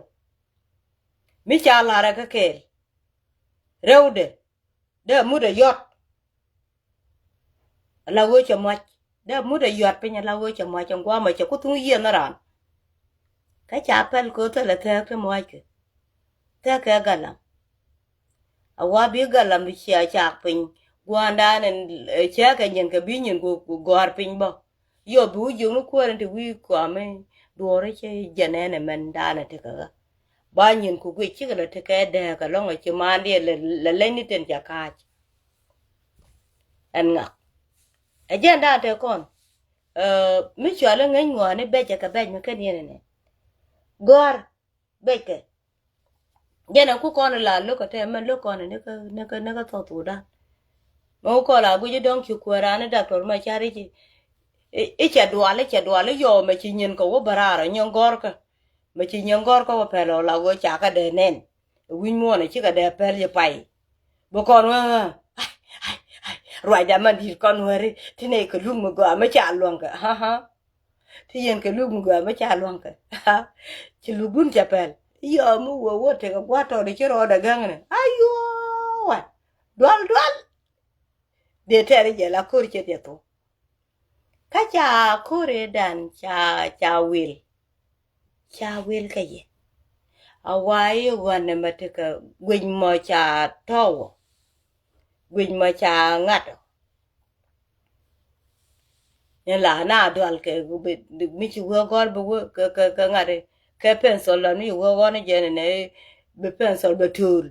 Mi ca la̱rɛ kä kɛɛl. Rɛwdɛ dee mut ɛ yɔt. Ala ɣöö cɛ muac dee mut ɛ yɔt piny ala ɣöö cɛ muac ɛn guamɛ cɛ ku thuŋ yiëë ni raan. Kä ca pɛl kɛ ɣöö thilɛ thɛɛk ti muackɛ. Thɛɛk kɛ galam. A wa bi galam di cia cak piny gua̱a̱ndan ɛn cɛɛkɛ nyin kɛ bi nyin ku gɔ̱a̱r piny bä. Yɔ bi wi̱c jiök ni kuäär in ti wi̱i̱ kɔami duɔɔri cɛ jɛn ɛn ɛmɛn daanɛ ti kɛ ɣä. Ba nyin ku guic cikɛ lɛ ti kɛ dɛɛk ɛlɔ̱ŋ ɛ ci maandiɛ lɛ lɛny ni tin ca kaac. Ɛn ŋak ɛ jɛn daanɛ ti kɔn. Mi cuali ŋäc ŋuani bɛcɛ kɛ bɛc mi kɛn yɛn ɛnɛ gɔ̱a̱r. Bɛckɛ jɛn ɛn ku kɔn la lo̱k kɛ tɛ mɛn lo̱k kɔn ni kä ni kä ni kä thɔth wutdan. Mɛ ku kɔn la guic dɔ̱ŋ ci kuäär an ni daktɔr mɛ car i̱ ci i̱ cɛ dual i̱ cɛ dual i̱ yɔɔ mɛ ci nyin kɛ wä bä raar ɔ nyin gɔrkä. Mɛ ci nyin gɔrkä wä pɛl ɔ la wä ca kä dee nɛn. Wi̱ny muɔn i̱ cikɛ dee pɛl ci pay. Bi kɔn wä ruacda man di̱t kɔn wä ri ti nɛy kɛ luk mi gɔaa mi ca luäŋ kɛ. Ti yɛn kɛ luk mi gɔaa mi ca luaŋkɛ. Ci lukdun ca pɛl. Yɔ mi wä wä tekɛ gua̱a̱t tɔɔt ci rɔɔdɛ gäŋnɛ ayuɔwan. Dual dual. Dee tɛri jɛ la ko̱r cɛ diɛ thok. Kä ca ko̱r ëë dan ca ca wil. ca wil kä yɛ. A wa i̱ ɣɔn ɛmɛ tekɛ guic mɔ ca tɔwɔ, guic mɔ ca ŋa̱t ɔ. Ni la na dual kɛ mi ci wee gɔr bi wee kɛ kɛ kɛ ŋa̱t kɛ pencil la mi ci wee gɔr ni jɛ ni nɛ bi pencil bɛ töl.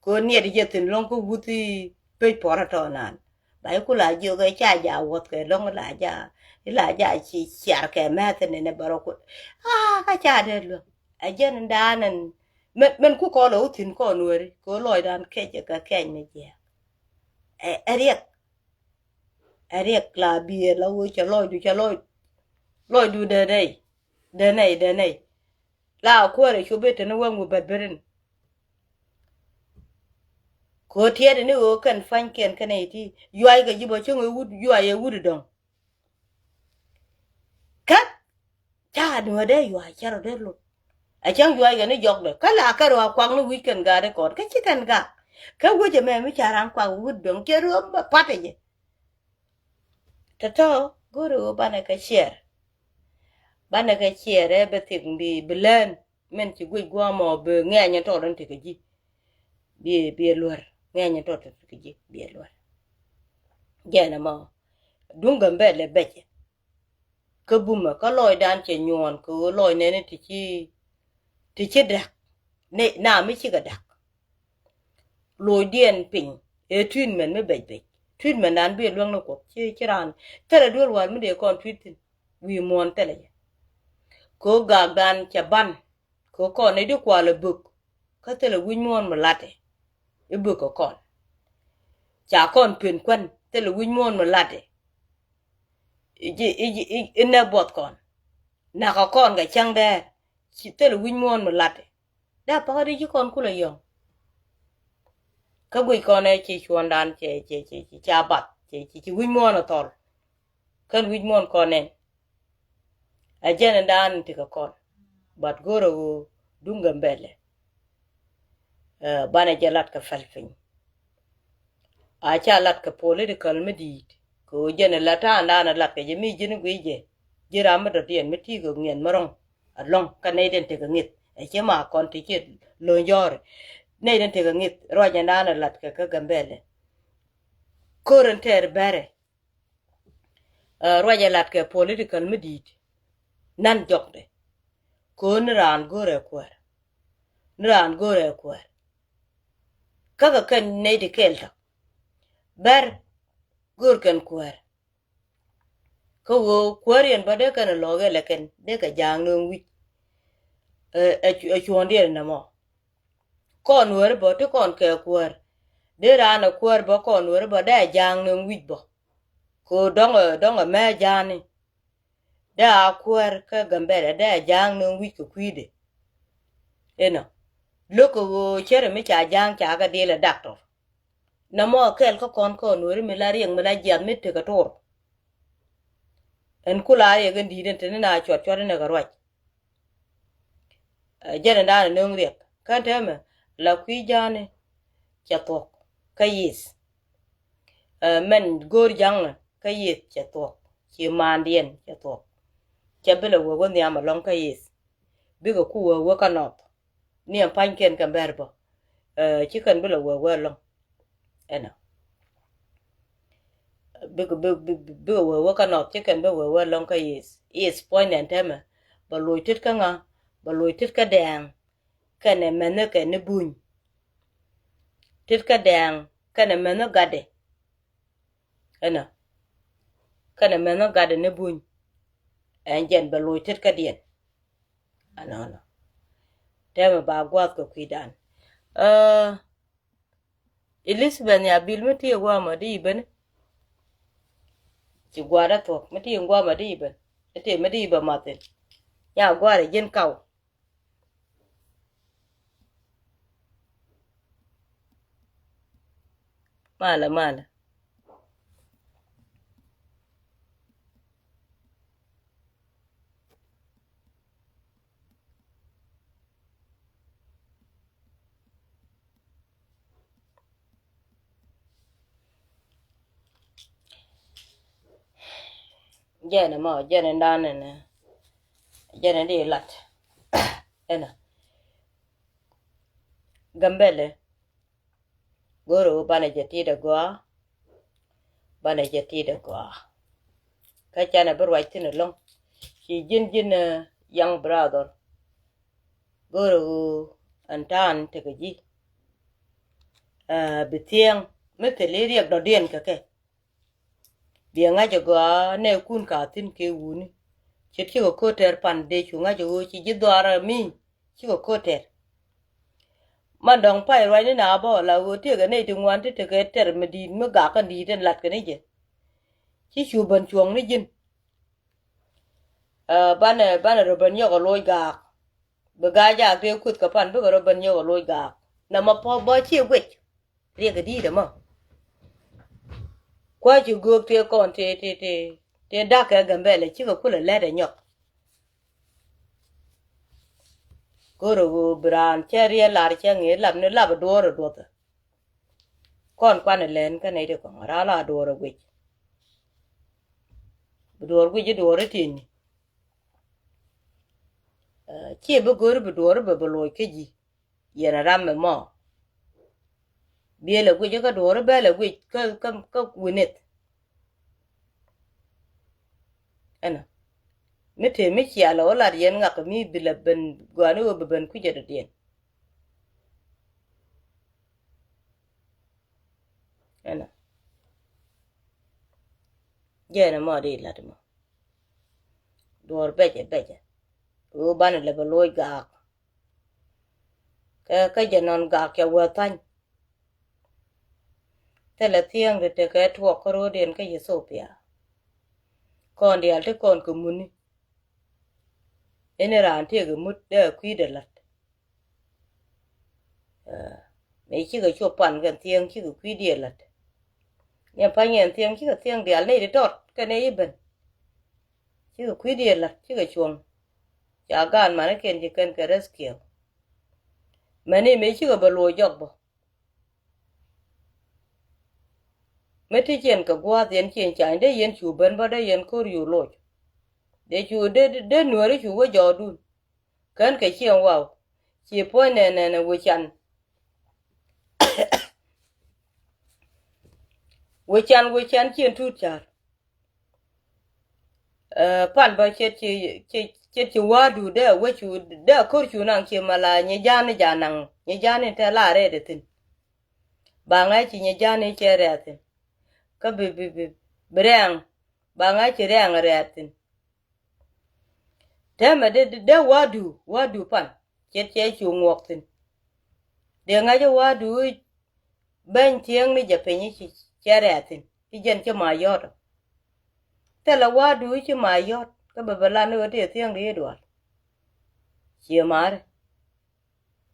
Kɛ niɛt jɛ thin lɔŋ kä wuthi pec pɔrä tɔ nan. Ba iku la jiök ɛ ca ja wuɔth kɛ lɔŋ la ja, ila ja ci ciar kɛ mɛth ni nɛ bärä kut. Aa kä ca dee luäk. Ɛ jɛn dan ɛn mɛn mɛn ku kɔn ɛ wä thi̱n kɔn weri kɛ wä lɔcdan kɛc ɛ kɛ kɛc mi jiɛk. Ɛ ɛ riɛk. Ɛ riɛk la biëër la wä cɛ lɔcdu cɛ lɔc. Lɔcdu dee nɛy dee nɛy dee nɛy. La kuäärɛ cop i̱ teni wäŋ wi bɛt berin. Kɛ ɣöö tiɛɛt ni ɣöö kɛn pa̱nykiɛn kɛnɛ iti yuay kɛ ji̱ bä cäŋ ɛ wut yuay ɛ wut idɔ̱ŋ. Kä ca ni wä dee yuay cɛ rɔ dee lot. Ɛ cäŋ yuay kɛ ni jɔkdɛ kä la kɛ rɔ a kuak ni wi̱c kɛn gaat ikɔn kä ci kɛn gak. Kä wec ɛmɛ mi ca ran kuak wut dɔ̱ŋ cɛ rɔ patɛ jɛ. Tɔ̱tɔ̱ go̱rɛ ɣöö banɛ kɛ ciɛɛr. Banɛ kɛ ciɛɛr ɛ bɛ thik bi bi lään. Min ci guic guɔmɔ bi ŋɛɛny in tɔt in tekɛ ji̱. Bi bi luär ŋɛɛny in tɔt in tekɛ ji̱ bi luär. Jɛn ɛmɔ duŋ Gambɛlɛ bɛcɛ. Kä bumɛ kä lɔcdan cɛ nyuɔɔn kɛ ɣöö lɔc nɛni ti ci ti ci da̱k. Ni na mi cikɛ da̱k. Locdiɛn piny ëë treatment mi bɛc bɛc. Treatment dan bi luäŋ ni Kuɔth ci ci raan thilɛ duel wäl mi dee kɔn treat thi̱n. Wi̱i̱ muɔ̱ɔ̱n thilɛ jɛ. Kɛ ɣöö gakdan cɛ ban kɛ ɣöö kɔn nɛy di kualɛ bök. Kä thilɛ wi̱c muɔ̱ɔ̱n mi la̱tɛ i̱ bök kɛ kɔn. Ca kɔn pen kuän thilɛ wi̱c muɔ̱ɔ̱n mi la̱tɛ. I̱ ji̱ i̱ ji̱ i̱ nɛ buɔth kɔn. Nakä kɔn kɛ cäŋ dɛɛr ci thilɛ wi̱c muɔ̱ɔ̱n mi la̱tɛ. Dee apakä di ci kɔn kulɛ yɔ̱ŋ. Kä guic kɔn ɛ ci cuɔ̱ndan cɛ cɛ cɛ cɛ ca bath cɛ cɛ ci wi̱c muɔ̱ɔ̱n ɛ thɔl. Kän wi̱c muɔ̱ɔ̱n kɔn ɛn. Ɛ jɛn in daan in tekɛ kɔn. But go̱rɛ ɣöö duŋ Gambɛlɛ. Ɛ banɛ jɛ lat kɛ päl piny. A ca lat kɛ political mi di̱i̱t kɛ ɣöö jɛn in la ta̱a̱ in daan in lat kɛ jɛ mi ji̱n guic jɛ. Ji̱ ram mi dɔ̱diɛn mi ti̱i̱ kɛ ŋiɛn mi rɔ̱ŋ. Alɔ̱ŋ kä nɛy den tekɛ ŋi̱th ɛ ci ma kɔn ti ci lo̱ny jɔɔri. Nɛy den tekɛ ŋi̱th ruac ɛn da̱a̱n ɛ lat kɛ kä Gambɛlɛ. Ko̱r ɛn tɛɛr bɛrɛ. Ɛ ruac ɛ lat kɛ political mi di̱i̱t. Nan jɔkdɛ. Ko̱r ni raan go̱rɛ kuäär. Ni raan go̱rɛ kuäär. Kä kɛ kɛn nɛy ti kɛɛl tɔ̱. Bɛr go̱r kɛn kuäär. Kä ɣöö kuäär yɛn bä dee kɛn ɛ lɔɔk ɛ lɛ kɛn dee kɛ ja̱a̱ŋ nööŋ wi̱c. Ɛ cuɔ̱ɔ̱ŋdiɛn ɛ nɛmɔ. Kɔn weri bä ti kɔn kɛ kuäär. Dee raan ɛ kuäär bä kɔn weri bä dee ɛ ja̱a̱ŋ nööŋ wi̱c bä. Kɛ ɣöö dɔ̱ŋ ɛ dɔ̱ŋ ɛ mɛ ja̱a̱ni. Dee a kuäär kä Gambɛlɛ dee a ja̱a̱ŋ nööŋ wi̱c kɛ kui̱dɛ. Inɔ. Lo̱k kɛ ɣöö cärɛ mi ca ja̱a̱ŋ ca kɛ diɛl ɛ daktɔr. Nɔmɔ kɛl kä kɔn kɔn weri mi la riɛk mi la jiath mi tekɛ tor. Ɛn kula riɛk in di̱i̱t in te ni na cuɔt cuɔt in ɛ kɛ ruac. Ɛ jɛn in da̱a̱n ɛ nööŋ riɛk kän täämɛ la kui̱ ja̱a̱ni. Cɛ thuɔ̱k kä yith. Ɛ mɛn go̱o̱r ja̱ŋnɛ kä yith cɛ thuɔ̱k. Ci maandiɛn cɛ thuɔ̱k. Cɛ bi lɛ wee wä nhiam ɛlɔ̱ŋ kä yith. Bikɛ ku wee wä kä nɔth. Ni ɛn pa̱nykiɛn kɛ bɛr bä. Ɛ ci kɛn bi lɛ wee wä ɛlɔ̱ŋ. Ɛnɔ. Bikɛ bi bi bikɛ wee wä kä nɔth ci kɛn bi wee wä ɛlɔ̱ŋ kä yith. Yith puɔ̱nydɛ ɛn täämɛ bɛ loc tet kä ŋa. Bɛ loc tet kä dɛɛŋ. Kɛnɛ mɛnhä kɛn ni buny. Tet kä dɛɛŋ kɛnɛ mɛnhä gatdɛ. Ɛnɔ. Kɛnɛ mɛnhä gatdɛ ni buny. Ɛn jɛn bɛ loc tet kädiɛn. Ɛnɔnɔ. Tɛmɛ ba gua̱a̱th kɛ kui̱dan. Ɛ Elizabeth Nyabil mi ti gua̱a̱mɔ di ibɛn. Ci gua̱a̱r a thuɔ̱k mi ti gua̱a̱mɔ di ibɛn. Mi ti mi di ibɛ mathin. Nya gua̱a̱r a ji̱n kaw. Malɛ malɛ. Jɛn ɛmɔ jɛn ɛn dan ɛnɛ. Jɛn ɛn di lat. Ɛnɔ. Gambɛlɛ. Go̱o̱rɛ ɣöö banɛ jɛ ti̱i̱t agɔaa. Banɛ jɛ ti̱i̱t agɔaa. Kä canɛ bi ruac thi̱n ɛlɔ̱ŋ. Ci ji̱n ji̱n, eh, young brother. Go̱o̱rɛ ɣöö ɛn ta̱a̱n tekɛ ji̱. Eh, bi thiɛŋ mi thil i̱ riɛk dɔ̱diɛn kɛ kɛ. Biɛ ŋa̱c ɛ gɔaa nɛɛkun ka thi̱n kɛ wuni. Ce̱t cikɛ ko̱tɛr pan dee cu ŋa̱c ɛ ɣöö ci ji̱ dhuaar ɛ mi cikɛ ko̱tɛr. Man dɔ̱ŋ pay ruacni na bä la ɣöö tëëkɛ nɛy ti ŋuan ti tekɛ tɛr mi di̱i̱t mi gak kɛn di̱i̱t ɛn lat kɛ ni jɛ. Ci cu ben cuɔ̱ŋ ni ji̱n. Ɛ, banɛ, banɛ rɔ ben yɔk ɛ loc gaak. Bi gaak jaak tëë kueth kɛ pan bikɛ rɔ ben yɔk ɛ loc gaak. Nɛmɛ puɔ̱th bä ciɛ guic. Riɛk kɛ di̱i̱t ɛmɔ. Kua̱c ci göök tëë kɔn tëë, tëë, tëë, tëë da̱k kɛ Gambɛlɛ cikɛ kulɛ lɛt ɛ nyɔk. Go̱o̱rɛ ɣöö bi raan cɛ riɛl lar cɛ ŋi̱i̱c lap ni lap ɛ duɔ̱ɔ̱r ɛ duɔ̱thɛ. Kɔn kuanɛ lɛn kä nɛy ti kɔŋ raan la duɔ̱ɔ̱r ɛ guic. Bi duɔ̱ɔ̱r guic i̱ duɔ̱ɔ̱r i̱ ti̱i̱ni. Ɛ, ciɛ bi go̱o̱ri bi duɔ̱ɔ̱r i̱ bɛ bi loc kä ji̱. Yɛn a ram ɛmɔ. Biɛl ɛ guic kä duɔ̱ɔ̱ri bɛl ɛ guic kä, kä, kä wi̱nith. Ɛnɔ. Mi tëë mi cial ɛ wä lat yɛn ŋak mi bi lɛ ben gɔaa ni ɣöö bi ben kui̱cä dɔ̱diɛn. Ɛnɔ. Jɛn ɛmɔ di lat ɛmɔ. Duɔ̱ɔ̱r bɛcɛ, bɛcɛ. Ɣöö banɛ lɛ bɛ loc gaak. Kɛ, kä jɛ nɔn gak kɛ wä tha̱ny. Thilɛ thiäŋ ti tekɛ tuɔɔk kä ro̱o̱diɛn kä Ethiopia. Kɔn diaal ti kɔn kɛ muni. Ini raan tëëkɛ mut dee kui̱dɛ la̱t. Ɛ, mëë cikɛ cuɔ pan kɛn thiäŋ cikɛ kui̱diɛ la̱t. Niɛ pa̱ny ɛn thiäŋ cikɛ thiäŋ diaal nɛy ti tɔt kɛn nɛy i̱ ben. Cikɛ kui̱diɛ la̱t cikɛ cuɔ̱ŋ. Ca gaan manikiɛn ci kɛn kɛ rescue. Mɛni mëë cikɛ bɛ luɔc jɔk bä. Mi ti ciɛn kɛ gua̱a̱th yɛn ciɛn cany dee yɛn cu ben bä dee yɛn ko̱r yu loc. Dee cu dee, dee nuääri cu wä jɔɔdun. Kän kɛ ciɛn waw. Ci puɔ̱ny nɛn nɛn wi̱can. Wi̱can wi̱can ciɛn tut ca̱r. Ɛ, pan bä ce̱t ci, ci, ce̱t ci wa̱a̱du dee a wec cu dee a ko̱r cu naŋ ci mala nyi ja̱a̱n ni ja̱a̱n naŋ nyi ja̱a̱n ni te la rɛɛt ithin. Ba ŋa̱c ci nyi ja̱a̱n ni cɛ rɛɛt ithin. Kä bi, bi, bi, bi rɛɛŋ ba ŋa̱c ci rɛɛŋ rɛɛt ithin. Tɛmɛ dee, dee, dee wa̱a̱du, wa̱a̱du pan ce̱t cɛ cu ŋuɔk ithin. Dee ŋa̱c wa̱a̱du i̱ beny thiäŋ ni jɛ piny i̱ ci, cɛ rɛɛt ithin. I̱ jɛn ci ma yɔ̱t ɔ. Thilɛ wa̱a̱du i̱ ci ma yɔ̱t kä bɛ bɛ lan i̱ ɣöö ti thiäŋ di i̱ dual. Ciɛ ma̱a̱ri.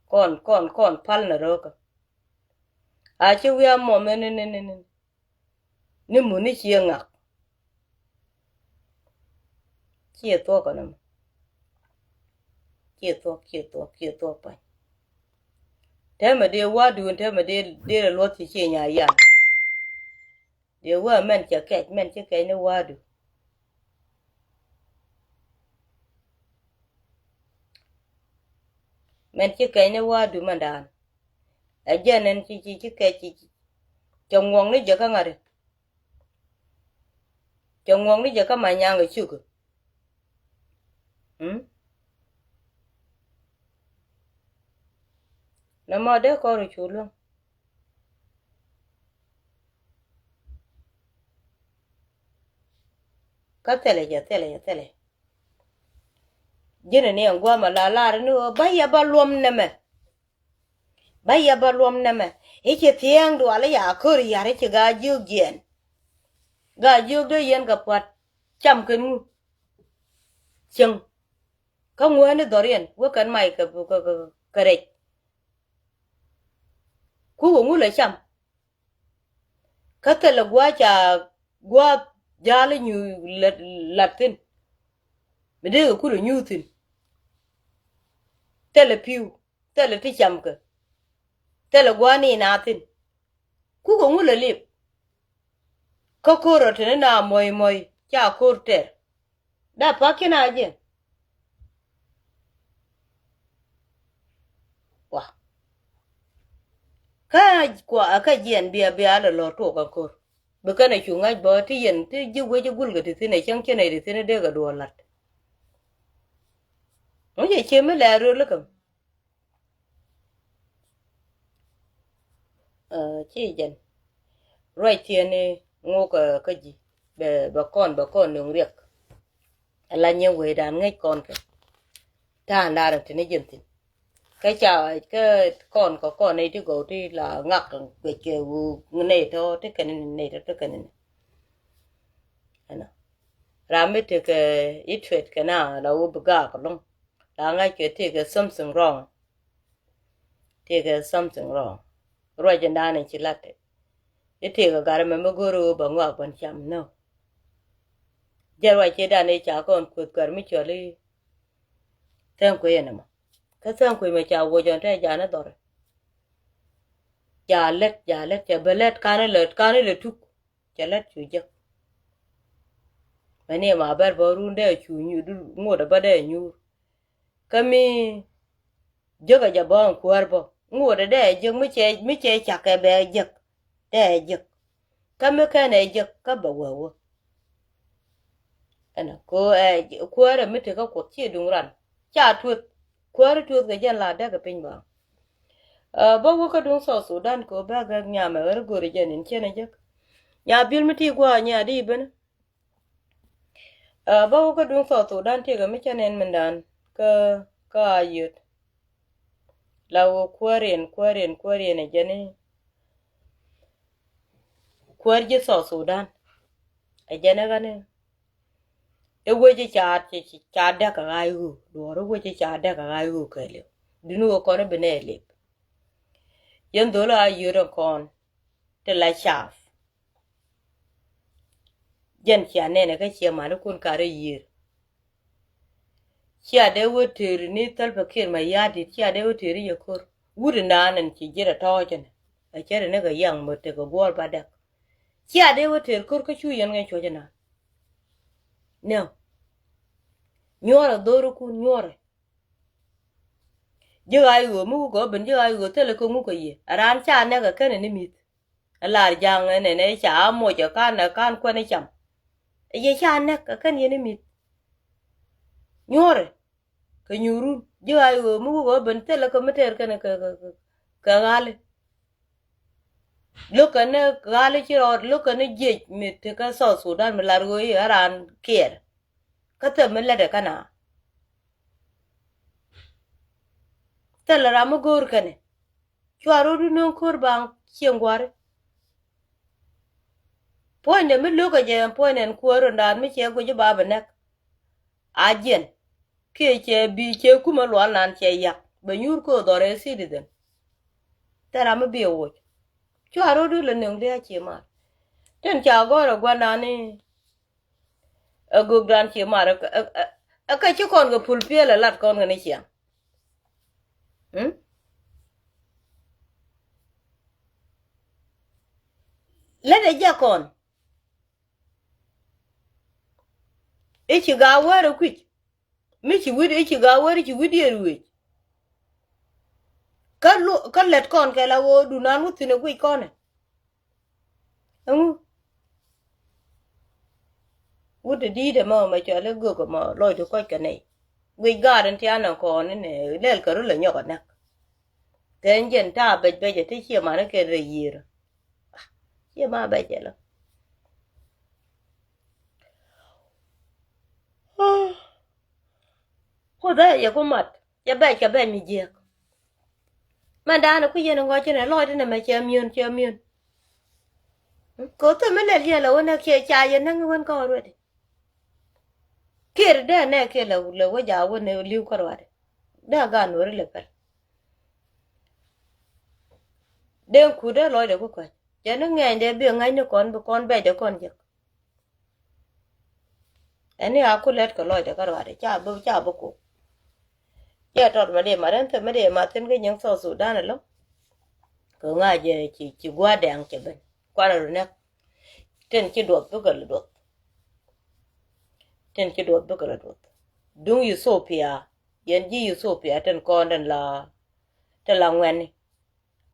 Kɔn, kɔn, kɔn pal ni röökä. A ci wi̱i̱ a muɔm ni, ni, ni, ni, ni. Ni mun ni ciɛ ŋak. Ciɛ thuɔ̱k kɔn ɛmɔ. Ciɛ thuɔ̱k, ciɛ thuɔ̱k, ciɛ thuɔ̱k pa̱ny. Tɛmɛ dee wa̱a̱du, tɛmɛ dee, dee luɔth ci ciɛ nya yan. Dee wä mɛn cɛ kɛc, mɛn ci kɛc ni wa̱a̱du. Mɛn ci kɛc ni wa̱a̱du mɛn daan. Ɛ jɛn ɛn ci, ci, ci kɛc ci, ci. Cɛ ŋuɔk ni jɛ kä ŋa̱ri. Cɛ ŋuɔk ni jɛ kä ma nyaŋ ɛ cuk. Mm? Nɔmɔ dee kɔr cu luäŋ. Kä thilɛ jɛ, thilɛ jɛ, thilɛ. Ji̱n ni ɛn gua̱a̱mɛ la lar ni ɣöö ba yɛ ba luɔm nɛmɛ. Ba yɛ ba luɔm nɛmɛ. I̱ ci thiäŋ dual i̱ ya ko̱r yar i̱ ci gaa jiök jiɛɛn. Gaa jiök dee yɛn kɛ pua̱t cam kɛn ŋu. Cieŋ. Kä ŋuääni dhɔriɛn wä kɛn may kɛ, kɛ, kɛ, kɛ rɛc. Kukɛ ŋu lɛ cam. Kä thilɛ gua̱a̱th ca gua̱a̱th ja̱a̱l i̱ nyu lat, lat thi̱n. Mi dee kɛ kulɛ nyu thi̱n. Thilɛ pi̱w, thilɛ ti camkɛ. Thilɛ gua̱a̱th ni na thi̱n. Kukɛ ŋu lɛ lip. Kä ko̱r rɔ teni na mɔy mɔy ca ko̱r tɛr. Da pa̱kiɛn a jiɛn. Kä kua kä jiɛn bia bia lɛ lɔ tuɔk kä kor. Bi kɛn a cu ŋa̱c bä ti yɛn ti ji̱ wec gul kɛ ti thin ɛ cäŋ cä nɛy ti thin dee kɛ duɔl lat. Ŋu cɛ cie mi lɛ röl kä. Ci jɛn ruac thieen ni ŋuk kä ji̱ bɛ bɛ kɔn bɛ kɔn nuŋ riɛk. Ala nyɛ wecdan ŋäc kɔn kɛ ta̱a̱ lar ti ni jɛn thin. Kä ca kä kɔn kɔ kɔn nɛy ti gɔw ti la ŋak guic kɛ wu nɛy tɔ ti kɛn ni nɛy tɔ ti kɛn ni. Ɛnɔ ram mi tekɛ itret kɛ na la wu bi gaak lɔŋ. La ŋa̱c kɛ tekɛ something wrong. Tekɛ something wrong. Ruac in dan in ci lat it. Itekɛ gat ɛmɛ mi go̱o̱r ɣöö ba ŋɔak ban cam nɔ. Jɛ ruac ci dan i̱ ca kɔn kueth gat mi cɔl i̱ thɛŋ kuec ɛn ɛmɔ. Kä thɛŋ kuec mɛ ca wuɔc ɔn te jan i̱ dhɔr. Ja lät ja lät cɛ bɛ lät kan ilɛ kan ilɛ tuk. Cɛ lät cu jek. Mɛ ni ma bɛr bä run dee cu nyuur ŋot ɛ bä dee nyuur. Kä mi jek ɛ jɛ bä ɛn kuäär bä ŋot ɛ dee jek mi cɛ mi cɛ cak kɛ bɛ jek. Dee jek. Kä mi kɛn ɛ jek kä bɛ wee wä. Ɛnɔ ko ɛ kuäärɛ mi ti kä kuɔth ci duŋ ran ca tueth. Kuäärɛ tueth kɛ jɛn la däk kɛ piny bä. Bä wä kä duŋ South Sudan ko bä gäk nyamɛ ɣär go̱ri jɛn in ciɛn ɛ jek. Nya bil mi ti gua̱a̱ nya di ben. Bä wä kä duŋ South Sudan ti kɛ mi cɛ nɛn mindan kä kä a yöt. La wä kuäär in kuäär in kuäär in ɛ jɛn i̱ kuäär ji̱ South Sudan. Ɛ jɛn ɛ ɣän i̱ i̱ wec i̱ ca ca däk kɛ ɣa̱c ɣöö duɔ̱ɔ̱r i̱ wec i̱ ca däk kɛ ɣa̱c ɣöö kɛɛliw. Duni wä kɔn i̱ bi nɛɛ lip. Yɛn dhol a yöt ɛ kɔn ti la caaf. Jɛn cia nɛnɛ kä cia mani kun karɛ yiër. Cia dee wä tëëri ni thäl pɛ kiɛt ma ya̱a̱ dit cia dee wä tëëri yɛ ko̱r. Wut inan ɛn ci ji̱t ɛ tɔɔcɛ nɛ ɛ cɛ ri ni kɛ yaŋ mot tekɛ guɔ̱ɔ̱r ba dɛk. Cia dee wä tëër ko̱r kä cu yɛn ŋɛn cuɔ̱c inan. Nɛw nyuɔrɛ dho̱rikun nyuɔrɛ. Ji̱ ɣaac ɣöö mi wukɛ ɣöö ben ji̱ ɣaac ɣöö thilɛ kä ŋukɛ yiëë a raan ca nɛk ɛ kɛn ɛ ni mi̱th. Ɛ lar ja̱a̱ŋ ɛn ɛn ɛ ca a moc ɛ ka̱n ɛ ka̱n kuɛn ɛ cam. Ɛ yɛ ca nɛk ɛ kɛn yɛn ni mi̱th. Nyuɔ̱ɔ̱rɛ kɛ nyuurun ji̱ ɣaac ɣöö mi wukɛ ɣöö ben thilɛ kä mi tɛɛr kɛn ɛ kɛ kɛ kɛ ɣa̱li. Lo̱kɛ ni ɣa̱li ci rɔɔd lo̱kɛ ni jiec mi tekä South Sudan mi lar ɣöö i̱ ɣän raan kiɛɛr. Kä thil mi lätdɛ kä na thil ram mi go̱o̱r kɛnɛ. Cua rot di no̱o̱ŋ ko̱r baŋ cieŋ gua̱ri. Puɔ̱nydɛ mi lo̱kɛ jɛ ɛn puɔ̱nydɛ ɛn kuäär rot daat mi ciɛ guic i̱ ba bi nɛk. A jiɛn kiɛ cɛ bi cɛ kumɛ lual nan cɛ yak bɛ nyuur ko̱o̱r dhɔrɛ citizen. Thil ram mi bi ɛ woc. Cua rot di lɛ nöŋ di a cie mal. Tin ca gɔ̱r ɛ gua̱ndan i̱ ɛ gökdan ci mar ɛ kä ci kɔn kɛ pul piɛl ɛ lat kɔn kɛ ni ciaŋ. Lät ɛ jɛ kɔn i̱ ci ga̱a̱ wäär ɛ kui̱c. Mi ci wi̱t i̱ ci ga̱a̱ wäär i̱ ci wi̱t yɛ ruëëc. Kä lät kɔn kɛ la ɣöö dunan wä thi̱n ɛ guic kɔn ɛ. Ɛŋu wut ti di̱i̱t ɛmɔ mɛ cɔal i̱ gök ɛmɔ lɔc ti kɔc kɛ nɛy. Guic gaat in tian ɛn kɔn in lɛl kɛ rul ɛ nyɔk ɛ näk. Kɛn jɛn ta̱a̱ bɛc bɛc ɛ ti ciɛ man in kɛn rɛy yiër. Ciɛ ma bɛc ɛ lɔ. Kuoth ɛ yɛ ku mat. Cɛ bɛc kɛ bɛc mi jiɛk. Mɛn da̱a̱n ɛ kui̱ yɛn ɛ ŋɔc cin ɛ lɔc tin ɛmɛ cɛ miön cɛ miön. Kɛ ɣöö thil mi lɛl yɛn lɛ wä nɛk cɛ ca yɛn näŋ i̱ wän kä already. Kiɛt dee nɛk kiɛ lɛ lɛ wä jaak wä nɛ li̱w kä ruaadɛ. Dee a gaat nuɔ̱ɔ̱ri lɛ pɛl. Dee kut dee lɔcdɛ ku kɔ̱c cɛ ni ŋɛɛny dee bi ŋa̱cni kɔn bi kɔn bɛcdɛ kɔn jek. Ɛn ni a ku lɛt kɛ lɔcdɛ kä ruaadɛ ca bi ca bi kok. Cɛ tɔt mɛ dee mat ɛn thil mɛ dee mat thin kä nyiŋ South Sudan ɛlɔ. Kɛ ŋa̱c jɛ ci ci gua̱a̱r dɛŋ cɛ ben kuanɛ ru nɛk. Tin ci duɔth bikɛ lɛ duɔth. Tin ci duɔth bikɛ lɛ duɔth. Duŋ Ethiopia yɛn ji̱ Ethiopia tin kɔn tin la tin la ŋuɛni.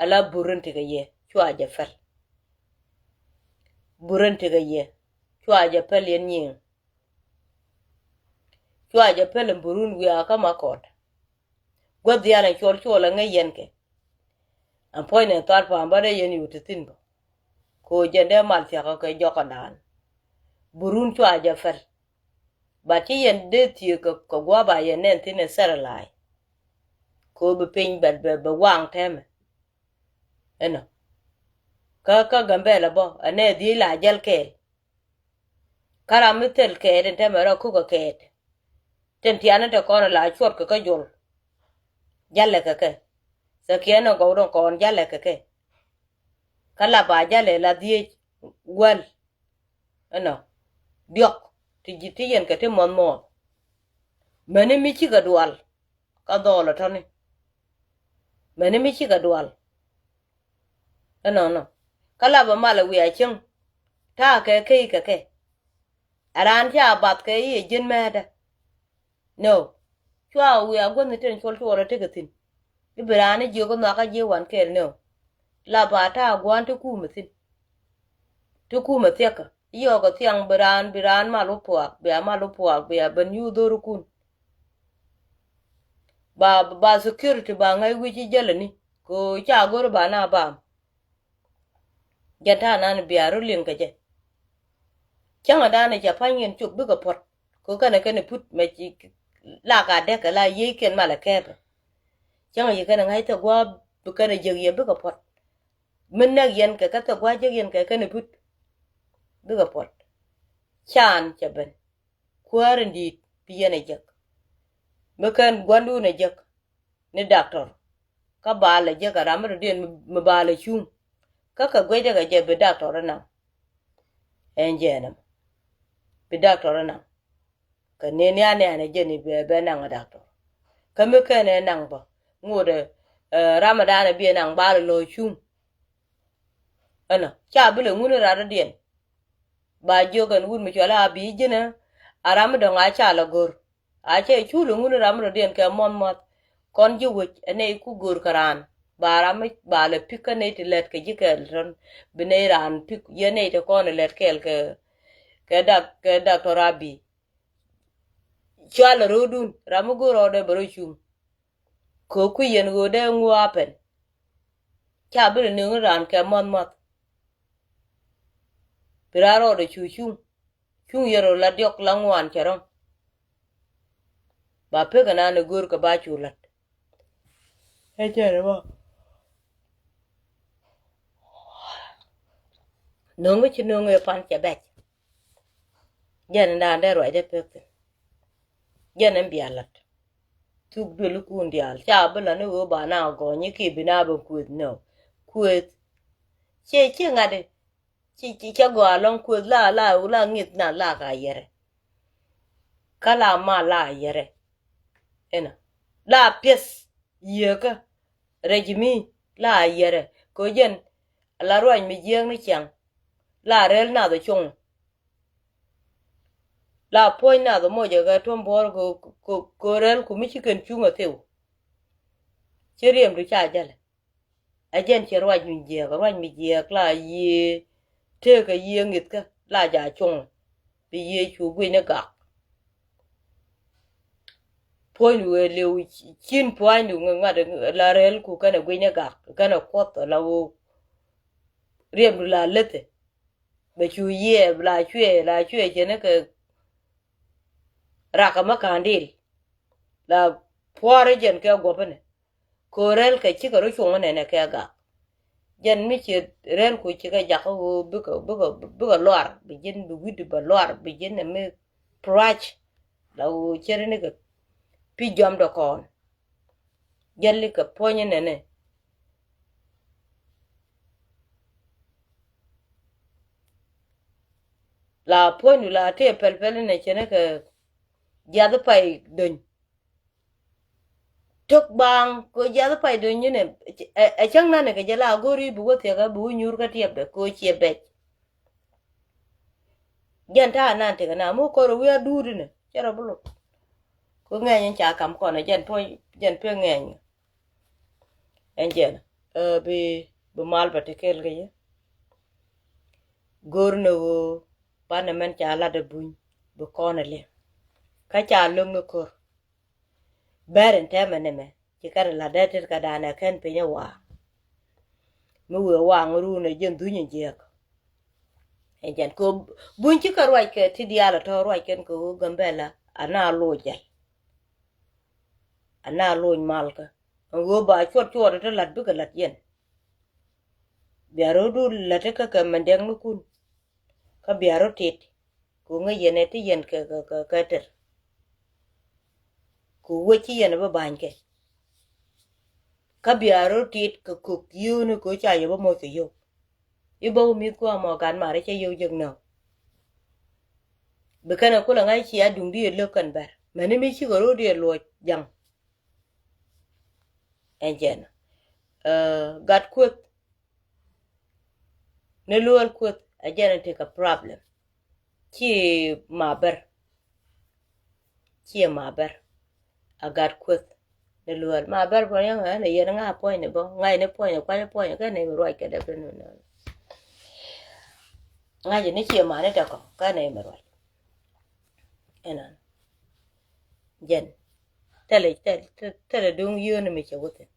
Ala burun ti kɛ yɛ cua jɛ pɛl. Burun ti kɛ yɛ cua jɛ pɛl yɛn nyiŋ. Cua jɛ pɛl in burun wiaa kä ma kɔt. Gua̱th dhial in cuɔl cuɔl a ŋäc yɛn kɛ. Ɛn puɔ̱ny nɛ thar pa̱a̱m bä dee yɛn yut ti thi̱n bä. Ko jɛn dee mal thiakä kɛ jɔkä daan. Burun cua jɛ pɛl. Ba ci yɛn dee thiek kɛ gua̱a̱ ba yɛn nɛn thi̱n ɛ sɛr la̱a̱c. Ko bi piny bɛ bɛ waŋ tɛmɛ. Ɛnɔ kä kä Gambɛla bä ɛ nɛ dhiec la jäl kɛɛl. Kä ram mi thil kɛɛt in tɛmɛ rɔ kukɛ kɛɛt. Tin tiani te kɔn la cuɔt kɛ kä jol. Jalɛ kɛ kɛ. Thɛ kiɛn in gɔw dɔŋ kɔn jalɛ kɛ kɛ. Kä la ba jalɛ la dhiec wäl. Ɛnɔ diɔk ti ji̱ ti yɛn kɛ ti muɔth muɔth. Mäni mi cikɛ dual. Kä dhɔɔl ɛ tɔ̱ni. Mäni mi cikɛ dual. Ɛnɔnɔ kä lapɛ malɛ wiaa cieŋ. Ta̱a̱ kɛ key kɛ kɛ. Ɛ raan ca bath kɛ i̱ ɛ ji̱n mɛɛtdä. No. Cua wiaa guäthni tin cuɔl cuɔl ɛ tekɛ thi̱n. I̱ bi raan i̱ jiök i̱ nhɔakä ji̱ wan kɛɛl no. Lapɛ a ta̱a̱ gua̱a̱n ti kumɛ thi̱n. Ti kumɛ thiäkä. Yɔɔkɛ thiaŋ bi raan bi raan mal wä puaak bia mal wä puaak bia ben yu dhorikun. Ba ba security ba ŋäc wi̱c i̱ jälä ni ko ca go̱ri ba na bam. Jɛn ta̱a̱ nan bia rɔ liŋ kɛ jɛ. Cäŋɛ dan i̱ ca pa̱ny yɛn cop bikɛ puɔ̱t ko kɛnɛ kɛnɛ put mɛ ci lak a dɛkɛ la yiëëc kɛn malɛ kɛɛpɛ. Cäŋɛ ci kɛnɛ ŋa̱c thɛ gua̱a̱p bi kɛnɛ jiäk yɛ bikɛ puɔ̱t. Mi nɛk yɛn kɛ kä thɛ gua̱a̱ jiäk yɛn kɛ kɛnɛ put. Bikɛ puɔ̱t. Can cɛ ben. Kuäär in di̱i̱t bi yɛn ɛ jek. Mi kɛn gua̱ndun ɛ jek ni doctor. Kä bal ɛ jek ɛ ram mi dɔ̱diɛn mi bal ɛ cuŋ. Kä kɛ guecdɛ kɛ jɛ bi doctor ɛ naŋ. Ɛn jɛɛn ɛmɔ bi doctor ɛ naŋ. Kɛ ni nia nɛɛnɛ jɛn i̱ bɛ bɛ naŋ ɛ doctor. Kä mi kɛn ɛ naŋ bä ŋot ɛ ram ɛ daanɛ bi ɛ naŋ bal ɛ lɔ cuŋ. Ɛnɔ ca bi lɛ ŋun ɛ rat dɔ̱diɛn. Ba jiök ɛn wut mi cual a bi ji̱n ɛ a ram mi dɔ̱ŋ a ca lɛ go̱r. A cɛ cu lɛ ŋun ɛ ram mi dɔ̱diɛn kɛ muɔth muɔth. Kɔn ji̱ wec ɛ nɛy ku go̱r kɛ raan ba ram mi ba lɛ pi̱k kä nɛy ti lɛt kɛ ji̱ kɛɛl tɔ̱n. Bi nɛy raan pi̱k yɛ nɛy ti kɔn ɛ lɛt kɛɛl kɛ kɛ dak kɛ dak tɔ̱ rap bi. Cual ɛ ro̱o̱dun ram mi go̱r rɔɔdɛ bɛ rɔ cuŋ. Kɛ kui̱ yɛn ɣöö dee ŋu a pɛn. Ca bi lɛ nööŋ ni raan kɛ muɔth muɔth. Bi raan rɔɔdɛ cu cuŋ. Cuŋ yɛn rɔ la diɔk la ŋuan cɛ rɔ̱ŋ. Ba pek ɛnan ɛ go̱o̱r kɛ ba cu la̱t. Ɛ cɛ rɛ bä. No̱ŋ ci no̱ŋ ëë pan cɛ bɛc. Jɛn in daan dee ruacdɛ pek thin. Jɛn in bia la̱t. Thuk duelikun diaal ca bi la̱t ni ɣöö ba na gɔny i̱ ki bi na ben kuëth nɔ. Kuëth. Ciɛ ciɛ ŋa̱t i̱ ci ci cä gɔaa lɔ̱ŋ kuëth la la la ŋith na la ka yɛrɛ. Kä la ma la yɛrɛ. Inɔ la piɛth. Yieekä rɛc mi la yɛrɛ kɛ jɛn. La ruac mi jiääk ni ciaŋ la rɛl nath cuŋ. La puɔ̱ny nath mocɛ kɛ tuɔ̱m buɔr kɛ rɛl ku mi ci kɛn cuŋ a thiw. Ci riɛmdu ca jälɛ. Ɛ jɛn cɛ ruac mi jiɛɛk ruac mi jiɛɛk la yiëë. Tëëkɛ yiëë ŋi̱thkä la ja cuŋ. Bi yiëë cu gui̱ny ni gak. Puɔ̱nydu ëë liw cin pua̱nydu ŋa̱t la rɛl ku kɛnɛ gui̱ny ni gak kɛnɛ kuɔth la ɣöö. Riɛmdu la läthɛ. Bɛ cu yiëë la cuɛ la cuɛ cɛ ni kɛ. Rakä mä ka̱n dil la puɔ̱ɔ̱r jɛn kɛ guɔ̱pä ni. Kɛ rɛl kɛ cikɛ rɔ cuɔ̱ŋ nɛnɛ kɛ gak. Jɛn mi ci rɛl ku cikɛ jakä ɣöö bikɛ bikɛ bikɛ luar bi ji̱n bi wi̱cdu bɛ luar bi ji̱n ɛ mi. Pruac la ɣöö cɛ ri ni kɛ. Pi jɔam dɔ kɔn. Jɛn li kɛ puɔ̱nyä nɛnɛ. La puɔ̱nydu la tëë pɛl pɛl inɛ cɛ ni kɛ. Jiath pay döny. Tök baaŋ kɛ jiath pay döny inɛ. Ɛ cäŋ nanɛ kɛ jɛ la go̱ri bi wä thiɛk ɛ bi wä nyuur kä tiɛpdɛ kɛ ciɛ bɛc. Jɛn ta̱a̱ nan tekɛ na mi kɔr wi̱i̱ a duut inɛ cɛ rɔ bi luth. Kɛ ŋɛny in ca kam kɔn ɛ jɛn puɔ̱ny jɛn pek ŋɛny. Ɛn jɛn. Ɛ, bi, bi mal bɛ te kɛɛl kɛ yɛ. Go̱r ni ɣöö banɛ mɛn ca lat ɛ buny bi kɔn ɛ liŋ. Kä ca lo̱ŋ ni ko̱r. Bɛr in tɛmɛ ni mɛ ci kɛn lat dee tet kɛ danɛ kɛn piny ɛ waaŋ. Mi wëë waaŋ ruun ɛ jiɛn dhuny in jiɛk. Ɛn jɛn kɛ buny ci kɛ ruac kɛ ti diaal ɛ tɔ̱ ruac kɛn kɛ ɣöö Gambɛla ana loc jɛl. Ana loc malkä ɛn ɣöö ba cuɔt cuɔt ɛ te lat bikɛ lat yɛn. Bia rɔ du lat kä kɛ mɛn dɛŋ ni kun. Kä bia rɔ tit. Ku ŋäc yɛn ɛ ti yɛn kɛ, kɛ, kɛ, kɛ tɛr. Ku wec ci yɛn ɛ bä ba̱ny kɛ. Kä bia rɔ tit kɛ kök yio̱w ni kɛ ca yɛ bä moc kɛ yio̱w. I̱ bä wä mi̱th kua̱a̱ mɔ gat mari cɛ yio̱w jek nɔ. Bi kɛn ɛ kulɛ ŋa̱c cia duŋ di ɛ lök kɛn bɛr. Mɛni mi cikɛ ro̱o̱ di ɛ luɔc jaŋ. Ɛn jɛn. Ɛ, gat kueth. Ni luɔl kueth ɛ jɛn ɛ tekɛ problem. Ci ma bɛr. Ciɛ ma bɛr. A gat kueth. Ni luɔl ma bɛr bɔ yɛn ŋa̱ ni yɛn ŋa̱ puɔ̱ny ni bɔ ŋa̱ ni puɔ̱ny ni kuany puɔ̱ny kɛ ni mi ruac kɛ dɛp ni ni. Ŋa̱ ni ciɛ ma ni tɛkɔ kɛ ni mi ruac. Ɛnɔn. Jɛn. Thilɛ, thilɛ, thilɛ duŋ yio̱o̱ni mi cɛ wä thin.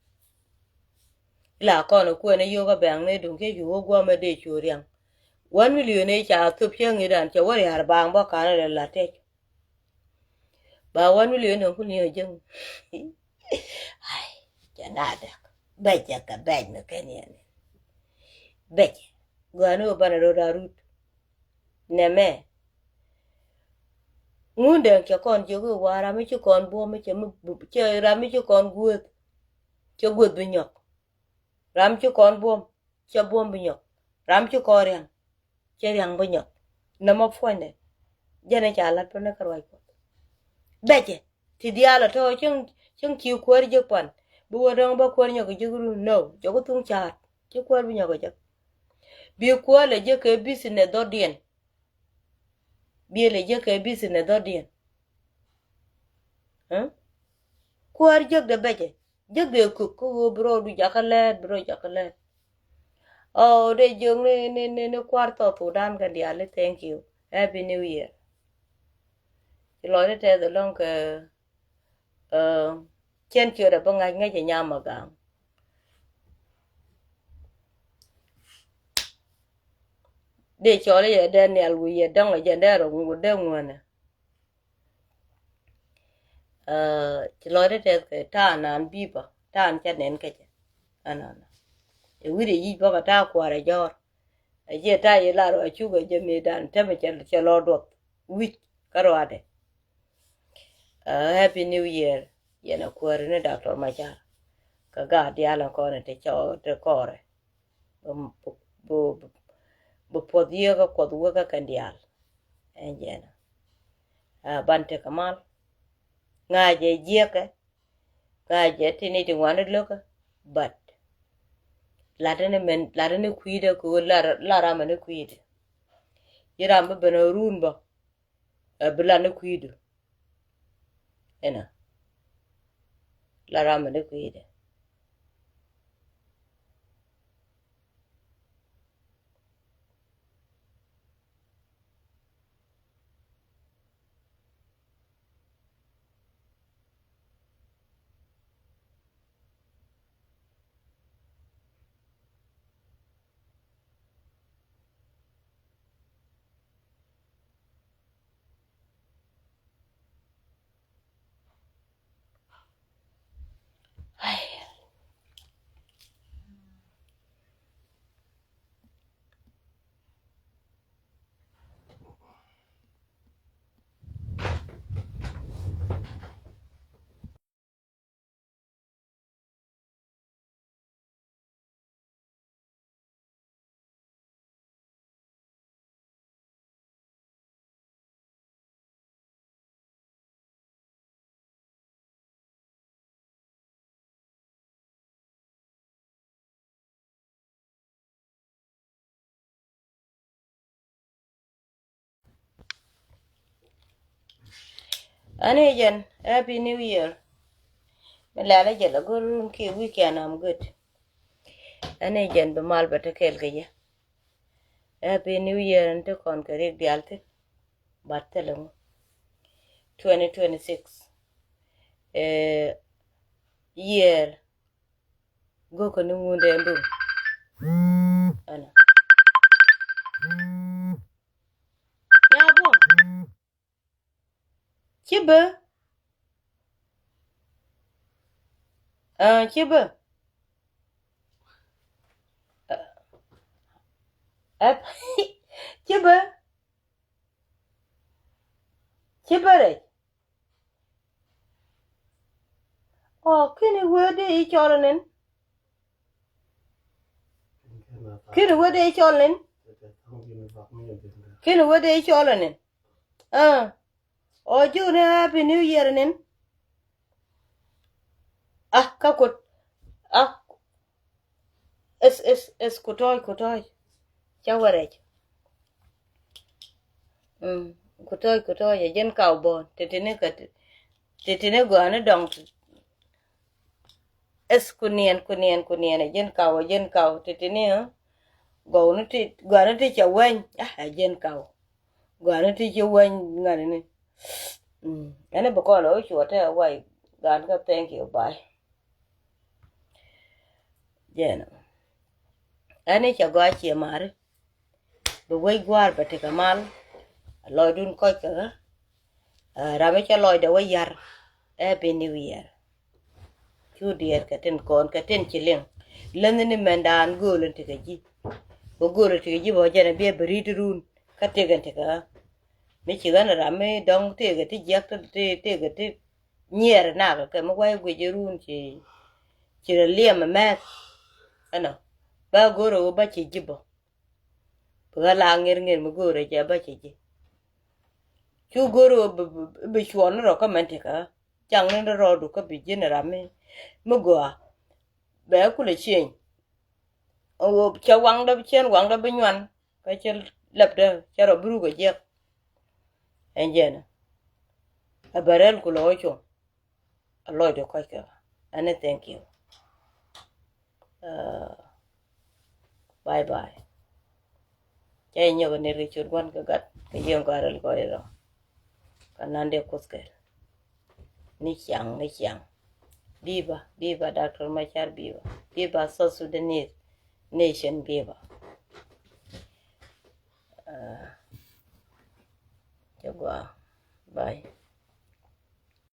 La kɔn kuɛn yio̱o̱k a bɛŋni duŋ cɛ cu wä guɔmɛ dee cu riaŋ. One million i̱ ca thop cɛ ŋi̱dan cɛ wä ria̱r baaŋ bä ka̱n ilɛ la̱t tɛc. Ba one million in kun yio̱o̱k jäŋ. Ai, cɛ na däk. Bɛcɛ kɛ bɛc mi kɛn yɛn. Bɛcɛ. Gɔani wä banɛ rot a rut. Nɛmɛ. Ŋundɛ cɛ kɔn jiök i̱ wa ram mi ci kɔn buɔ̱m mi cɛ mi bu-, cɛ ram mi ci kɔn gueth. Cɛ gueth bi nyɔk. Ram ci kɔn buɔ̱m, cɛ buɔ̱m bi nyɔk. Ram ci kɔn riaŋ, cɛ riaŋ bi nyɔk. Nɛmɛ puɔ̱nydɛ. Jɛn ɛ ca lat pänä kä ruac Kuɔth. Bɛcɛ. Ti diaal ɛ tɔ̱ cieŋ, cieŋ ci kuäär jek pan. Bi wä dɔ̱ŋ bä kuäär nyɔk kɛ jek run. No, cɛ ku thuŋ ca̱a̱t. Ci kuäär bi nyɔk kɛ jek. Bi kuäär lɛ jek kɛ business dhɔrdiɛn. Bi lɛ jek kɛ business dhɔrdiɛn. Ɛ? Kuäär jek dee bɛcɛ. Jek dee kök kä ɣöö bi rɔɔdu jakä lɛɛt, bi rɔɔdu jakä lɛɛt. Oh, dee jiök ni, ni, ni, ni kua̱r South Sudan kɛ diaal i̱ thank you. Happy New Year. Ci lɔcdä tɛth ɛlɔ̱ŋ kɛ, ɛ, cɛn ciötdɛ bi ŋa̱c ŋäcɛ nyam a gaŋ. Dee cɔl i̱ yɛ Daniel wi̱i̱ yɛ dɔ̱ŋ ɛ jɛn dee rɔ ŋu dee ŋuänɛ. Ɛ, ci lɔcdä tɛth kɛ ta̱a̱ naan bi̱i̱pä, ta̱a̱ cä nɛn kecɛ. Ɛnɔnɔ. Ɛ wi̱cdɛ yic bä kɛ ta̱a̱ kua̱r ɛ jɔ̱ɔ̱r. Ɛ jɛ ta̱a̱ yɛ lar ɛ cuk ɛ jɛ mëëdan tämɛ cɛ, cɛ lɔ duɔth. Wi̱c kä ruaadɛ. Ɛ, Happy New Year. Yɛn ɛ kuääri ni Doctor Machar. Kɛ gaat diaal ɛn kɔn ɛ te cɔɔr, te kɔɔrɛ. Bi, bi, bi, bi puɔth yieekä Kuɔth wekä kɛn diaal. Ɛn jɛn. Ɛ, ban tekɛ mal. Ŋa̱cɛ jiɛkɛ. Ŋa̱cɛ ti ni ti ŋuan i̱ lo̱kä. But latdä ni mɛn, latdä ni kui̱dä kɛ ɣöö lar, lar ram ni kui̱dä. Ji̱ ram bi ben ɛ run bä. Ɛ bi lat ni kui̱du. Ɛnɔ. Lat ram mi ni kui̱du. Ani jɛn, Happy New Year. Mi lɛl a jɛ la go̱r run kiɛ weekend, I'm good. Ɛn ɛ jɛn bi mal bɛ te kɛɛl kɛ yɛ. Happy New Year in te kɔn kɛ rik dial thin. Bat thilɛ ŋu. Twenty twenty-six. Ɛ, year. Gokɛ ni ŋundɛ ndum. Ɛnɔ. Nya buɔm. Ci bä. Aa, ci bä. Aa, ɛp. Ci bä. Ci bä rɛc. Ɔ, kini wee dee i̱ cɔl inin. Kini wee dee i̱ cɔl inin. Kini wee dee i̱ cɔl inin. Aa. Ɔ ji̱ wuni Happy New Year inin. Ah, kä kut. Ah. Is, is, is kutɔɔc, kutɔɔc. Ca wä rɛc. Mm, kutɔɔc, kutɔɔc, ɛ jɛn kaw bɔn. Titini kä ti-, titini gɔani dɔŋ ti-, is kuniɛn, kuniɛn, kuniɛn, ɛ jɛn kaw, ɛ jɛn kaw. Titini, ɛ? Gɔwni ti, gɔani ti ca weny. Ah, ɛ jɛn kaw. Gɔani ti ci weny ŋani ni. Mm. Ɛn bi kɔn lɛ wä cuɔ tɛ wai gan kä thank you, bye. Jɛn. Ɛn i̱ cɛ gɔaa ciɛ mari. Bi wec gua̱a̱r bɛ tekɛ mal. Lɔcdun kɔc kɛ ɣä. Ɛ, ram i̱ cɛ lɔcdɛ wä yar. Happy New Year. Cu diɛɛr kɛ tin kɔn kɛ tin ci liŋ. Länh ni mɛndan gööl in tekɛ ji̱. Bä gööl in tekɛ ji̱ bä jɛn a biɛ bä ri̱t run. Kä tekɛ tekɛ ɣä. Mi ci ɣän ram mi dɔ̱ŋ tekɛ ti jiäk ti, ti, tekɛ ti nyiɛɛr nak kɛ mi wa̱i̱ guic run ci, ci rɛ liɛm ɛ mɛth. Ɛnɔ. Bä go̱r ɛ wä bä ci ji̱ bä. Bi ɣä la ŋer ŋer mi go̱o̱rɛ jɛ bä cɛ ji̱. Cu go̱o̱rɛ bi, bi, bi cuɔɔn ni rɔ kä mɛn ti kä. Caŋ ni rɔ rɔɔdu kä bi ji̱n ram mi, mi gɔaa. Bɛ kulɛ cieny. Ɣöö cɛ waŋdä, cɛn waŋdä bi nyuan. Kä cɛ lɛpdä, cɛ rɔ bi ruk ɛ jiɛk. Ɛn jɛn. Ɛ bɛ rɛl kulɛ ɣä cuɔ̱ŋ. A lɔcdɛ kɔc kɛ. Ɛn ɛ thank you. Uh, bye bye. Cɛ nyɔk ner kɛ ciöt gua̱n kɛ gat kɛ jiɛn kɔarɛ lɛ kɔc rɔ. Kɛ nan dee kuth kɛ. Ni ciaŋ, ni ciaŋ. Biba, biba, Doctor Machar, biba. Biba, South Sudanese nation, biba. Uh, cɛ gua. Bye.